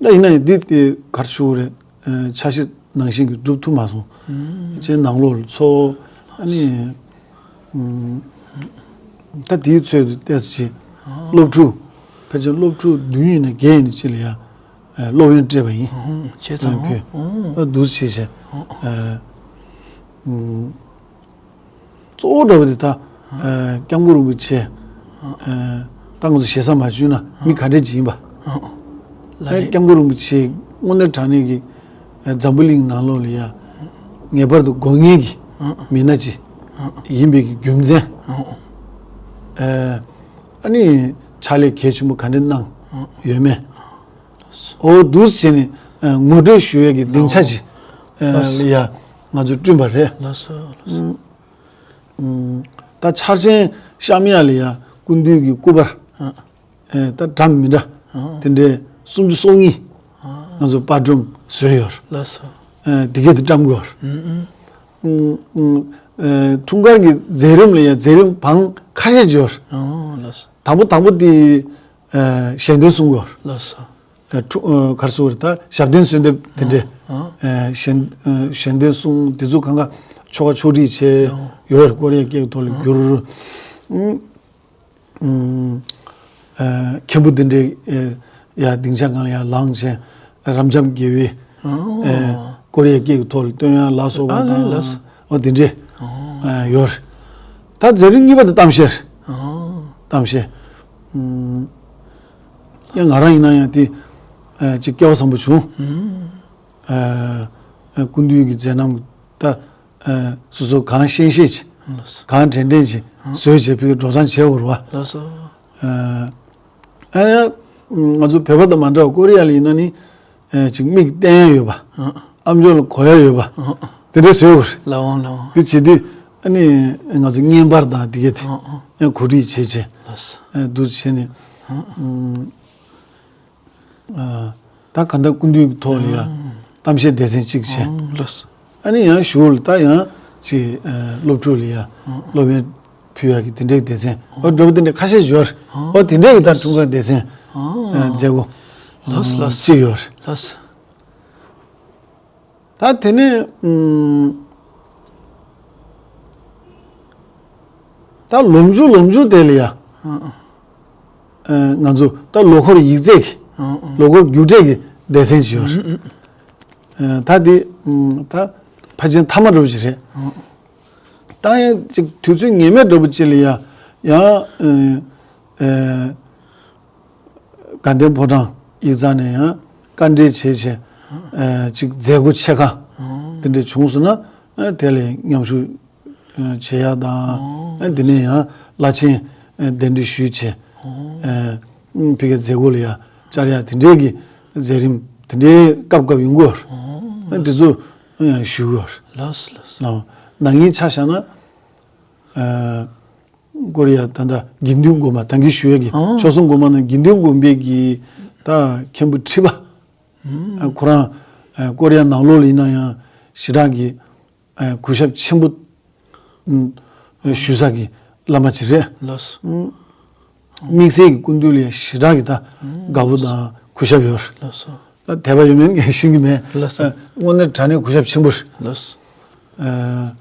ད་ཡིན་ན་ཡང་འདི་དེ་ག་རེ་ཞུ་དགོས་རེད། ཨ། འཆར་གཞི་ནང་བཞིན་གྱི་འགྲུབ་ཐུབ་མ་སོང་། ཨུམ། ཅེས་ནང་ལོགས་ལ་ཚོགས། ཨ་ནི། ཨུམ། ད་དེའི་ཚོད་དུ་ཏོག་ཙམ་ཅིག་ཨ། སློབ་ཕྲུག་ཕལ་ཆེར་སློབ་ཕྲུག་བདུན་ཡིན་ན་བརྒྱད་ཡིན་ན་ཅིག་ལ་ཡ། ཨ། སློབ་ཡོན་སྤྲད་པ་ཡིན། ཨུམ། བྱས་ཙང་། ཨ། བོད། ཨུམ། ཨ། འདུག་བྱས་བྱས། ཨ། ཨུམ། གཙོ་བོ་འདྲ་བོ་དེ་ད། ཨ། སྐྱབས་མགོན་རིན་པོ་ཆེ། ཨ། ད་ང་ཚོ་ཞེ་ས་མ་བཅུག་ན་མི་ག་འདྲས་ཅིག་ཡིན་པ། ཨ། ལ་ཨ། རེད། སྐྱབས་མགོན་རིན་པོ་ཆེ་དངོས་གནས་དྲང་གནས་ཀྱི། ཨ། འཛམ་བུ་གླིང་ནང་ལོགས་ལ་ཡ་ངེས་པར་དུ་དགོས་ངེས་ཀྱི། ཨ། མི་སྣ་ཅིག་ཨ། ཡིན་པའི་གི་རྒྱུ་མཚན། ཨ། ཨ། ཨ་ནི་ཕྱག་ལས་གལ་ཆེན་པོ་ག་འདྲས་གནང་། ཨ། ཡོད་མེད། ཨོ་འདུག་བྱས་ནས། ཨ། ངོ་སྤྲོད་ཞུ་ཡས་ཀྱི་སྡིངས་ཆ་ཅིག་ཨ། ལགས་སོ། ལ་ཡ་ང་ཚོས་བསྐྲུན་པ་རེད། ལགས་སོ་ལགས་སོ། ཨུམ། ཨུམ། ད་འཆར་ཅན་བཤམས་ཡ་ལ་ཡ་སྐུ་མདུན་གྱི་སྐུ་པར། ཨ། ཨེ། ད་འགྲམ་མི་འདྲ། ཨ། དེ་འདྲའི་སུམ་ཅུ་སོ་གཉིས། ཨ། ང་ཚོ་པར་སྒྲོམ་བཟོས་ཡོད། ལགས་སོ། ཨེ། དེ་གས་དེ་བཀྲམ་དགོས། ཨུམ་ཨུམ། ཨུམ་ཨུམ། ཨེ། འཁྲུངས་སྐར་གྱི་མཛད་རིམ་ལ་ཡ་མཛད་རིམ་བང་ཁ་ཤས་ཡོད། ཨ། ལགས་སོ། དང་པོ་དང་པོ་དེ། ཨེ། ཞལ་འདོན་གསུང་དགོས། ལགས་སོ། ཨ། ཁྲུ། ཨ། ག་རེ་ཟེར་དགོས་རེད། ད་ཞབས་བརྟན་གསོལ་འདེབས་དེ་འདྲས། ཨ། ཨ། ཞལ། ཨ། ཞལ་འདོན་གསུང་དེ་ཚོ་གང་ག་ཆོ་ག་ཕྱོགས་སྒྲིག་བྱས། ཨ། ཡོད་རེད། ཀོ་རི་ཡའི་སྐད་ཀྱི་ཐོག་ལ་བསྒྱུར། ཨ། ཨ། མཁན་པོ་དེ་འདྲས། ཨ། ཡ་སྡིངས་ཆ་སྒང་ལ་ཡ་ལངས་བྱས་རབ་འབྱམས་དགེ་བའི། ཨ། ཨ། ཀོ་རི་ཡའི་སྐད་ཀྱི་ཐོག་ལ་བཏོན་ཡ་ལ་སོགས་པ། ཨ། དང་། ལགས། ཨོ་དེ་འདྲས། ཨ། ཡོད་རེད། ད་མཛད་རིམ་གཉིས་པ་དེ་གཏམ་བཤད། ཨ། གཏམ་བཤད། ཨུམ། ཡང་ང་རང་ཡིན་ན་ཡང་དེ། ཨ། ཅིག་སྐལ་བ་བཟང་པོ་བྱུང་། ཨུམ། ཨ། ཨ། སྐུ་མདུན་གྱི་མཛད་རྣམ་ད། ཨ། སོ་སོ་གང་ཤེས་ཤེས་ཅིག་ལགས་སོ། གང་དྲན་དྲན་ཅིག་ཨ། བཟོས་བྱས་ཕ་གིར་སྒྲོག་སྦྱང་བྱས་ཡོད་རེད་བ། ལགས་སོ། ཨ། ཨ་ཡ། ང་ཚོ་བོད་པ་དང་མ་འདྲ་བ་ཀོ་རི་ཡ་ལ་ཡིན་ན་ནི། ཨ། ཅིག་མིག་བསྟན་ཡ་ཡོད་པ། ཨ། ཨམ་ཅོག་ལ་གོ་ཡ་ཡོད་པ། ཨ། དེ་འདྲ་བཟོས་ཡོད་རེད། ལའང་ལའང་། དེ་བྱེད་དུས་ཨ་ནི་ང་ཚོ་བརྙན་པར་དང་དེ་གས་དེ། ཨ། ཨ། ཨ། གོ་སྒྲིག་བྱས་བྱས། ལགས་སོ། ཨ། འདུག་བྱས་ནས། ཨ། ཨུམ། ཨ། ད་གང་ལྟར་སྐུ་མདུན་གྱི་ཐོག་ལ་ཡ་གཏམ་བཤད་སྡེ་ཚན་གཅིག་བྱས། ཨང་། ལགས་སོ། ཨ་ནི་ཡང་གཞུག་ལ་ད་ཡང་ཅིག་ཨ་སློབ་ཕྲུག་ལ་ཡ་སློབ་ཡོན་ཕུལ་ཡག་གི་དེ་འདྲའི་སྡེ་ཚན། ཨོ་འདྲ་པོ་དེ་འདྲའི་ཁ་ཤས་ཡོད་རེད། ཨོ་དེ་འདྲའི་གི་ད་འཁྲུངས་སྐར་སྡེ་ཚན་ཨ་མཛད་སྒོ་ལགས་སོ། ལགས་སོ། ཅིག་ཡོད་རེད། ལགས་སོ། ད་དེ་ནས་ཨུམ། ད་ལོ་མཇུག་ལོ་མཇུག་དེ་ལ་ཡ། ཨང་། ཨ་ང་ཚོ་ད་ལོ་འཁོར་ཡིག་ཚད་ཀྱི་ཨང་། ཨང་། ལོ་འཁོར་རྒྱུགས་སྤྲད་ཀྱི་སྡེ་ཚན་ཞིག་ཡོད་རེད། ཨུམ། ཨུམ། ཨ་ད་དེ་ཨུམ། ད་ཕལ་ཆེར་མཐའ་མ་འདྲ་པོ་ཞིག་རེད། ཨང་། ད་ཡང་ཅིག་དུས་ཚོད་ངེས་མེད་འདྲ་པོ་ཅིག་ལ་ཡ། ཡང་ཨ་ཨ། དགའ་ལྡན་ཕོ་བྲང་ཡིག་ཚང་ནས་ཡང་བཀའ་འདྲི་བྱས་བྱས། ཨ་ཅིག་མཛད་སྒོ་ཆེ་ཁག་ཨང་། དེ་འདྲ་བྱུང་སོང་ན་ཨ་དེ་ལ་མཉམ་ཞུགས་ཨ་བྱེད་ཡག་དང་། ཨང་། ཨ་དེ་ནས་ཡང་བླ་ཆེན་ཨ་གདན་འདྲེན་ཞུས་བྱས། ཨང་། ཨ་ཕ་གིའི་མཛད་སྒོ་ལ་ཡང་བཅར་ཡག་དེ་འདྲའི་གི་མཛད་རིམ་དེ་འདྲའི་སྐབས་སྐབས་ཡོང་གི་ཡོད་རེད། ཨང་། ཨ་དེ་ཚོ་ཡང་ཞུ་གི་ཡོད་རེད། ལགས་སོ། ལགས་སོ། ལགས། ན་ནིང་ཆ་བཞག་ན་ཨ། ཀོ་རི་ཡ་ད་ལྟ་དགེ་འདུན་དགོན་པ་ད་གིན་ཞུ་ཡས་ཀྱི་ཨང་། ཆོལ་གསུམ་དགོན་པ་ནང་དགེ་འདུན་དགོན་པའི་གི་ད་མཁན་པོ་ཁྲི་པ། ཨུམ། ཨ་ཁོ་རང་ཨ་ཀོ་རི་ཡ་ནང་ལོགས་ལ་ཡིན་ན་ཡང་ཞེ་དྲག་གི་ཨ་གུས་ཞབས་ཆེན་པོ་ཨུམ་ཞུ་ས་གི་བླ་མ་ཅིག་རེད། ལགས་སོ། ཨུམ། དམིགས་བསལ་གྱི་སྐུ་མདུན་ལ་ཡང་ཞེ་དྲག་གི་ད་དགའ་པོ་དང་གུས་ཞབས་ཡོད་རེད། ལགས་སོ། ད་དད་པ་ཡོད་མེད་ངས་ཤེས་ཀྱི་མེད། ལགས་སོ། ཨ་དངོས་གནས་དྲང་གནས་གུས་ཞབས་ཆེན་པོ་རེད། ལགས་སོ། ཨ།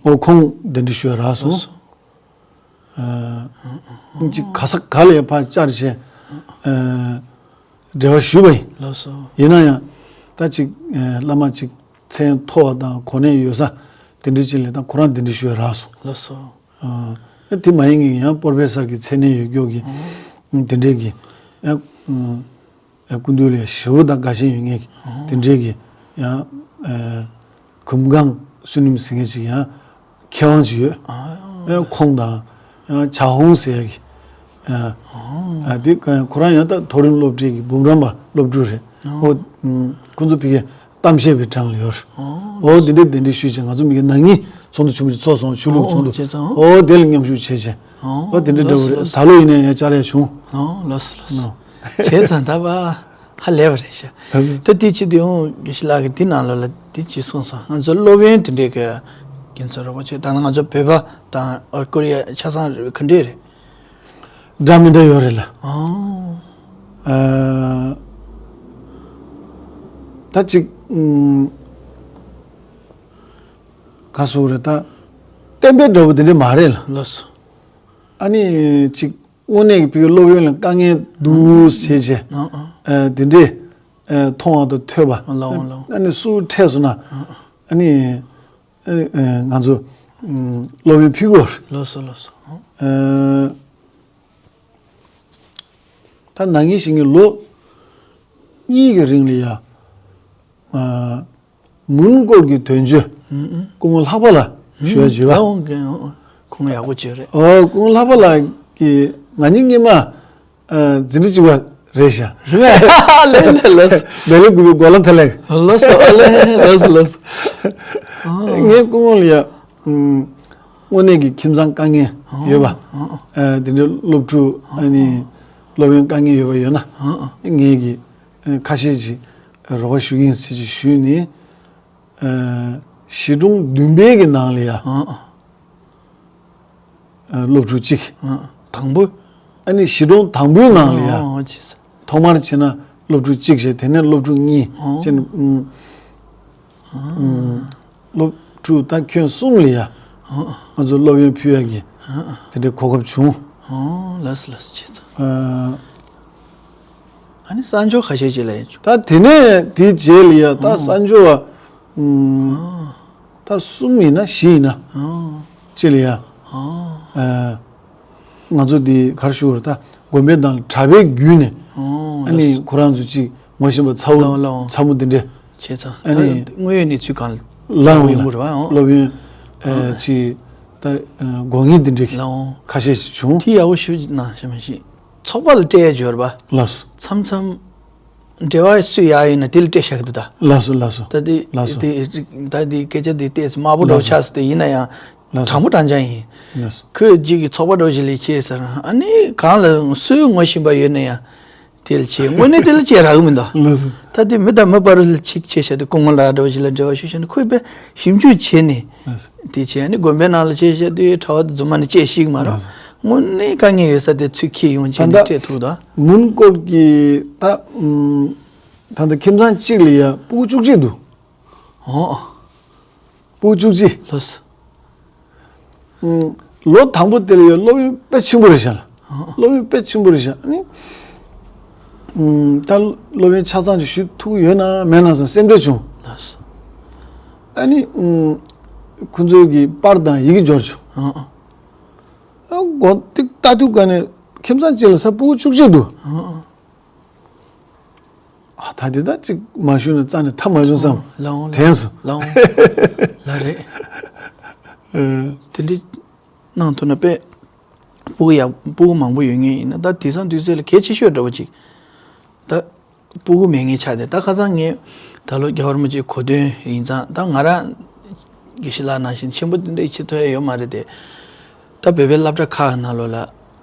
ཨོ་ཁོང་གདན་འདྲེན་ཞུ་ཡ་རག་སོང་། ལགས་སོ། ཨ་ཅིག་ག་ས་ག་ལ་ཡ་ཕར་བཅར་བྱས་ཨ་འབྲེལ་བ་ཞུས་པ་ཡིན། ལགས་སོ། ཡིན་ན་ཡང་ད་ཅིག་ཨ་བླ་མ་ཅིག་མཚན་ཡང་མཐོ་བ་དང་གོ་གནས་ཡོད་ས་དེ་འདྲ་ཅིག་ལ་ད་ཁོ་རང་གདན་འདྲེན་ཞུ་ཡ་རག་སོང་། ལགས་སོ། ཨ་དེ་མ་ཡིན་གྱི་ཡང་པོར་ཕེ་སར་གྱི་མཚན་གནས་ཡོད་རྒྱུ་གི་ཨ་དེ་འདྲའི་གི་ཨ། ཨ་སྐུ་མདུན་ལ་ཞེ་པོ་དང་དགའ་ཞེན་ཡོད་མཁན་གྱི་ཨོ། དེ་འདྲའི་གི་ཡང་ཨ་གུམ་སྒང་བསོད་ནམས་ཟེར་མཁན་ཅིག་ཡང་མཁས་དབང་ཅིག་ཡོད། ཨ་ཨ་ཁོང་དང་ཡང་ཇ་ཧོང་ཟེར་ཡ་གི་ཨ་ཨོ། ཨ་དེ་ཁོ་རང་ཡང་ད་མཐོ་རིམ་སློབ་གྲྭའི་གི་འབུམ་རམས་པ་སློབ་ཕྲུག་རེད། ཨོ། ཨོ་ཁོང་ཚོ་ཕ་གིའི་གཏམ་བཤད་པའི་གྲས་ལ་ཡོད་རེད། ཨོ། ཨོ་དེ་འདྲའི་གདན་འདྲེན་ཞུས་བྱས་ང་ཚོ་མ་གི་ན་ནིང་ཚོགས་འདུ་ཆེན་པོ་ཅིག་ཚོགས་སོང་། ཆོས་ལུགས་ཨོ་ཚོགས་འདུ། བྱས་ཙང་། ཨོ་དེ་ལ་མཉམ་ཞུགས་བྱས་བྱས། ཨོ། ཨོ་དེ་འདྲ་འདྲ་བོ་རེད། ལགས་སོ། ད་ལོ་ཡིན་ན་ཡང་བཅར་ཡ་བྱུང་། ཨོ་ལགས་སོ་ལགས་སོ། ནོ། བྱས་ཙང་ད་བ་ཧ་ལས་པ་རེད་ཤག་ཧ་ལས། ད་དེ་ཅི་དེ་འོང་དགེ་བཤེས་ལགས་ཀྱིས་དེ་ནང་ལོགས་ལ་དེ་ཅི་གསུངས་སོང་། ང་ཚོ་སློབ་ཡོན་དེ་འདྲའི་གི་ཁྱེད་ཚོ་རོགས་པ་བྱེད་དང་ང་ཚོ་བོད་པ་དང་ཨོ་ཀོ་རི་ཡ་ཆ་ཚང་རེད་ག་འདྲས་རེད། འདྲ་མི་འདྲ་ཡོད་རེད་ལ། ཨོ། ཨ་ད་ཅིག་ཨུམ། ག་སོ་རེད་ད། གཏན་འབེབས་འདྲ་བོ་དེ་འདྲ་མ་རེད་ལ། ལགས་སོ། ཨ་ནི་ཅིག་དངོས་གནས་ཀྱི་བོད་སློབ་ཡོན་ལ་དཀའ་ངལ་འདུག་ཟེར་བྱས། ཨ་ཨ། ཨ་དེ་འདྲས་ཨ་མཐོང་བ་དང་ཐོས་པ། ལའོ་ལའོ། ཨ་ནི་སུ་འཕྲད་སོང་ན། ཨ་ཨ། ཨ་ནི་ཨ་ཨ་ང་ཚོ་ཨུམ་སློབ་ཡོན་ཕུལ་དགོས། ལགས་སོ་ལགས་སོ། ཨ་ད་ན་ནིང་བཞིན་གྱི་ལོ་གཉིས་ཀྱི་རིང་ལ་ཡ། ཨ་མུན་སྐོར་གྱི་དོན་བརྗོད། ཨུམ་ཨུམ། སྐུ་ངོ་ལྷག་པ་ལགས་ཞུ་ཡ་བྱོས་པ། ཨུམ། ཁོང་ཡག་པོ་བྱས་རེད། ཨོ་སྐུ་ངོ་ལྷག་པ་ལགས་ཀྱིས་ང་གཉིས་སྔོན་མ་ཨ་འཛིན་གྲྭ་གཅིག་པ་རེད་ཤག་རེད། ལགས་ལགས་ལགས། བེ་ལེ་དགུ་པའི་གོ་ལ་ཐ་ལེ། ལགས་སོ་ཨ་ལེ་ལགས་སོ་ལགས་སོ། ངའི་སྐུ་ངོ་ལ་ཡ། ཨུམ། དངོས་གནས་ཀྱི་ཁྱིམ་ཚང་དཀའ་ངལ་ཡོད་པ། ཨ་དེ་འདྲའི་སློབ་ཕྲུག་ཨ་ནི་སློབ་ཡོན་དཀའ་ངལ་ཡོད་པ་ཡོད་ན་ངས་ཀྱི་ཁ་ཤས་ཅིག་རོགས་པ་ཞུ་གི་ཡིན་ཟེར་ཅིག་ཞུས་ནས། ཨ་གཞིས་གྲོང་བདུན་པའི་གི་ནང་ལ་ཡ། ཨ་ཨ། ཨ་སློབ་ཕྲུག་གཅིག་ཨ་དང་པོ། ཨ་ནི་གཞིས་གྲོང་དང་པོའི་ནང་ལ་ཡ། ཨ་ཨ་ཅེས། ཐོག་མར་བྱས་ན་སློབ་ཕྲུག་གཅིག་བྱས་དེ་ནས་སློབ་ཕྲུག་གཉིས་ཨ་བྱས་ནས་ཨུམ། ཨ་ཨུམ། སློབ་ཕྲུག་ད་ཁྱོན་གསུམ་ལ་ཡ། ཨ་ཨ། ང་ཚོ་སློབ་ཡོན་ཕུལ་ཡ་གི་ཨ་ཨ། དེ་འདྲའི་གོ་སྐབས་བྱུང་། ཨ་ལགས་སོ་ལགས་སོ་བྱས་ཙང་། ཨ། ཨ་ནི་གསར་འབྱོར་ཁ་ཤས་ཅིག་ལ་ཡ་བྱུང་། ད་དེ་ནས་དེའི་རྗེས་ལ་ཡ་ད་ཨ་གསར་འབྱོར་བ། ཨུམ། ཨ་ད་གསུམ་ཡིན་ན་བཞི་ཡིན་ན། ཨ་ཅི་ལ་ཡ། ཨ་ཨ། ང་ཚོ་འདི་གར་ཞུ་བར་ད་དགོན་པའི་ནང་ལ་གྲྭ་པའི་བརྒྱུད་ནས། ཨ་ཨ་ནི་ཁོ་རང་ཚོ་ཅིག་ངོ་ཤེས་པ་ཚ་བོ་ལའོ་ལའོ། ཚ་མོ་འདི་འདྲས། བྱས་ཙང་ཨ་ནི་ད་དངོས་ཡོད་གནས་ཚུལ་གང་ལ་ལའོ་ཡོང་གི་རེད་བ། ཨོ། སློབ་ཡོན་ཨ་ཨ། ཅིག་ད་དགོས་ངེས་འདི་འདྲས་ལའོ་ཁ་ཤས་ཤིག་བྱུང་། དེ་ཡག་པོ་ཞུ་ན་ཤེས་མ་ཤེས། ཚོགས་པ་ལ་སྤྲད་ཡ་འབྱོར་བ། ལགས་སོ། མཚམས་མཚམས་འབྲེལ་བ་སུ་ཡག་ཡིན་ན་དེ་ལ་སྤྲད་བཞག་གི་འདུག་ད། ལགས་སོ་ལགས་སོ། ད་དེ་ལགས་སོ། དེ་ད་དེ་སྐད་ཆ་དེ་ཏོག་ཙམ་དམའ་པོ་འདྲ་བོ་ཆགས་སོང་། དེ་ཡིན་ན་ཡང་ལགས་སོ། དྲང་པོ་དྲང་རྐྱང་ཡིན། ལགས་སོ། ཁོས་གཅིག་གི་ཚོགས་པ་འདྲ་བོ་ཞིག་ལས་བྱས་ཟེར། ཨ་ནི་གང་ལ་སུའི་ངོ་ཤེས་པ་ཡོད་ན་ཡང་། དེ་ལ་བྱས་དངོས་གནས་དེ་ལ་བྱས་རག་གི་མི་འདུག་ལགས་སོ། ད་དེ་མི་དང་མི་བར་ལ་ཅིག་བྱས་བཞག་དུས་སྐུ་ངོ་ལགས་འདྲ་བོ་ཞིག་ལ་འབྲེལ་བ་ཞུ་བཞག་ནས་ཁོས་དཔེ་ཞིབ་འཇུག་བྱས་ནས། ལགས་སོ། དེ་བྱས་ནས་དགོན་པའི་ནང་ལ་བྱས་བཞག་དུས་གྲྭ་བ་དེ་རྫུན་མ་ནས་བྱས་ཤིག་མ་རེད། ལགས་སོ། དངོས་གནས་དཀའ་ངལ་ཡོད་ས་དེ་ཚུར་འཁྱེར་ཡོང་བྱས་ད་ནས་ལྟ་སྤྲད་ཐུབ་ད། མོན་གྷོ་གི་ད་ཨམ། ད་ལྟ་ཁྱིམ་ཚང་གཅིག་ལ་ཡ་སྤུ་གུ་བཅུ་གཅིག་འདུག་ཨོ། སྤུ་གུ་བཅུ་གཅིག་ལགས་སོ། ཨུམ། ལོ་དང་པོ་དེ་ལ་ཡང་སློབ་ཡོན་དཔེ་ཆེན་པོ་རེད་ཤག་ཨོ། སློབ་ཡོན་དཔེ་ཆེན་པོ་རེད་ཤག་ཨ་ནི། ཨུམ། ད་སློབ་ཡོན་ཆ་ཚང་ཅིག་ཞུ་ཐུབ་ཀྱི་ཡོད་ན་མེད་ན་བསམ་སེམས་ཁྲལ་བྱུང་། ལགས་སོ། ཨ་ནི། ཨུམ། ཁོ་ཚོའི་གི་པར་དང་ཡི་གེ་འབྱོར་བྱུང་། ཨོ། ཨ་དགོན་ཏིག་ལྟ་དུས་ག་ནས་ཁྱིམ་ཚང་གཅིག་ལ་ས་སྤུ་གུ་བཅུ་གཅིག་འདུག་ཨོ། ཨ་ད་དེ་ད་ཅིག་མ་ཞུས་ན་རྩ་ནས་ཐབས་མ་བྱུང་བསམ། ལགས་འོང་། དྲན་སོང་། ལགས་འོང་། ལགས་རེད། ཨེ། དེ་འདྲ་གནང་ཐུབ་ན་དཔེ། སྤུ་གུ་ཡག་སྤུ་གུ་མང་པོ་ཡོད་མཁན་ཡིན་ན་ད་དེང་སང་དུས་ཚོད་ལ་གལ་ཆེ་ཤོས་འདྲ་བོ་ཅིག་ད་སྤུ་གུ་མེད་མཁན་ཆགས་ཏེ་ད་ཁ་སང་ངས་ད་ལོ་རྒྱལ་བ་རིན་པོ་ཆེའི་གོ་སྟོན་ཡིན་ཙང་ད་ང་རང་དགེ་བཤེས་ལགས་ནང་བཞིན་ཆེན་པོ་དེ་འདྲ་བྱེད་ཐུབ་ཡ་ཡོད་མ་རེད་དེ། ད་བོད་པའི་སློབ་གྲྭ་ཁག་ནང་ལོགས་ལ་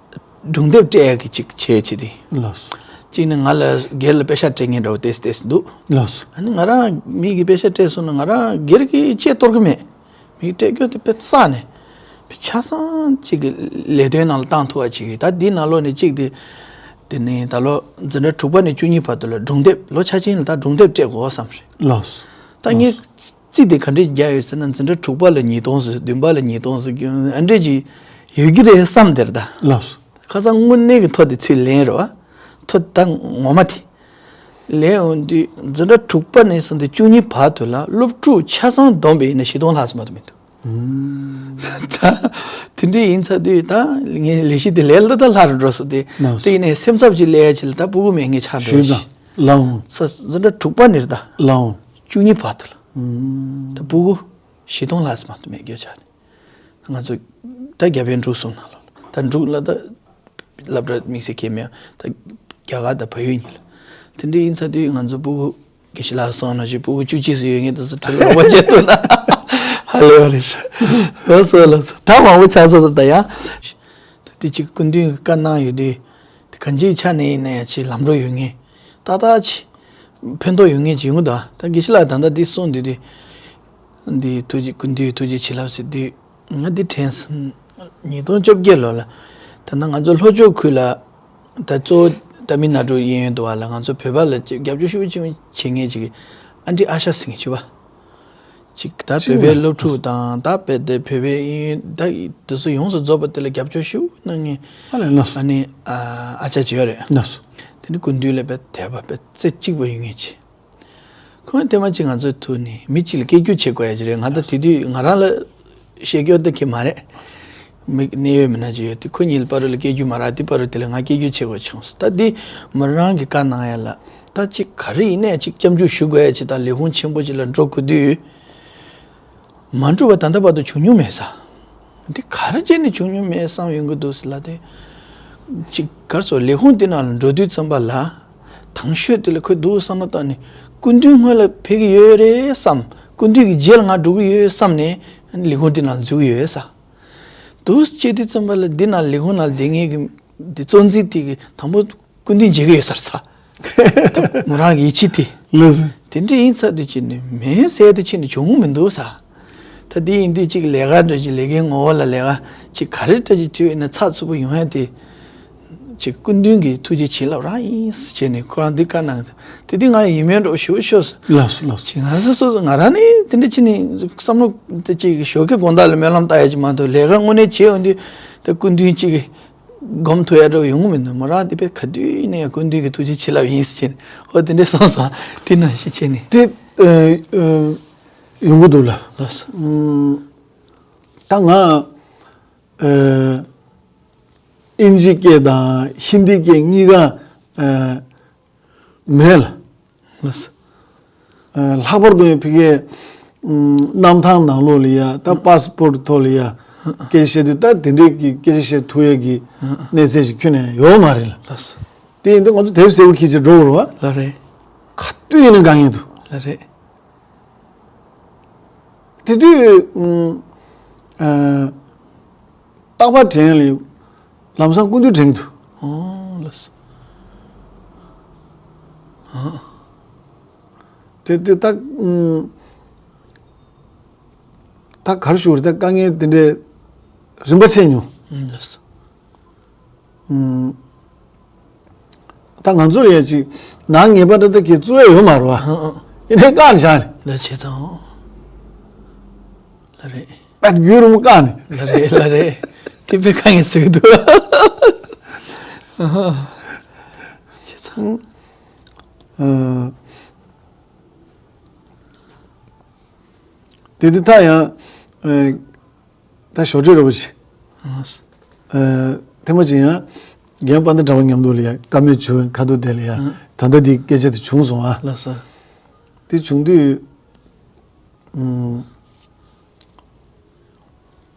སྒྲུང་དེབ་སྤྲད་ཡག་གི་ཅིག་བྱས་བྱས་ཏེ། ལགས་སོ། གཅིག་ནི་ང་ལ་སྒེར་ལ་པེ་ཤག་སྤྲད་མཁན་འདྲ་བོ་ཏོག་ཙམ་ཏོག་ཙམ་འདུག་ལགས་སོ། ཨ་ནི་ང་རང་མི་གིས་པེ་ཤག་སྤྲད་སོང་ན་ང་རང་སྒེར་གྱི་ཆེད་གཏོར་གི་མེད། མི་གིས་སྤྲད་རྒྱུ་དེ་དཔེ་རྩ་ནས་དཔེ་ཆ་ཚང་གཅིག་གི་ལས་དོན་ནང་ལ་བཏང་ཐུབ་པ་ཅིག་ཡོད། ད་འདི་ནང་ལོགས་ནས་གཅིག་དེ། དེ་ནས་ད་ལོ་འཛིན་གྲྭ་དྲུག་པ་ནས་བཅུ་གཉིས་བར་དུ་ལ་སྒྲུང་དེབ་ལོ་ཆ་ཆེན་ལ་ད་སྒྲུང་དེབ་སྤྲད་དགོས་བསམ་རེད། ལགས་སོ། ད་ངས་རྩིས་དེ་ག་འདྲས་རྒྱག་ཡོད་ཟེར་ན་འཛིན་གྲྭ་དྲུག་པ་ལ་ཉིས་སྟོང་ཟེར་བདུན་པ་ལ་ཉིས་སྟོང་ཟེར་ཨ་འདྲས་ཅིག་ཡོད་ཀྱི་རེད་བསམ་དེར་ད། ལགས་སོ། ཁ་སང་དངོས་གནས་ཀྱི་ཐོ་དེ་ཚུར་ལེན་རེད་བ། ཐོ་ད་ངོ་མ་དེ། ལེན་འོང་དུས་འཛིན་གྲྭ་དྲུག་པ་ནས་བཟུང་སྟེ་བཅུ་གཉིས་བར་དུ་ལ་སློབ་ཕྲུག་ཆ་ཚང་བསྡོམས་པ་ཡིན་ན་བཞི་སྟོང་ལྷག་ཙམ་མ་གཏོགས་མི་འདུག་ཨུམ། ད་དེ་འདྲ་ཡིན་ཚར་དུས་ད་ངའི་ལས་གཞི་དེ་ལས་སླ་ད་སླ་རུ་འགྲོ་སོང་སྟེ། ལགས་སོ། དེ་ཡིན་ནའི་སེམས་འཚབ་ཅིག་སླེབས་ཡ་ཅིག་ལ་ད་སྤུ་གུ་མེད་མཁན་ཆགས་འགྲོ་ཞུས་ཡ་ཙང་། ལགས་འོང་། ས་འཛིན་གྲྭ་དྲུག་པ་ནས་ད། ལགས་འོང་། བཅུ་གཉིས་བར་དུ་ལ། ཨུམ། ད་སྤུ་གུ་བཞི་སྟོང་ལྷག་ཙམ་མ་གཏོགས་མེད་རྒྱུ་ཆགས་ནས། ང་ཚོ་ད་རྒྱ་བལ་འབྲུག་གསུམ་ནང་ལོགས་ལ་ད་འབྲུག་ལ་ད་སློབ་གྲྭ་དམིགས་བསལ་གང་ཡང་མེད། ད་རྒྱ་གར་དང་བལ་ཡུལ་གཉིས་ལ། དེ་འདྲ་ཡིན་ཚར་དུས་ང་ཚོ་སྤུ་གུ་དགེ་བཤེས་ལགས་གསུངས་ནང་བཞིན་སྤུ་གུ་བཅུ་གཅིག་ཙམ་ཡོད་མཁན་དེ་ཚོ་ཁྲིད་ལ་རོགས་པ་བྱེད་ཐུབ་ན་ཧ་ལས་པ་རེད་ཤག་ལགས་སོ་ལགས་སོ། ད་མང་པོ་ཆགས་སོང་ད་ཡ། ད་དེ་གཅིག་སྐུ་མདུན་གྱི་བཀའ་གནང་ཡོད་དུས་དེ་གང་ཅིའི་ཆ་ནས་ཡིན་ན་ཡང་ཅིག་ལམ་འགྲོ་ཡོད་མཁན། ཏག་ཏག་ཅིག་ཕན་ཐོགས་ཡོད་མཁན་ཅིག་ཡོང་གི་འདུག་ད་དགེ་བཤེས་ལགས་ད་ལྟ་འདི་གསུངས་དུས་དེ། འདི་ཐུགས་རྗེ་སྐུ་མདུན་ཐུགས་རྗེ་བྱིན་རླབས་ཟེར་དུས། ང་འདི་དྲན་སོང་། ཉིས་སྟོང་བཅོ་བརྒྱད་ལོ་ལ། ད་ལྟ་ང་ཚོ་ལྷོ་ཕྱོགས་ཁུལ་ལ། ད་གཙོ་བོ་ཏ་མིལ་ནཱ་ཌུ་གཡས་གཡོན་དུ་བ་ལ་ང་ཚོ་བོད་པ་ལ་རྒྱབ་སྐྱོར་ཤུགས་ཆེན་པོ་བྱེད་མཁན་ཅིག་ཨན་ཏི་ཨ་ཤ་ཟེར་མཁན་ཅིག་བ། ཅིག་ད་བོད་པའི་སློབ་ཕྲུག་དང་ད་བོད་དེ་བོད་པའི་གཡས་གཡོན་ད་དེ་ཚོ་ཡོངས་སུ་རྫོགས་པ་དེ་ལ་རྒྱབ་སྐྱོར་ཤུགས་གནང་མཁན། ཨ་ལས་ལགས་སོ། ཨ་ནི་ཨ་ཨ་ཅག་ཅིག་ཡོད་རེད། ལགས་སོ། དེ་ནི་སྐུ་མདུན་ལ་དཔེ་དད་པ་དཔེ་རྩེ་གཅིག་པ་ཡོད་མཁན་ཅིག་ཁོང་ཐེངས་མ་གཅིག་ང་ཚོའི་ཐུག་ནས་མི་གཅིག་ལ་སྐད་སྒྱུར་བྱེད་དགོས་ཡ་ཅིག་རེད། ང་ད་དེ་དུས་ང་རང་ལ་བཤད་སྐྱོར་ད་གི་མ་རེད། མི་གནད་ཡོད་མི་སྣ་ཅིག་ཡོད་དེ་ཁོ་གཉིས་ལ་པ་རུ་ལ་སྐད་སྒྱུར་མ་རག་དེ་པ་རུ་དེ་ལ་ང་སྐད་སྒྱུར་བྱེད་དགོས་བྱུང་སོང་། ད་འདི་མོ་རང་གི་བཀའ་གནང་ཡ་ལ་ད་གཅིག་ག་རེ་ཡིན་ནའི་གཅིག་སྐྱབས་འཇུག་ཞུ་དགོས་ཡ་ཅིག་དང་ལས་ཁུངས་ཆེན་པོ་ཅིག་ལ་འགྲོ་དགོས་དུས། མ་འགྲུབ་པ་ད་ལྟ་བར་དུ་བྱུང་མྱོང་མེད་ས། འདི་ག་རེ་བྱས་ནས་བྱུང་མྱོང་མེད་བསམ་ཡོང་གི་འདུག་ཟེར་ལ་དེ། ཅིག་གར་སོ་ལས་ཁུངས་དེ་ནང་ལ་འགྲོ་དུས་ཙམ་པ་ལ། དང་ཤོས་དེ་ལ་ཁོས་འདུག་བསམ་བློ་བཏང་ནས་སྐུ་མདུན་སྔོན་ལ་ཕེབས་ཀྱི་ཡོད་རེད་བསམ། སྐུ་མདུན་གྱི་རྗེས་ལ་ང་འགྲོ་གི་ཡོད་བསམ་ནས་ལས་ཁུངས་དེ་ནང་ལ་འཛུལ་གྱི་ཡོད་ས། འདུག་བྱེད་དུས་ཙམ་པ་ལ་འདི་ནང་ལས་ཁུངས་ནང་ལ་བསྡད་མཁན་གྱི་འདི་གཙོ་འཛིན་དེ་གི་དང་པོ། སྐུ་མདུན་མཇལ་གི་ཡོད་ས་རེད་ས། ད་མོ་རང་གི་ཡིད་ཆེས་དེ། ལགས་སོ། དེ་འདྲ་ཡིན་ཚར་དུས་ཕྱིན་ནས་མེད་ཟེར་དུས་ཕྱིན་ནས་བྱུང་མི་འདུག་ས། ད་དེ་ཡིན་དུས་གཅིག་ལས་ཀ་འདྲ་ཅིག་ལས་ཀའི་ངོ་བོ་ལ་ལས་ཀ་ཅིག་ག་རེ་འདྲ་ཅིག་བྲིས་ཡོད་ན་ཚགས་ཚུད་པོ་ཡོང་ཡ་དེ། ཅིག་སྐུ་མདུན་གྱི་ཐུགས་རྗེ་བྱིན་རླབས་རང་ཡིན་ཟེར་བྱས་ནས་ཁོ་རང་འདི་བཀའ་གནང་། དེ་དུས་ང་ཡིད་སྨོན་འདྲ་པོ་ཞེ་པོ་ཤོར་སོང་། ལགས་སོ་ལགས་སོ། ཅིག་ང་ཚོ་སོ་སོ་ང་རང་ནི་དེ་འདྲ་ཕྱིན་ནས་བསམ་བློ་དེ་ཅིག་ཞོགས་ཀས་དགོང་དག་ལ་སྨོན་ལམ་བཏབ་ཡ་ཅིག་མ་གཏོགས་ལས་ཀ་དངོས་གནས་བྱེད་ཡོང་དུས་ད་སྐུ་མདུན་ཅིག་སྒོམ་ཐུབ་ཡ་འདྲ་བོ་ཡོང་གི་མི་འདུག་མོ་རང་དེ་དཔེ་ག་དུས་ནས་ཡང་སྐུ་མདུན་གྱི་ཐུགས་རྗེ་བྱིན་རླབས་ཡིན་ཟེར་བྱས་ནས་ཨོ་དེ་འདྲས་གསུངས་སོང་། དེ་ནང་བཞིན་བྱས་ནས། དེ་ཨ་ཨ་ཡོང་གི་འདུག་ལ། ལགས་སོ། ཨམ། ད་ང་ཨ་ཨིན་ཇི་སྐད་དང་ཧིན་དི་སྐད་གཉིས་ཀ་ཨ་མེད་ལ། ལགས་སོ། ཨ་ལྷག་པར་དུ་ཡང་ཕ་གིའི་ཨམ་གནམ་ཐང་ནང་ལོགས་ལ་ཡ་ད་པ་སི་པོར་ཐོག་ལ་ཡ་སྐད་ཆ་བཤད་དུས་ད་དེ་འདྲའི་གི་སྐད་ཆ་བཤད་ཐུབ་ཡ་གི་གནས་ཚད་ཞིག་ཁྱོན་ནས་ཡོད་མ་རེད་ལ། ལགས་སོ། དེ་ཡིན་དུས་ང་ཚོ་དེབ་གསལ་པོ་ཁྱེར་བྱས་འགྲོ་དགོས་རེད་བ། ལགས་རེད། ག་དུས་ཡིན་ན་དཀའ་ངལ་འདུག་ལགས་རེད། དེ་དུས་ཨམ་ཨ་རྟག་པར་དྲན་ལས་ལམ་སང་སྐུ་མདུན་དྲན་གྱི་འདུག་ཨོ་ལགས་སོ། དེ་དེ་ད་ཨུམ། ད་ག་རེ་ཞུ་དགོས་རེད། ད་དཀའ་ངལ་དེ་འདྲའི་རིམ་པ་འཕྲད་མྱོང་། ཨུམ། ལགས་སོ། ཨུམ། ད་ང་ཚོ་ལ་ཡ་ཅིག་ནག་ཉེས་པ་འདྲ་ད་གས་བཙུགས་ཡ་ཡོད་མ་རེད་བ། ཨང་ཨང་། ཡིན་ནའི་བཀག་ནས་བཞག་ནས། ལགས་བྱས་ཙང་། ལགས་རེད། ཨ་རྒྱུན་རིང་པོ་བཀག་ནས། ལགས་རེད་ལགས་རེད། དེ་དཔེ་དཀའ་ངལ་བཟོ་གི་འདུག་ཨང་། བྱས་ཙང་། ཨང་། དེ་དེ་ད་ཡང་། ཨ། ད་ཞོགས་ཀྲིག་རིན་པོ་ཆེ། ཨ། ཨ། ཐེངས་མ་གཅིག་ཡང་རྒན་དཔལ་ལྡན་གྲགས་པ་མཉམ་དུ་ལ་ཡ་བཀའ་མོལ་བྱུང་། ཁ་ཐུག་དེ་ལ་ཡ། ཨ། ད་ལྟ་འདི་སྐད་ཆ་དེ་བྱུང་སོང་ཨ། ལགས་སོ། དེ་བྱུང་དུས། ཨུམ།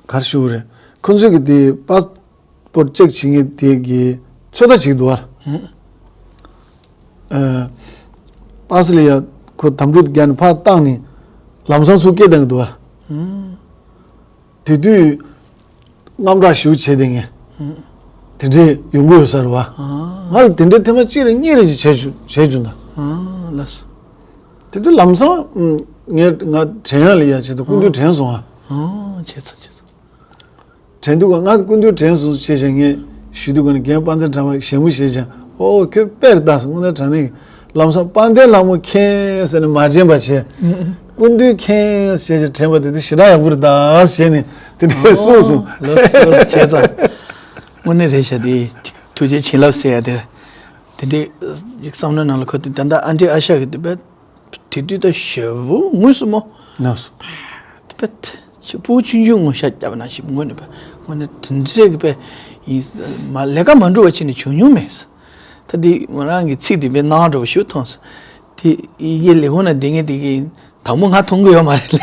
ག་རེ་ཞུ་དགོས་རེད། ཁོ་ཚོས་ཀྱི་དེ་པཱ་སི་པོར་ཊི་ཅེག་བྱེད་མཁན་དེ་གི་ཚོད་ལྟ་བྱེད་ཀྱི་འདུག་ཨ། ཨུམ། ཨ། པཱ་སི་ལ་ཡ་ཁོ་དམ་ཕྲུག་རྒྱག་ནས་ཕར་བཏང་ནས་ལམ་སང་ཚུར་སྐད་བཏང་གི་འདུག་ཨ། ཨུམ། དེ་དུས་དངངས་སྐྲག་ཞེ་པོ་བྱས་བསྡད་མཁན། ཨུམ། དེ་འདྲས་ཡོང་གི་ཡོད་ས་རེད་བ། ཨ། ང་ལ་དེ་འདྲས་ཐེངས་མ་གཅིག་རེ་གཉིས་རེ་ཅིག་བྱས་བྱུང་བྱས་བྱུང་ད། ཨ། ལགས་སོ། དེ་དུས་ལམ་སང་ངས་ང་དྲན་ཡག་ལ་ཡ་བྱས་ད་སྐུ་མདུན་དྲན་སོང་ཨ། ཨ། བྱས་ཙང་བྱས་ཙང་། དྲན་དུས་ཀ་ང་སྐུ་མདུན་དྲན་སོང་བྱས་བྱས་ངས་ཞུ་དུས་ཀ་ནས་རྒན་དཔལ་ལྡན་གྲགས་པ་ཞལ་ངོ་ཤེས་བྱས། ཨོ་ཁྱོད་དཔེ་རེད་ད་ཟེར། དངོས་གནས་དྲང་གནས་ལམ་སང་དཔལ་ལྡན་ལྷ་མོ་མཁྱེན་ཟེར་ནས་མ་དྲན་པ་བྱས། ཨུ་ཨུ། སྐུ་མདུན་མཁྱེན་ཟེར་བྱས་དྲན་པ་དེ་དེ་ཞེ་དྲག་ཡག་པོ་རེད་ད་ཟེར་ནས་དེ་འདྲའི་གསུངས་སོང་། ཨོ་ལགས་སོ་ལགས་སོ། བྱས་ཙང་དངོས་གནས་རེད་ཤག་དེ་ཐུགས་རྗེ་བྱིན་རླབས་ཟེར་ཡ་དེ། དེ་འདྲའི་བསམ་བློའི་ནང་ལ་འཁོར་དུས་ད་ལྟ་ཨ་འདྲེ་ཨ་ཤག་གི་དེ་བས། དེ་དུས་ད་ཞེ་པོ་དངོས་སུ་མོ། ལགས་སོ། དེ་བས་ཞེ་པོ་ཆུང་ཆུང་ངོ་ཤ་རྒྱབ་ན་ཞིག་དངོས་གནས་པ་དངོས་གནས་དེ་འདྲས་ཀྱི་པས་ཡིན། མ་ལས་ཀ་མ་འགྲོ་བ་ཕྱིན་ནས་བྱུང་མྱོང་མེད། ད་འདི་མོ་རང་གི་ཚིག་དེ་དཔེ་སྣང་འགྲོ་བ་ཞིག་མཐོང་སོང་། དེ་ཡི་གེ་ལས་ཁུངས་ན་བསྡད་མཁན་དེ་གི་དང་པོ་ང་མཐོང་གི་ཡོད་མ་རེད་ལ།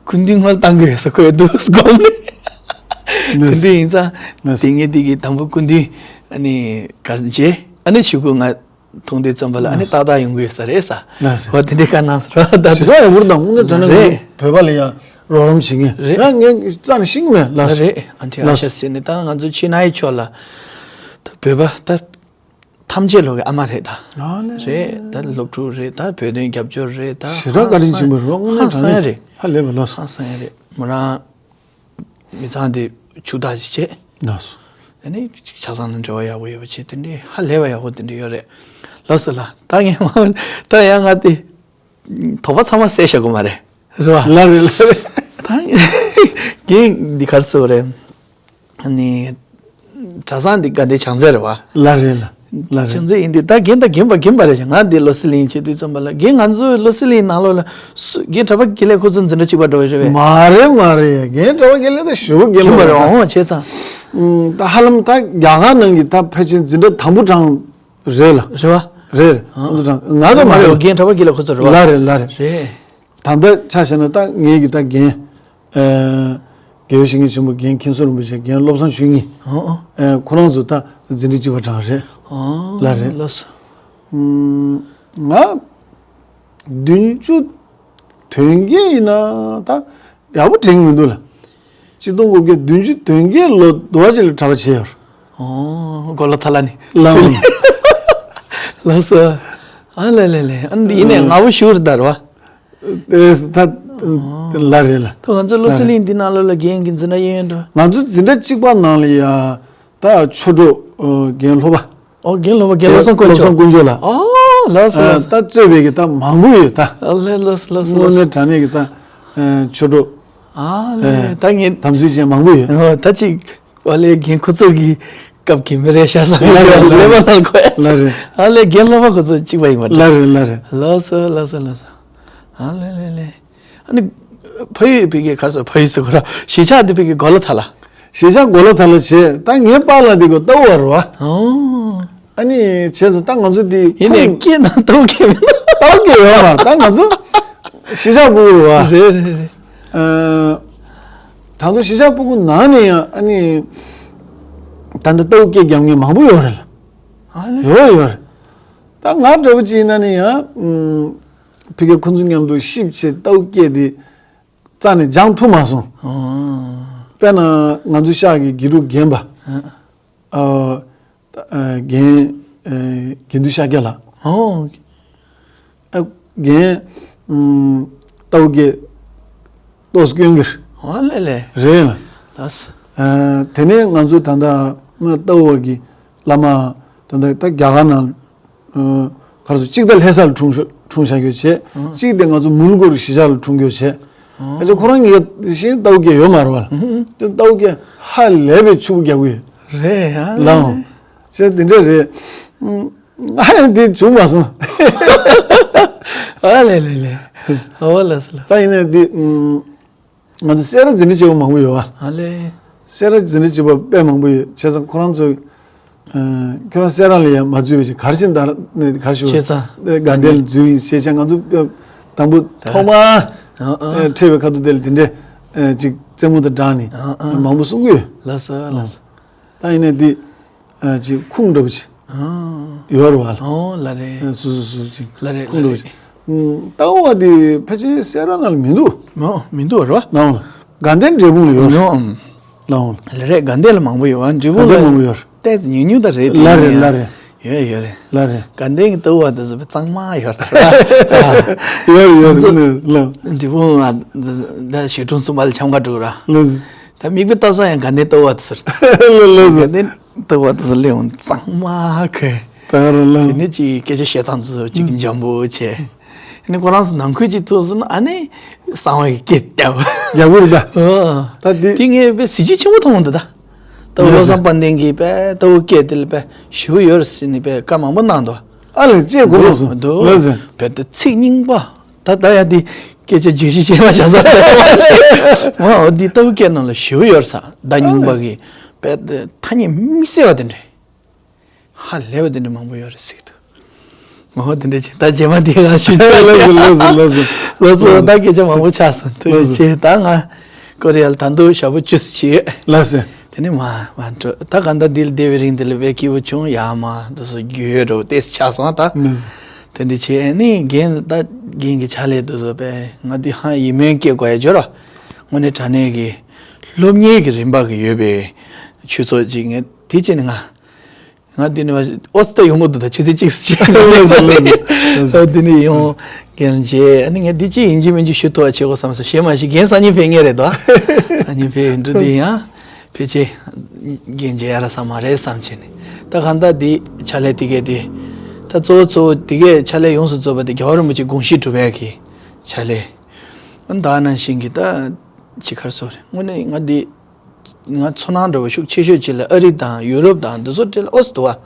སྐུ་མདུན་སྔོན་བཏང་གི་ཡོད་ས་ཁོས་འདུག་སྒོམ་ནས། དེ་འདྲས་ཡིན་ཙང་བསྡད་མཁན་དེ་གི་དང་པོ་སྐུ་མདུན་ཨ་ནི་གར་མཇལ་ཨ་ནི་ཞུ་གུ་ང་མཐོང་དུས་ཙམ་པ་ལ་ཨ་ནི་ལགས་སོ། ཏག་ཏག་ཡོང་གི་ཡོད་ས་རེད་ས། ལགས་སོ། འོ་དེ་འདྲའི་བཀའ་གནང་ཟེར་བ་ད་ཞེ་དྲག་ཡག་པོ་རེད་ད། དངོས་གནས་དྲང་གནས་རེད། བོད་པ་ལ་ཡང་རོགས་རམ་བྱེད་མཁན་རེད། ཡང་ངས་རྩ་ནས་ཤེས་ཀྱི་མེད། ལགས་སོ། རེད། ཨ་འདྲེ་ཨ་ལགས་ཤ་ཟེར་ནས་ད་ང་ཚོ་ཕྱི་ནང་གི་ཕྱོགས་ལ་ད་བོད་པ་ད་ཐམས་ཅད་ལོག་གི་ཨ་མ་རེད་ད། ཨ་ནི་རེད་ད། སློབ་ཕྲུག་རེད་ད། བོད་དོན་རྒྱབ་སྐྱོར་རེད་ད། ཞེ་དྲག་བཀའ་དྲིན་ཆེན་པོ་རེད། དངོས་གནས་ཧང་སང་ཡ་དྲང་གནས་རེད། ཧ་ལས་པ་ལགས་སོ། ཧང་སང་ཡ་རེད། མོ་རང་མི་ཚང་དེ་ཕྱུག་བདག་ཅིག་བྱས། ལགས་སོ། ཨ་ནི་ཆ་ཚང་ལ་འབྲེལ་བ་ཡག་པོ་ཡོད་པ་བྱས་དེ་འདྲའི་ཧ་ལས་པ་ཡག་པོ་དེ་འདྲ་ཡོད་རེད། ལགས་སོ་ལགས། ད་ངས་མ་ད་ཡང་ང་དེ་དོགས་པ་ཚང་མ་སེལ་བཞག་གོ་མ་རེད། རེད་བ། ལགས་རེད་ལགས་རེད། ད་རྒན་འདི་གར་སོ་རེད། ཨ་ནི་གྲྭ་ཚང་འདི་དགའ་ལྡན་བྱང་རྩེ་རེད་བ། ལགས་རེད་ལགས་ལགས་རེད། བྱང་རྩེ་ཡིན་དུས་ད་རྒན་ད་རྒན་པ་རྒན་པ་རེད་ཤག་ང་འདི་བློ་གསལ་གླིང་བྱེད་དུས་ཙམ་པ་ལ་རྒན་ང་ཚོའི་བློ་གསལ་གླིང་ནང་ལོགས་ལ་སུ་རྒན་གྲྭ་པ་དགེ་ལེགས་ཁོ་ཚོ་འཛིན་གྲྭ་གཅིག་པ་འགྲོ་བ་རེད་བས། མ་རེད་མ་རེད། རྒན་གྲྭ་པ་དགེ་ལེགས་ད་ཞེ་པོ་རྒན་རྒན་པ་པ་རེད་རེད། བ། འོང་བྱས་ཙང་། ད་ཧ་ལམ་ད་རྒྱ་གར་ནང་གི་ད་ཕལ་ཆེར་འཛིན་གྲྭ་དང་པོ་གྲངས་རེད་ལ། རེད་བ། རེད་རེད། ཨ། ཁོ་ཚོ་གྲངས་ང་ད་མ་མ་རེད། རེད། རྒན་གྲྭ་པ་དགེ་ལེགས་ཁོ་ཚོ་རེད་བ། ལགས་རེད་ལགས་རེད། རེད། ད་ལྟ་ཆ་བཞག་ན་ད་ངེད་ཀྱི་ད་རྒན། ཨ། དགེ་བའི་བཤེས་གཉེན་ཆེན་པོ་རྒན་མཁན་ཟུར་རིན་པོ་ཆེ་རྒན་བློ་བཟང་ཆོས་ཉིད། ཨོ་ཨོ། ཨ། ཁོ་རང་ཚོ་ད་འཛིན་གྲྭ་གཅིག་པ་གྲངས་རེད། ཨོ་ལགས་རེད། ལགས་སོ། ཨུམ། ང་བདུན་ཅུ་དོན་བརྒྱད་ཡིན་ན་ད་ཡག་པོ་དྲན་གྱི་མི་འདུག་ལ། གཅིག་སྟོང་དགུ་བརྒྱ་བདུན་ཅུ་དོན་བརྒྱད་ལོ་དུ་བ་ཅིག་ལ་གྲྭ་པ་བྱས་ཡོད། ཨོ། གོ་ལ་ཐ་ལ་ནི། ལགས་འོང་། ལགས་སོ། ཨ་ལེ་ལེ་ལེ། ཨ་ནི་ཡིན་ནའི་ང་བོ་ཞུ་རེད་ད་རེད་བ། ཨེ་ད་ལ་རེད་ལ། ད་ང་ཚོ་བློ་གསལ་གླིང་འདི་ནང་ལོགས་ལ་རྒན་གྱི་འཛིན་གྲྭ་གཡས་གཡོན་འགྲོ། ང་ཚོ་འཛིན་གྲྭ་གཅིག་པ་ནང་ལ་ཡ་ད་ཆོས་གྲོགས་རྒན་ལྷོ་པ། ཨོ་རྒན་ལྷོ་པ་རྒན་བློ་བཟང་དཀོན་མཆོག་བློ་བཟང་དཀོན་མཆོག་ལགས། ཨོ་ལགས་སོ་ལགས་སོ། ད་གཙོས་པའི་གི་ད་མང་པོ་ཡོད་ད། ཨ་ལེ་ལགས་སོ་ལགས་སོ་དངོས་ལགས་སོ། གནས་དྲང་གནས་གི་ད་ཆོས་གྲོགས། ཨ་ལེ་ད་ངས་དམ་ཚིག་ཅན་མང་པོ་ཡོད། ཨོ་ད་ཅིག་ཨ་ལེ་རྒན་ཁོ་ཚོ་གི་སྐབས་ཀྱི་མི་རེད་ཤག་བསམ་ཡོད་ལ་རེད་ལ་ལེ་མ་རེད་ནང་ཁོ་ཡ། ལ་རེད། ཨ་ལེ་རྒན་ལྷོ་པ་ཁོ་ཚོ་གཅིག་པ་ཡིན་པ་འདྲ། ལ་རེད་ལ་རེད། ལགས་སོ་ལགས་སོ་ལགས་སོ། ཨ་ལེ་ལེ་ལེ། ཨ་ནི་ཕ་ཡུལ་ཕ་གི་ག་རེ་ཟེར་ཕ་ཡུལ་ཟེར་གོ་ར་གཞིས་ཆགས་འདི་ཕ་གི་གོ་ལ་ཐ་ལ། གཞིས་ཆགས་གོ་ལ་ཐ་ལ་བྱས་ད་ངའི་པཱ་ལགས་འདི་གོ་ལྟ་བུ་བ་རེད་བ། ཨོ། ཨ་ནི་བྱས་ཙང་ད་ང་ཚོ་འདི་ཡིན་ནའི་ཁུངས་སྐྱེས་ན་ལྟ་བུ་སྐྱེས་མེད་ན། ལྟ་བུ་སྐྱེས་ཡོད་མ་རེད། ད་ང་ཚོ་གཞིས་ཆགས་ཕྲུ་གུ་རེད་བ། རེད་རེད་རེད། ཨ། ད་དུང་གཞིས་ཆགས་ཕྲུ་གུ་ནང་ནས་ཡང་ཨ་ནི་ད་ལྟ་ལྟ་བུ་སྐྱེས་རྒྱབ་མཁན་མང་པོ་ཡོད་རེད་ལ། ཨ་ལེ། ཡོད་རེད་ཡོད་རེད། ད་ང་འདྲ་པོ་ཅིག་ཡིན་ན་ནི་ཡང་ཨུམ། ཕ་གི་ཁོ་ཚོ་མཉམ་དུ་གཤིབ་བྱས་ལྟ་བུ་སྐྱེས་ཏེ་རྩ་ནས་སྦྱང་ཐུབ་མ་སོང་། ཨོ། དཔེར་ན་ང་ཚོ་ཤག་གི་དགེ་ཕྲུག་རྒན་པ། ཨ། ཨ། ད་ཨ། རྒན། ཨ། དགེ་འདུན་ཤཱཀྱ་ལགས། ཨོ། ཨ། རྒན། ཨུམ། རྟའུ་སྐད་ཏོག་ཙམ་སྐྱོན་གྱི་ཨོ་ལེ་ལེ། རེད་ལ། ལགས་སོ། ཨ། དེ་ནས་ང་ཚོ་ད་ལྟ་ང་རྟའུ་བ་གི་བླ་མ་ད་ལྟ་ད་རྒྱ་གར་ནང་། ཨ། ག་རེ་ཟེར། གཅིག་ད་ལྷ་ས་ལ་འཁྲུངས་ཤག་འཁྲུངས་བཞག་ཡོད་བྱས། ཨ། གཅིག་དེ་ང་ཚོ་མུལ་གོར་གཞིས་ཆགས་ལ་འཁྲུངས་ཡོད་བྱས། ཨ། ཨ་ཅག་ཁོ་རང་གི་ཤེས་རྟའུ་སྐད་ཡོད་མ་རེད་བ། ཨ། དེ་རྟའུ་སྐད་ཧ་ལས་པའི་ཕྱུག་པོ་རྒྱག་གི་ཡོད། རེད་ཡ། ལའོ། ཅེས་དེ་འདྲ་རེད། ཨ། ང་ཡང་དེ་བྱུང་མ་སོང་། ཨ་ལེ་ལེ་ལེ། ཨོ་ལགས་སོ་ལགས། ད་ཡིན་ནའི་འདི། ཨུམ། ང་ཚོ་སེ་ར་འཛིན་གྲྭ་བྱེད་པ་མང་པོ་ཡོད་བ། ཨ་ལེ། སེ་ར་འཛིན་གྲྭ་བྱེད་པ་དཔེ་མང་པོ་ཡོད་བྱས་ཙང་ཁོ་རང་ཚོ། ཨ། ཁྱོད་རང་སེ་ར་ལ་ཡང་མ་འཛུལ་བའི་ཆེད་གར་ཕྱིན་དར་ནས་གར་ཞུ་བྱས་ཙང་། དགའ་ལྡན་ལ་འཛུལ་ཡིན་ཞེས་བྱས། ང་ཚོ་དང་པོ་ཐོག་མ། ཨ་ཨ། ཨ། འཕྲད་པའི་ཁ་ཐུག་དེ་ལ་དེ་འདྲས། ཨ། ཅིག་རྩེད་མོ་དང་སྦྲགས་ནས། ཨ་ཨ། མང་པོ་གསུང་གི་ཡོད། ལགས་སོ་ལགས་སོ། ད་ཡིན་ནའི་འདི། ཨ། ཅིག་ཁུངས་འདྲ་པོ་ཅིག་ཨ། ཡོད་རེད་བ། ཨོ་ལགས་རེད། ཨ། སོ་སོ་སོ་སོ་ཅིག་ལགས་རེད་ཁུངས་འདྲ་པོ་ལགས་ཅིག་རེད། ཨུམ། རྟའུ་བ་འདི་ཕལ་ཆེར་སེ་ར་ནང་ལ་མི་འདུག་མ་འོ་མི་འདུག་རེད་བ། ལའོ། དགའ་ལྡན་འབྲས་སྤུངས་ལ་ཡོད་རེད། ཡོད་ཨམ། ལའོ། ལགས་རེད། དགའ་ལྡན་ལ་མང་པོ་ཡོད་བ། འབྲས་སྤུངས་ལ་དགའ་ལྡན་མང་པོ་ཡོད་རེད། ཏོག་ཙམ་ཉུང་ཉུང་ད་རེད། ལགས་རེད་ལགས་རེད། ཡོད་ཡོད་རེད། ལགས་རེད། དགའ་ལྡན་གྱི་རྟའུ་བ་དེ་ཚོ་དཔེ་གཙང་མ་ཡོད་རེད། ཡོད་རེད་ཡོད་རེད། ལའོ། འབྲས་སྤུངས་ལ་ད་ཞོལ་གྲོང་གསུམ་པ་ལ་འཆམ་ག་འགྲོ་ར། ལགས་སོ། ད་མིག་དཔེ་ལྟ་ས་ཡང་དགའ་ལྡན་རྟའུ་བ་དེ་ཚོ་རེད། ལགས་ལགས་སོ། དགའ་ལྡན། ལྟ་བ་དེ་ཚོ་ལས་འོང་གཙང་མ་གི། ད་ར་ལ། དེ་ནས་ཅིག་སྐད་ཆ་བཤད་སྟངས་དེ་ཚོ་ཅིག་འཇམ་པོ་བྱས། ཨ་ནི་ཁོ་རང་ཚོ་ནང་ཁུལ་ཅིག་ཐུག་སོང་ན་ཨ་ནི་གསང་བའི་སྐད་རྒྱབ། རྒྱབ་དགོས་རེད་ད། ཨོ། ད་དེ། དེ་ངས་དཔེ་གཟི་བརྗིད་ཆེན་པོ་མཐོང་འདུག་ད། ལྟ་བ་ལགས་སོ། བློ་བཟང་དཔལ་ལྡན་གྱིས་དཔེ་ལྟ་བུ་སྐད་དེ་ལ་དཔེ་ཞེ་པོ་ཡོད་རེད་ཟེར་ནས་དཔེ་བཀའ་མང་པོ་གནང་འདུག་ཨ་ལས་ཅེས་གོ་མ་སོང་། འདུག་ལགས་སོ། དཔེ་དེ་ཚིག་རྙིང་པ། ད་ད་ཡ་འདི་སྐད་ཆ་བརྗོད་གཞི་བྱས་མ་བྱ་ས་ད་མ་ཤེས། མ་འོ་འདི་ལྟ་བུ་སྐད་ནང་ལ་ཞེ་པོ་ཡོད་རེད་ས། བརྡ་རྙིང་པ་གི་དཔེ་ཐ་སྙད་དམིགས་བསལ་བ་དེ་འདྲས། ཧ་ལས་པ་དེ་འདྲས་མང་པོ་ཡོད་རེད་ཟེར་གི་འདུག་མ་འོ་དེ་འདྲས་བྱས་ད་རྗེས་མ་འདི་ང་ཞུ་ཆོག་ལགས་སོ་ལགས་སོ་ལགས་སོ། ལགས་སོ། ད་སྐད་ཆ་མང་པོ་ཆགས་སོང་། ཐུགས་རྗེ་ཆེ། ད་ང་ཀོ་རི་ཡ་ལ་ད་དུང་ཞག་པོ་བཅུ་ཙམ་ཅིག་ཡོད། ལགས་སོ། དེ་ནས་མ་མ་འགྲོ། ད་གང་ལྟར་འདི་ལ་བསྡད་པའི་རིང་འདི་ལ་དཔེ་སྐྱིད་པོ་བྱུང་། ཡ་མ་འདི་ཚོ་རྒྱུས་ཡོད་འགྲོ་ཏེ་ཆགས་སོང་ད། ལགས་སོ། དེ་འདྲ་བྱས་ནས་རྒན་ད་རྒན་གྱི་ཕྱག་ལས་དེ་ཚོ་དཔེ་ང་འདི་ཧ་ཡིད་སྨོན་སྐྱེ་དགོས་ཡ་འབྱོར་ར། དངོས་གནས་དྲང་གནས་ཀྱི་སློབ་གཉེར་གྱི་རིམ་པ་གི་ཡོད་པའི་ཆོས་ཚོགས་ཅིག་ངས་དེ་བྱས་ནས་ང་ང་འདི་ནས་ཨོ་སི་ད་ཡོང་གི་འདུག་ད་ཆུ་ཚོད་གཅིག་ཙམ་ཅིག་ལགས་སོ་ལགས་སོ། ཨོ་འདི་ནས་ཡོང་རྒན་མཇལ། ཨ་ནི་ངས་འདི་ཅི་ཡིན་གཅིག་མིན་གཅིག་ཞུ་ཐུབ་པ་བྱེད་དགོས་བསམ་སོང་། གཞན་མ་གཞི་རྒན་སང་ཉིན་ཕེབས་ངེས་རེད་དོ། སང་ཉིན་ཕེབས་ཡིན་འགྲོ་འདི་ཡང་ཕལ་ཆེར་རྒན་མཇལ་ཡ་ར་ས་མ་རེད་བསམ་བྱས་ནས། ད་གང་ལྟར་འདི་ཕྱག་ལས་དེ་གས་དེ། ད་གཙོ་བོ་གཙོ་བོ་དེ་གས་ཕྱག་ལས་ཡོངས་སུ་རྫོགས་པ་དེ་རྒྱལ་བ་རིན་པོ་ཆེ་དགོངས་གཞི་སྒྲུབ་ཡ་གི་ཕྱག་ལས། ཨ་ནི་ད་ནང་བཞིན་གྱི་ད་ཅི་གར་སོ་རེད། དངོས་གནས་ང་འདི་ང་ཚོར་སྣང་འདྲ་བོ་ཤུགས་ཆེ་ཤོས་ཅིག་ལ་ཨ་རི་དང་ཡུ་རོབ་དང་འདི་ཚོ་འདྲ་ལ་ཨོ་སི་འདུག་བ།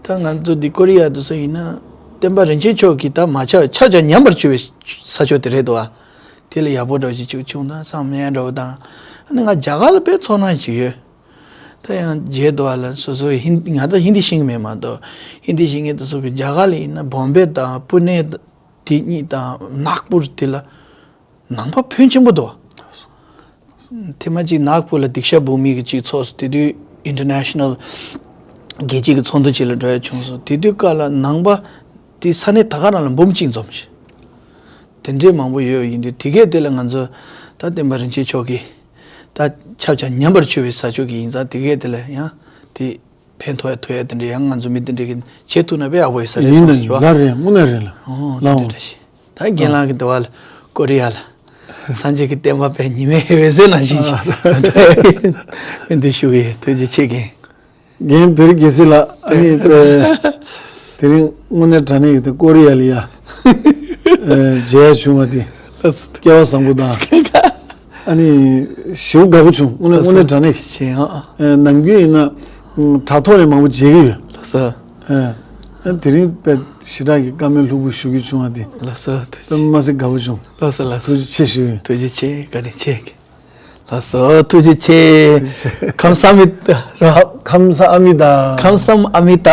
ད་ང་ཚོ་འདི་ཀོ་རི་ཡ་འདི་ཚོ་ཡིན་ན་བསྟན་པ་རིན་ཆེན་མཆོག་གིས་ད་མ་ཆགས་ཆགས་ཆགས་ཉམས་པར་གྱུར་པའི་ས་ཕྱོགས་དེ་རེད་འདུག་བ། དེ་ལ་ཡག་པོ་འདྲ་བོ་ཅིག་བྱུང་བྱུང་ད་བསམ་ཡས་འདྲ་བོ་དང་། ཨ་ནི་ང་རྒྱ་གར་ལ་དཔེ་ཚོར་སྣང་ཅིག་ཡོད། ད་ཡང་མཇལ་འདུག་བ་ལ་སོ་སོ་ཧིན་ང་ད་ཧིན་དི་ཤེས་ཀྱི་མེད་མ་གཏོགས། ཧིན་དི་ཤེས་མཁན་དེ་ཚོ་གིས་རྒྱ་གར་ལ་ཡིན་ན་བོམ་བེ་དང་པུ་ནེ་དེ་གཉིས་དང་ནག་པུར་དེ་ལ་ནང་པ་ཕོན་ཆེན་པོ་འདུག་ཐེངས་མ་གཅིག་ནག་པུར་ལ་དིག་ཤ་བུ་མི་གི་གཅིག་ཚོགས་སུ་དེ་དུས་ཨིན་ཊར་ནེ་ཤ་ནལ་རྒྱལ་སྤྱི་གི་ཚོགས་འདུ་གཅིག་ལ་འགྲོ་ཡ་བྱུང་སོང་། དེ་དུས་སྐབས་ལ་ནང་པ་དེ་ས་གནས་ད་ག་རང་ལ་འབུམ་གཅིག་འཛོམས་ཤིང་། དེ་འདྲའི་མང་པོ་ཡོད་ཡིན་དུས་དེ་གས་དེ་ལ་ང་ཚོ་ད་བསྟན་པ་རིན་ཆེན་མཆོག་གིས་ད་ཆབ་ཆ་ཉམས་པར་གྱུར་པའི་ས་ཕྱོགས་ཀྱི་ཡིན་ཙང་དེ་གས་དེ་ལ་ཡང་དེ་ཕན་ཐོགས་ཡ་ཐོགས་ཡ་དེ་འདྲ་ཡང་ང་ཚོ་མི་དེ་འདྲ་གི་བྱེད་ཐུབ་ན་དཔེ་ཡག་པོ་ཡོད་ས་རེད་ཡིན་བསམ་ད་ཞུ་བ། ལ་རེད་དངོས་གནས་རེད་ལ། ཨོ་ལའོ། དེ་འདྲ་ཞིག་ད་རྒན་ལགས་ཀྱི་འདི་བ་ལ་ཀོ་རི་ཡ་ལ་སངས་རྒྱས་ཀྱི་བསྟན་པ་དཔེ་ཉི་མའི་འོད་ཟེར་ནང་བཞིན་ཞིག་འདི་ཞུ་གི་ཡོད། ཐུགས་རྗེ་ཆེ་རྒན། རྒན་བེ་རི་རྒྱལ་སྲས་ལགས་ཨ་ནི་དེ་རིང་དངོས་གནས་དྲང་གནས་ཀྱི་དེ་ཀོ་རི་ཡ་ལ་ཡ་མཇལ་ཡ་བྱུང་བ་དེ་སྐལ་བ་བཟང་པོ་དང་། ཨ་ནི་ཞེ་པོ་དགའ་པོ་བྱུང་། དངོས་གནས་དངོས་གནས་དྲང་གནས་ཀྱི། ཨ་ནམ་རྒྱུན་ཡིན་ན་དྲ་ཐོག་ནས་མང་པོ་མཇལ་གྱི་ཡོད། ལགས་སོ། ཨ་དེ་རིང་དཔེ་ཞེ་དྲག་གི་བཀའ་མོལ་ལྷུག་པོ་ཞུ་རྒྱུ་བྱུང་བ་དེ་ལགས་སོ། ཐུགས་རྗེ་དཔེ་མ་སྲིད་དགའ་པོ་བྱུང་། ལགས་སོ་ལགས་སོ། ཐུགས་རྗེ་ཆེ་ཞུ་ཡིན། ཐུགས་རྗེ་ཆེ། བཀའ་དྲིན་ཆེ། ལགས་སོ་ཐུགས་རྗེ་ཆེ། ཁམས་བཟང་མི་ར། ཁམས་བཟང་ཨ་མི་ད། ཁམས་བཟང་ཨ་མི་ད།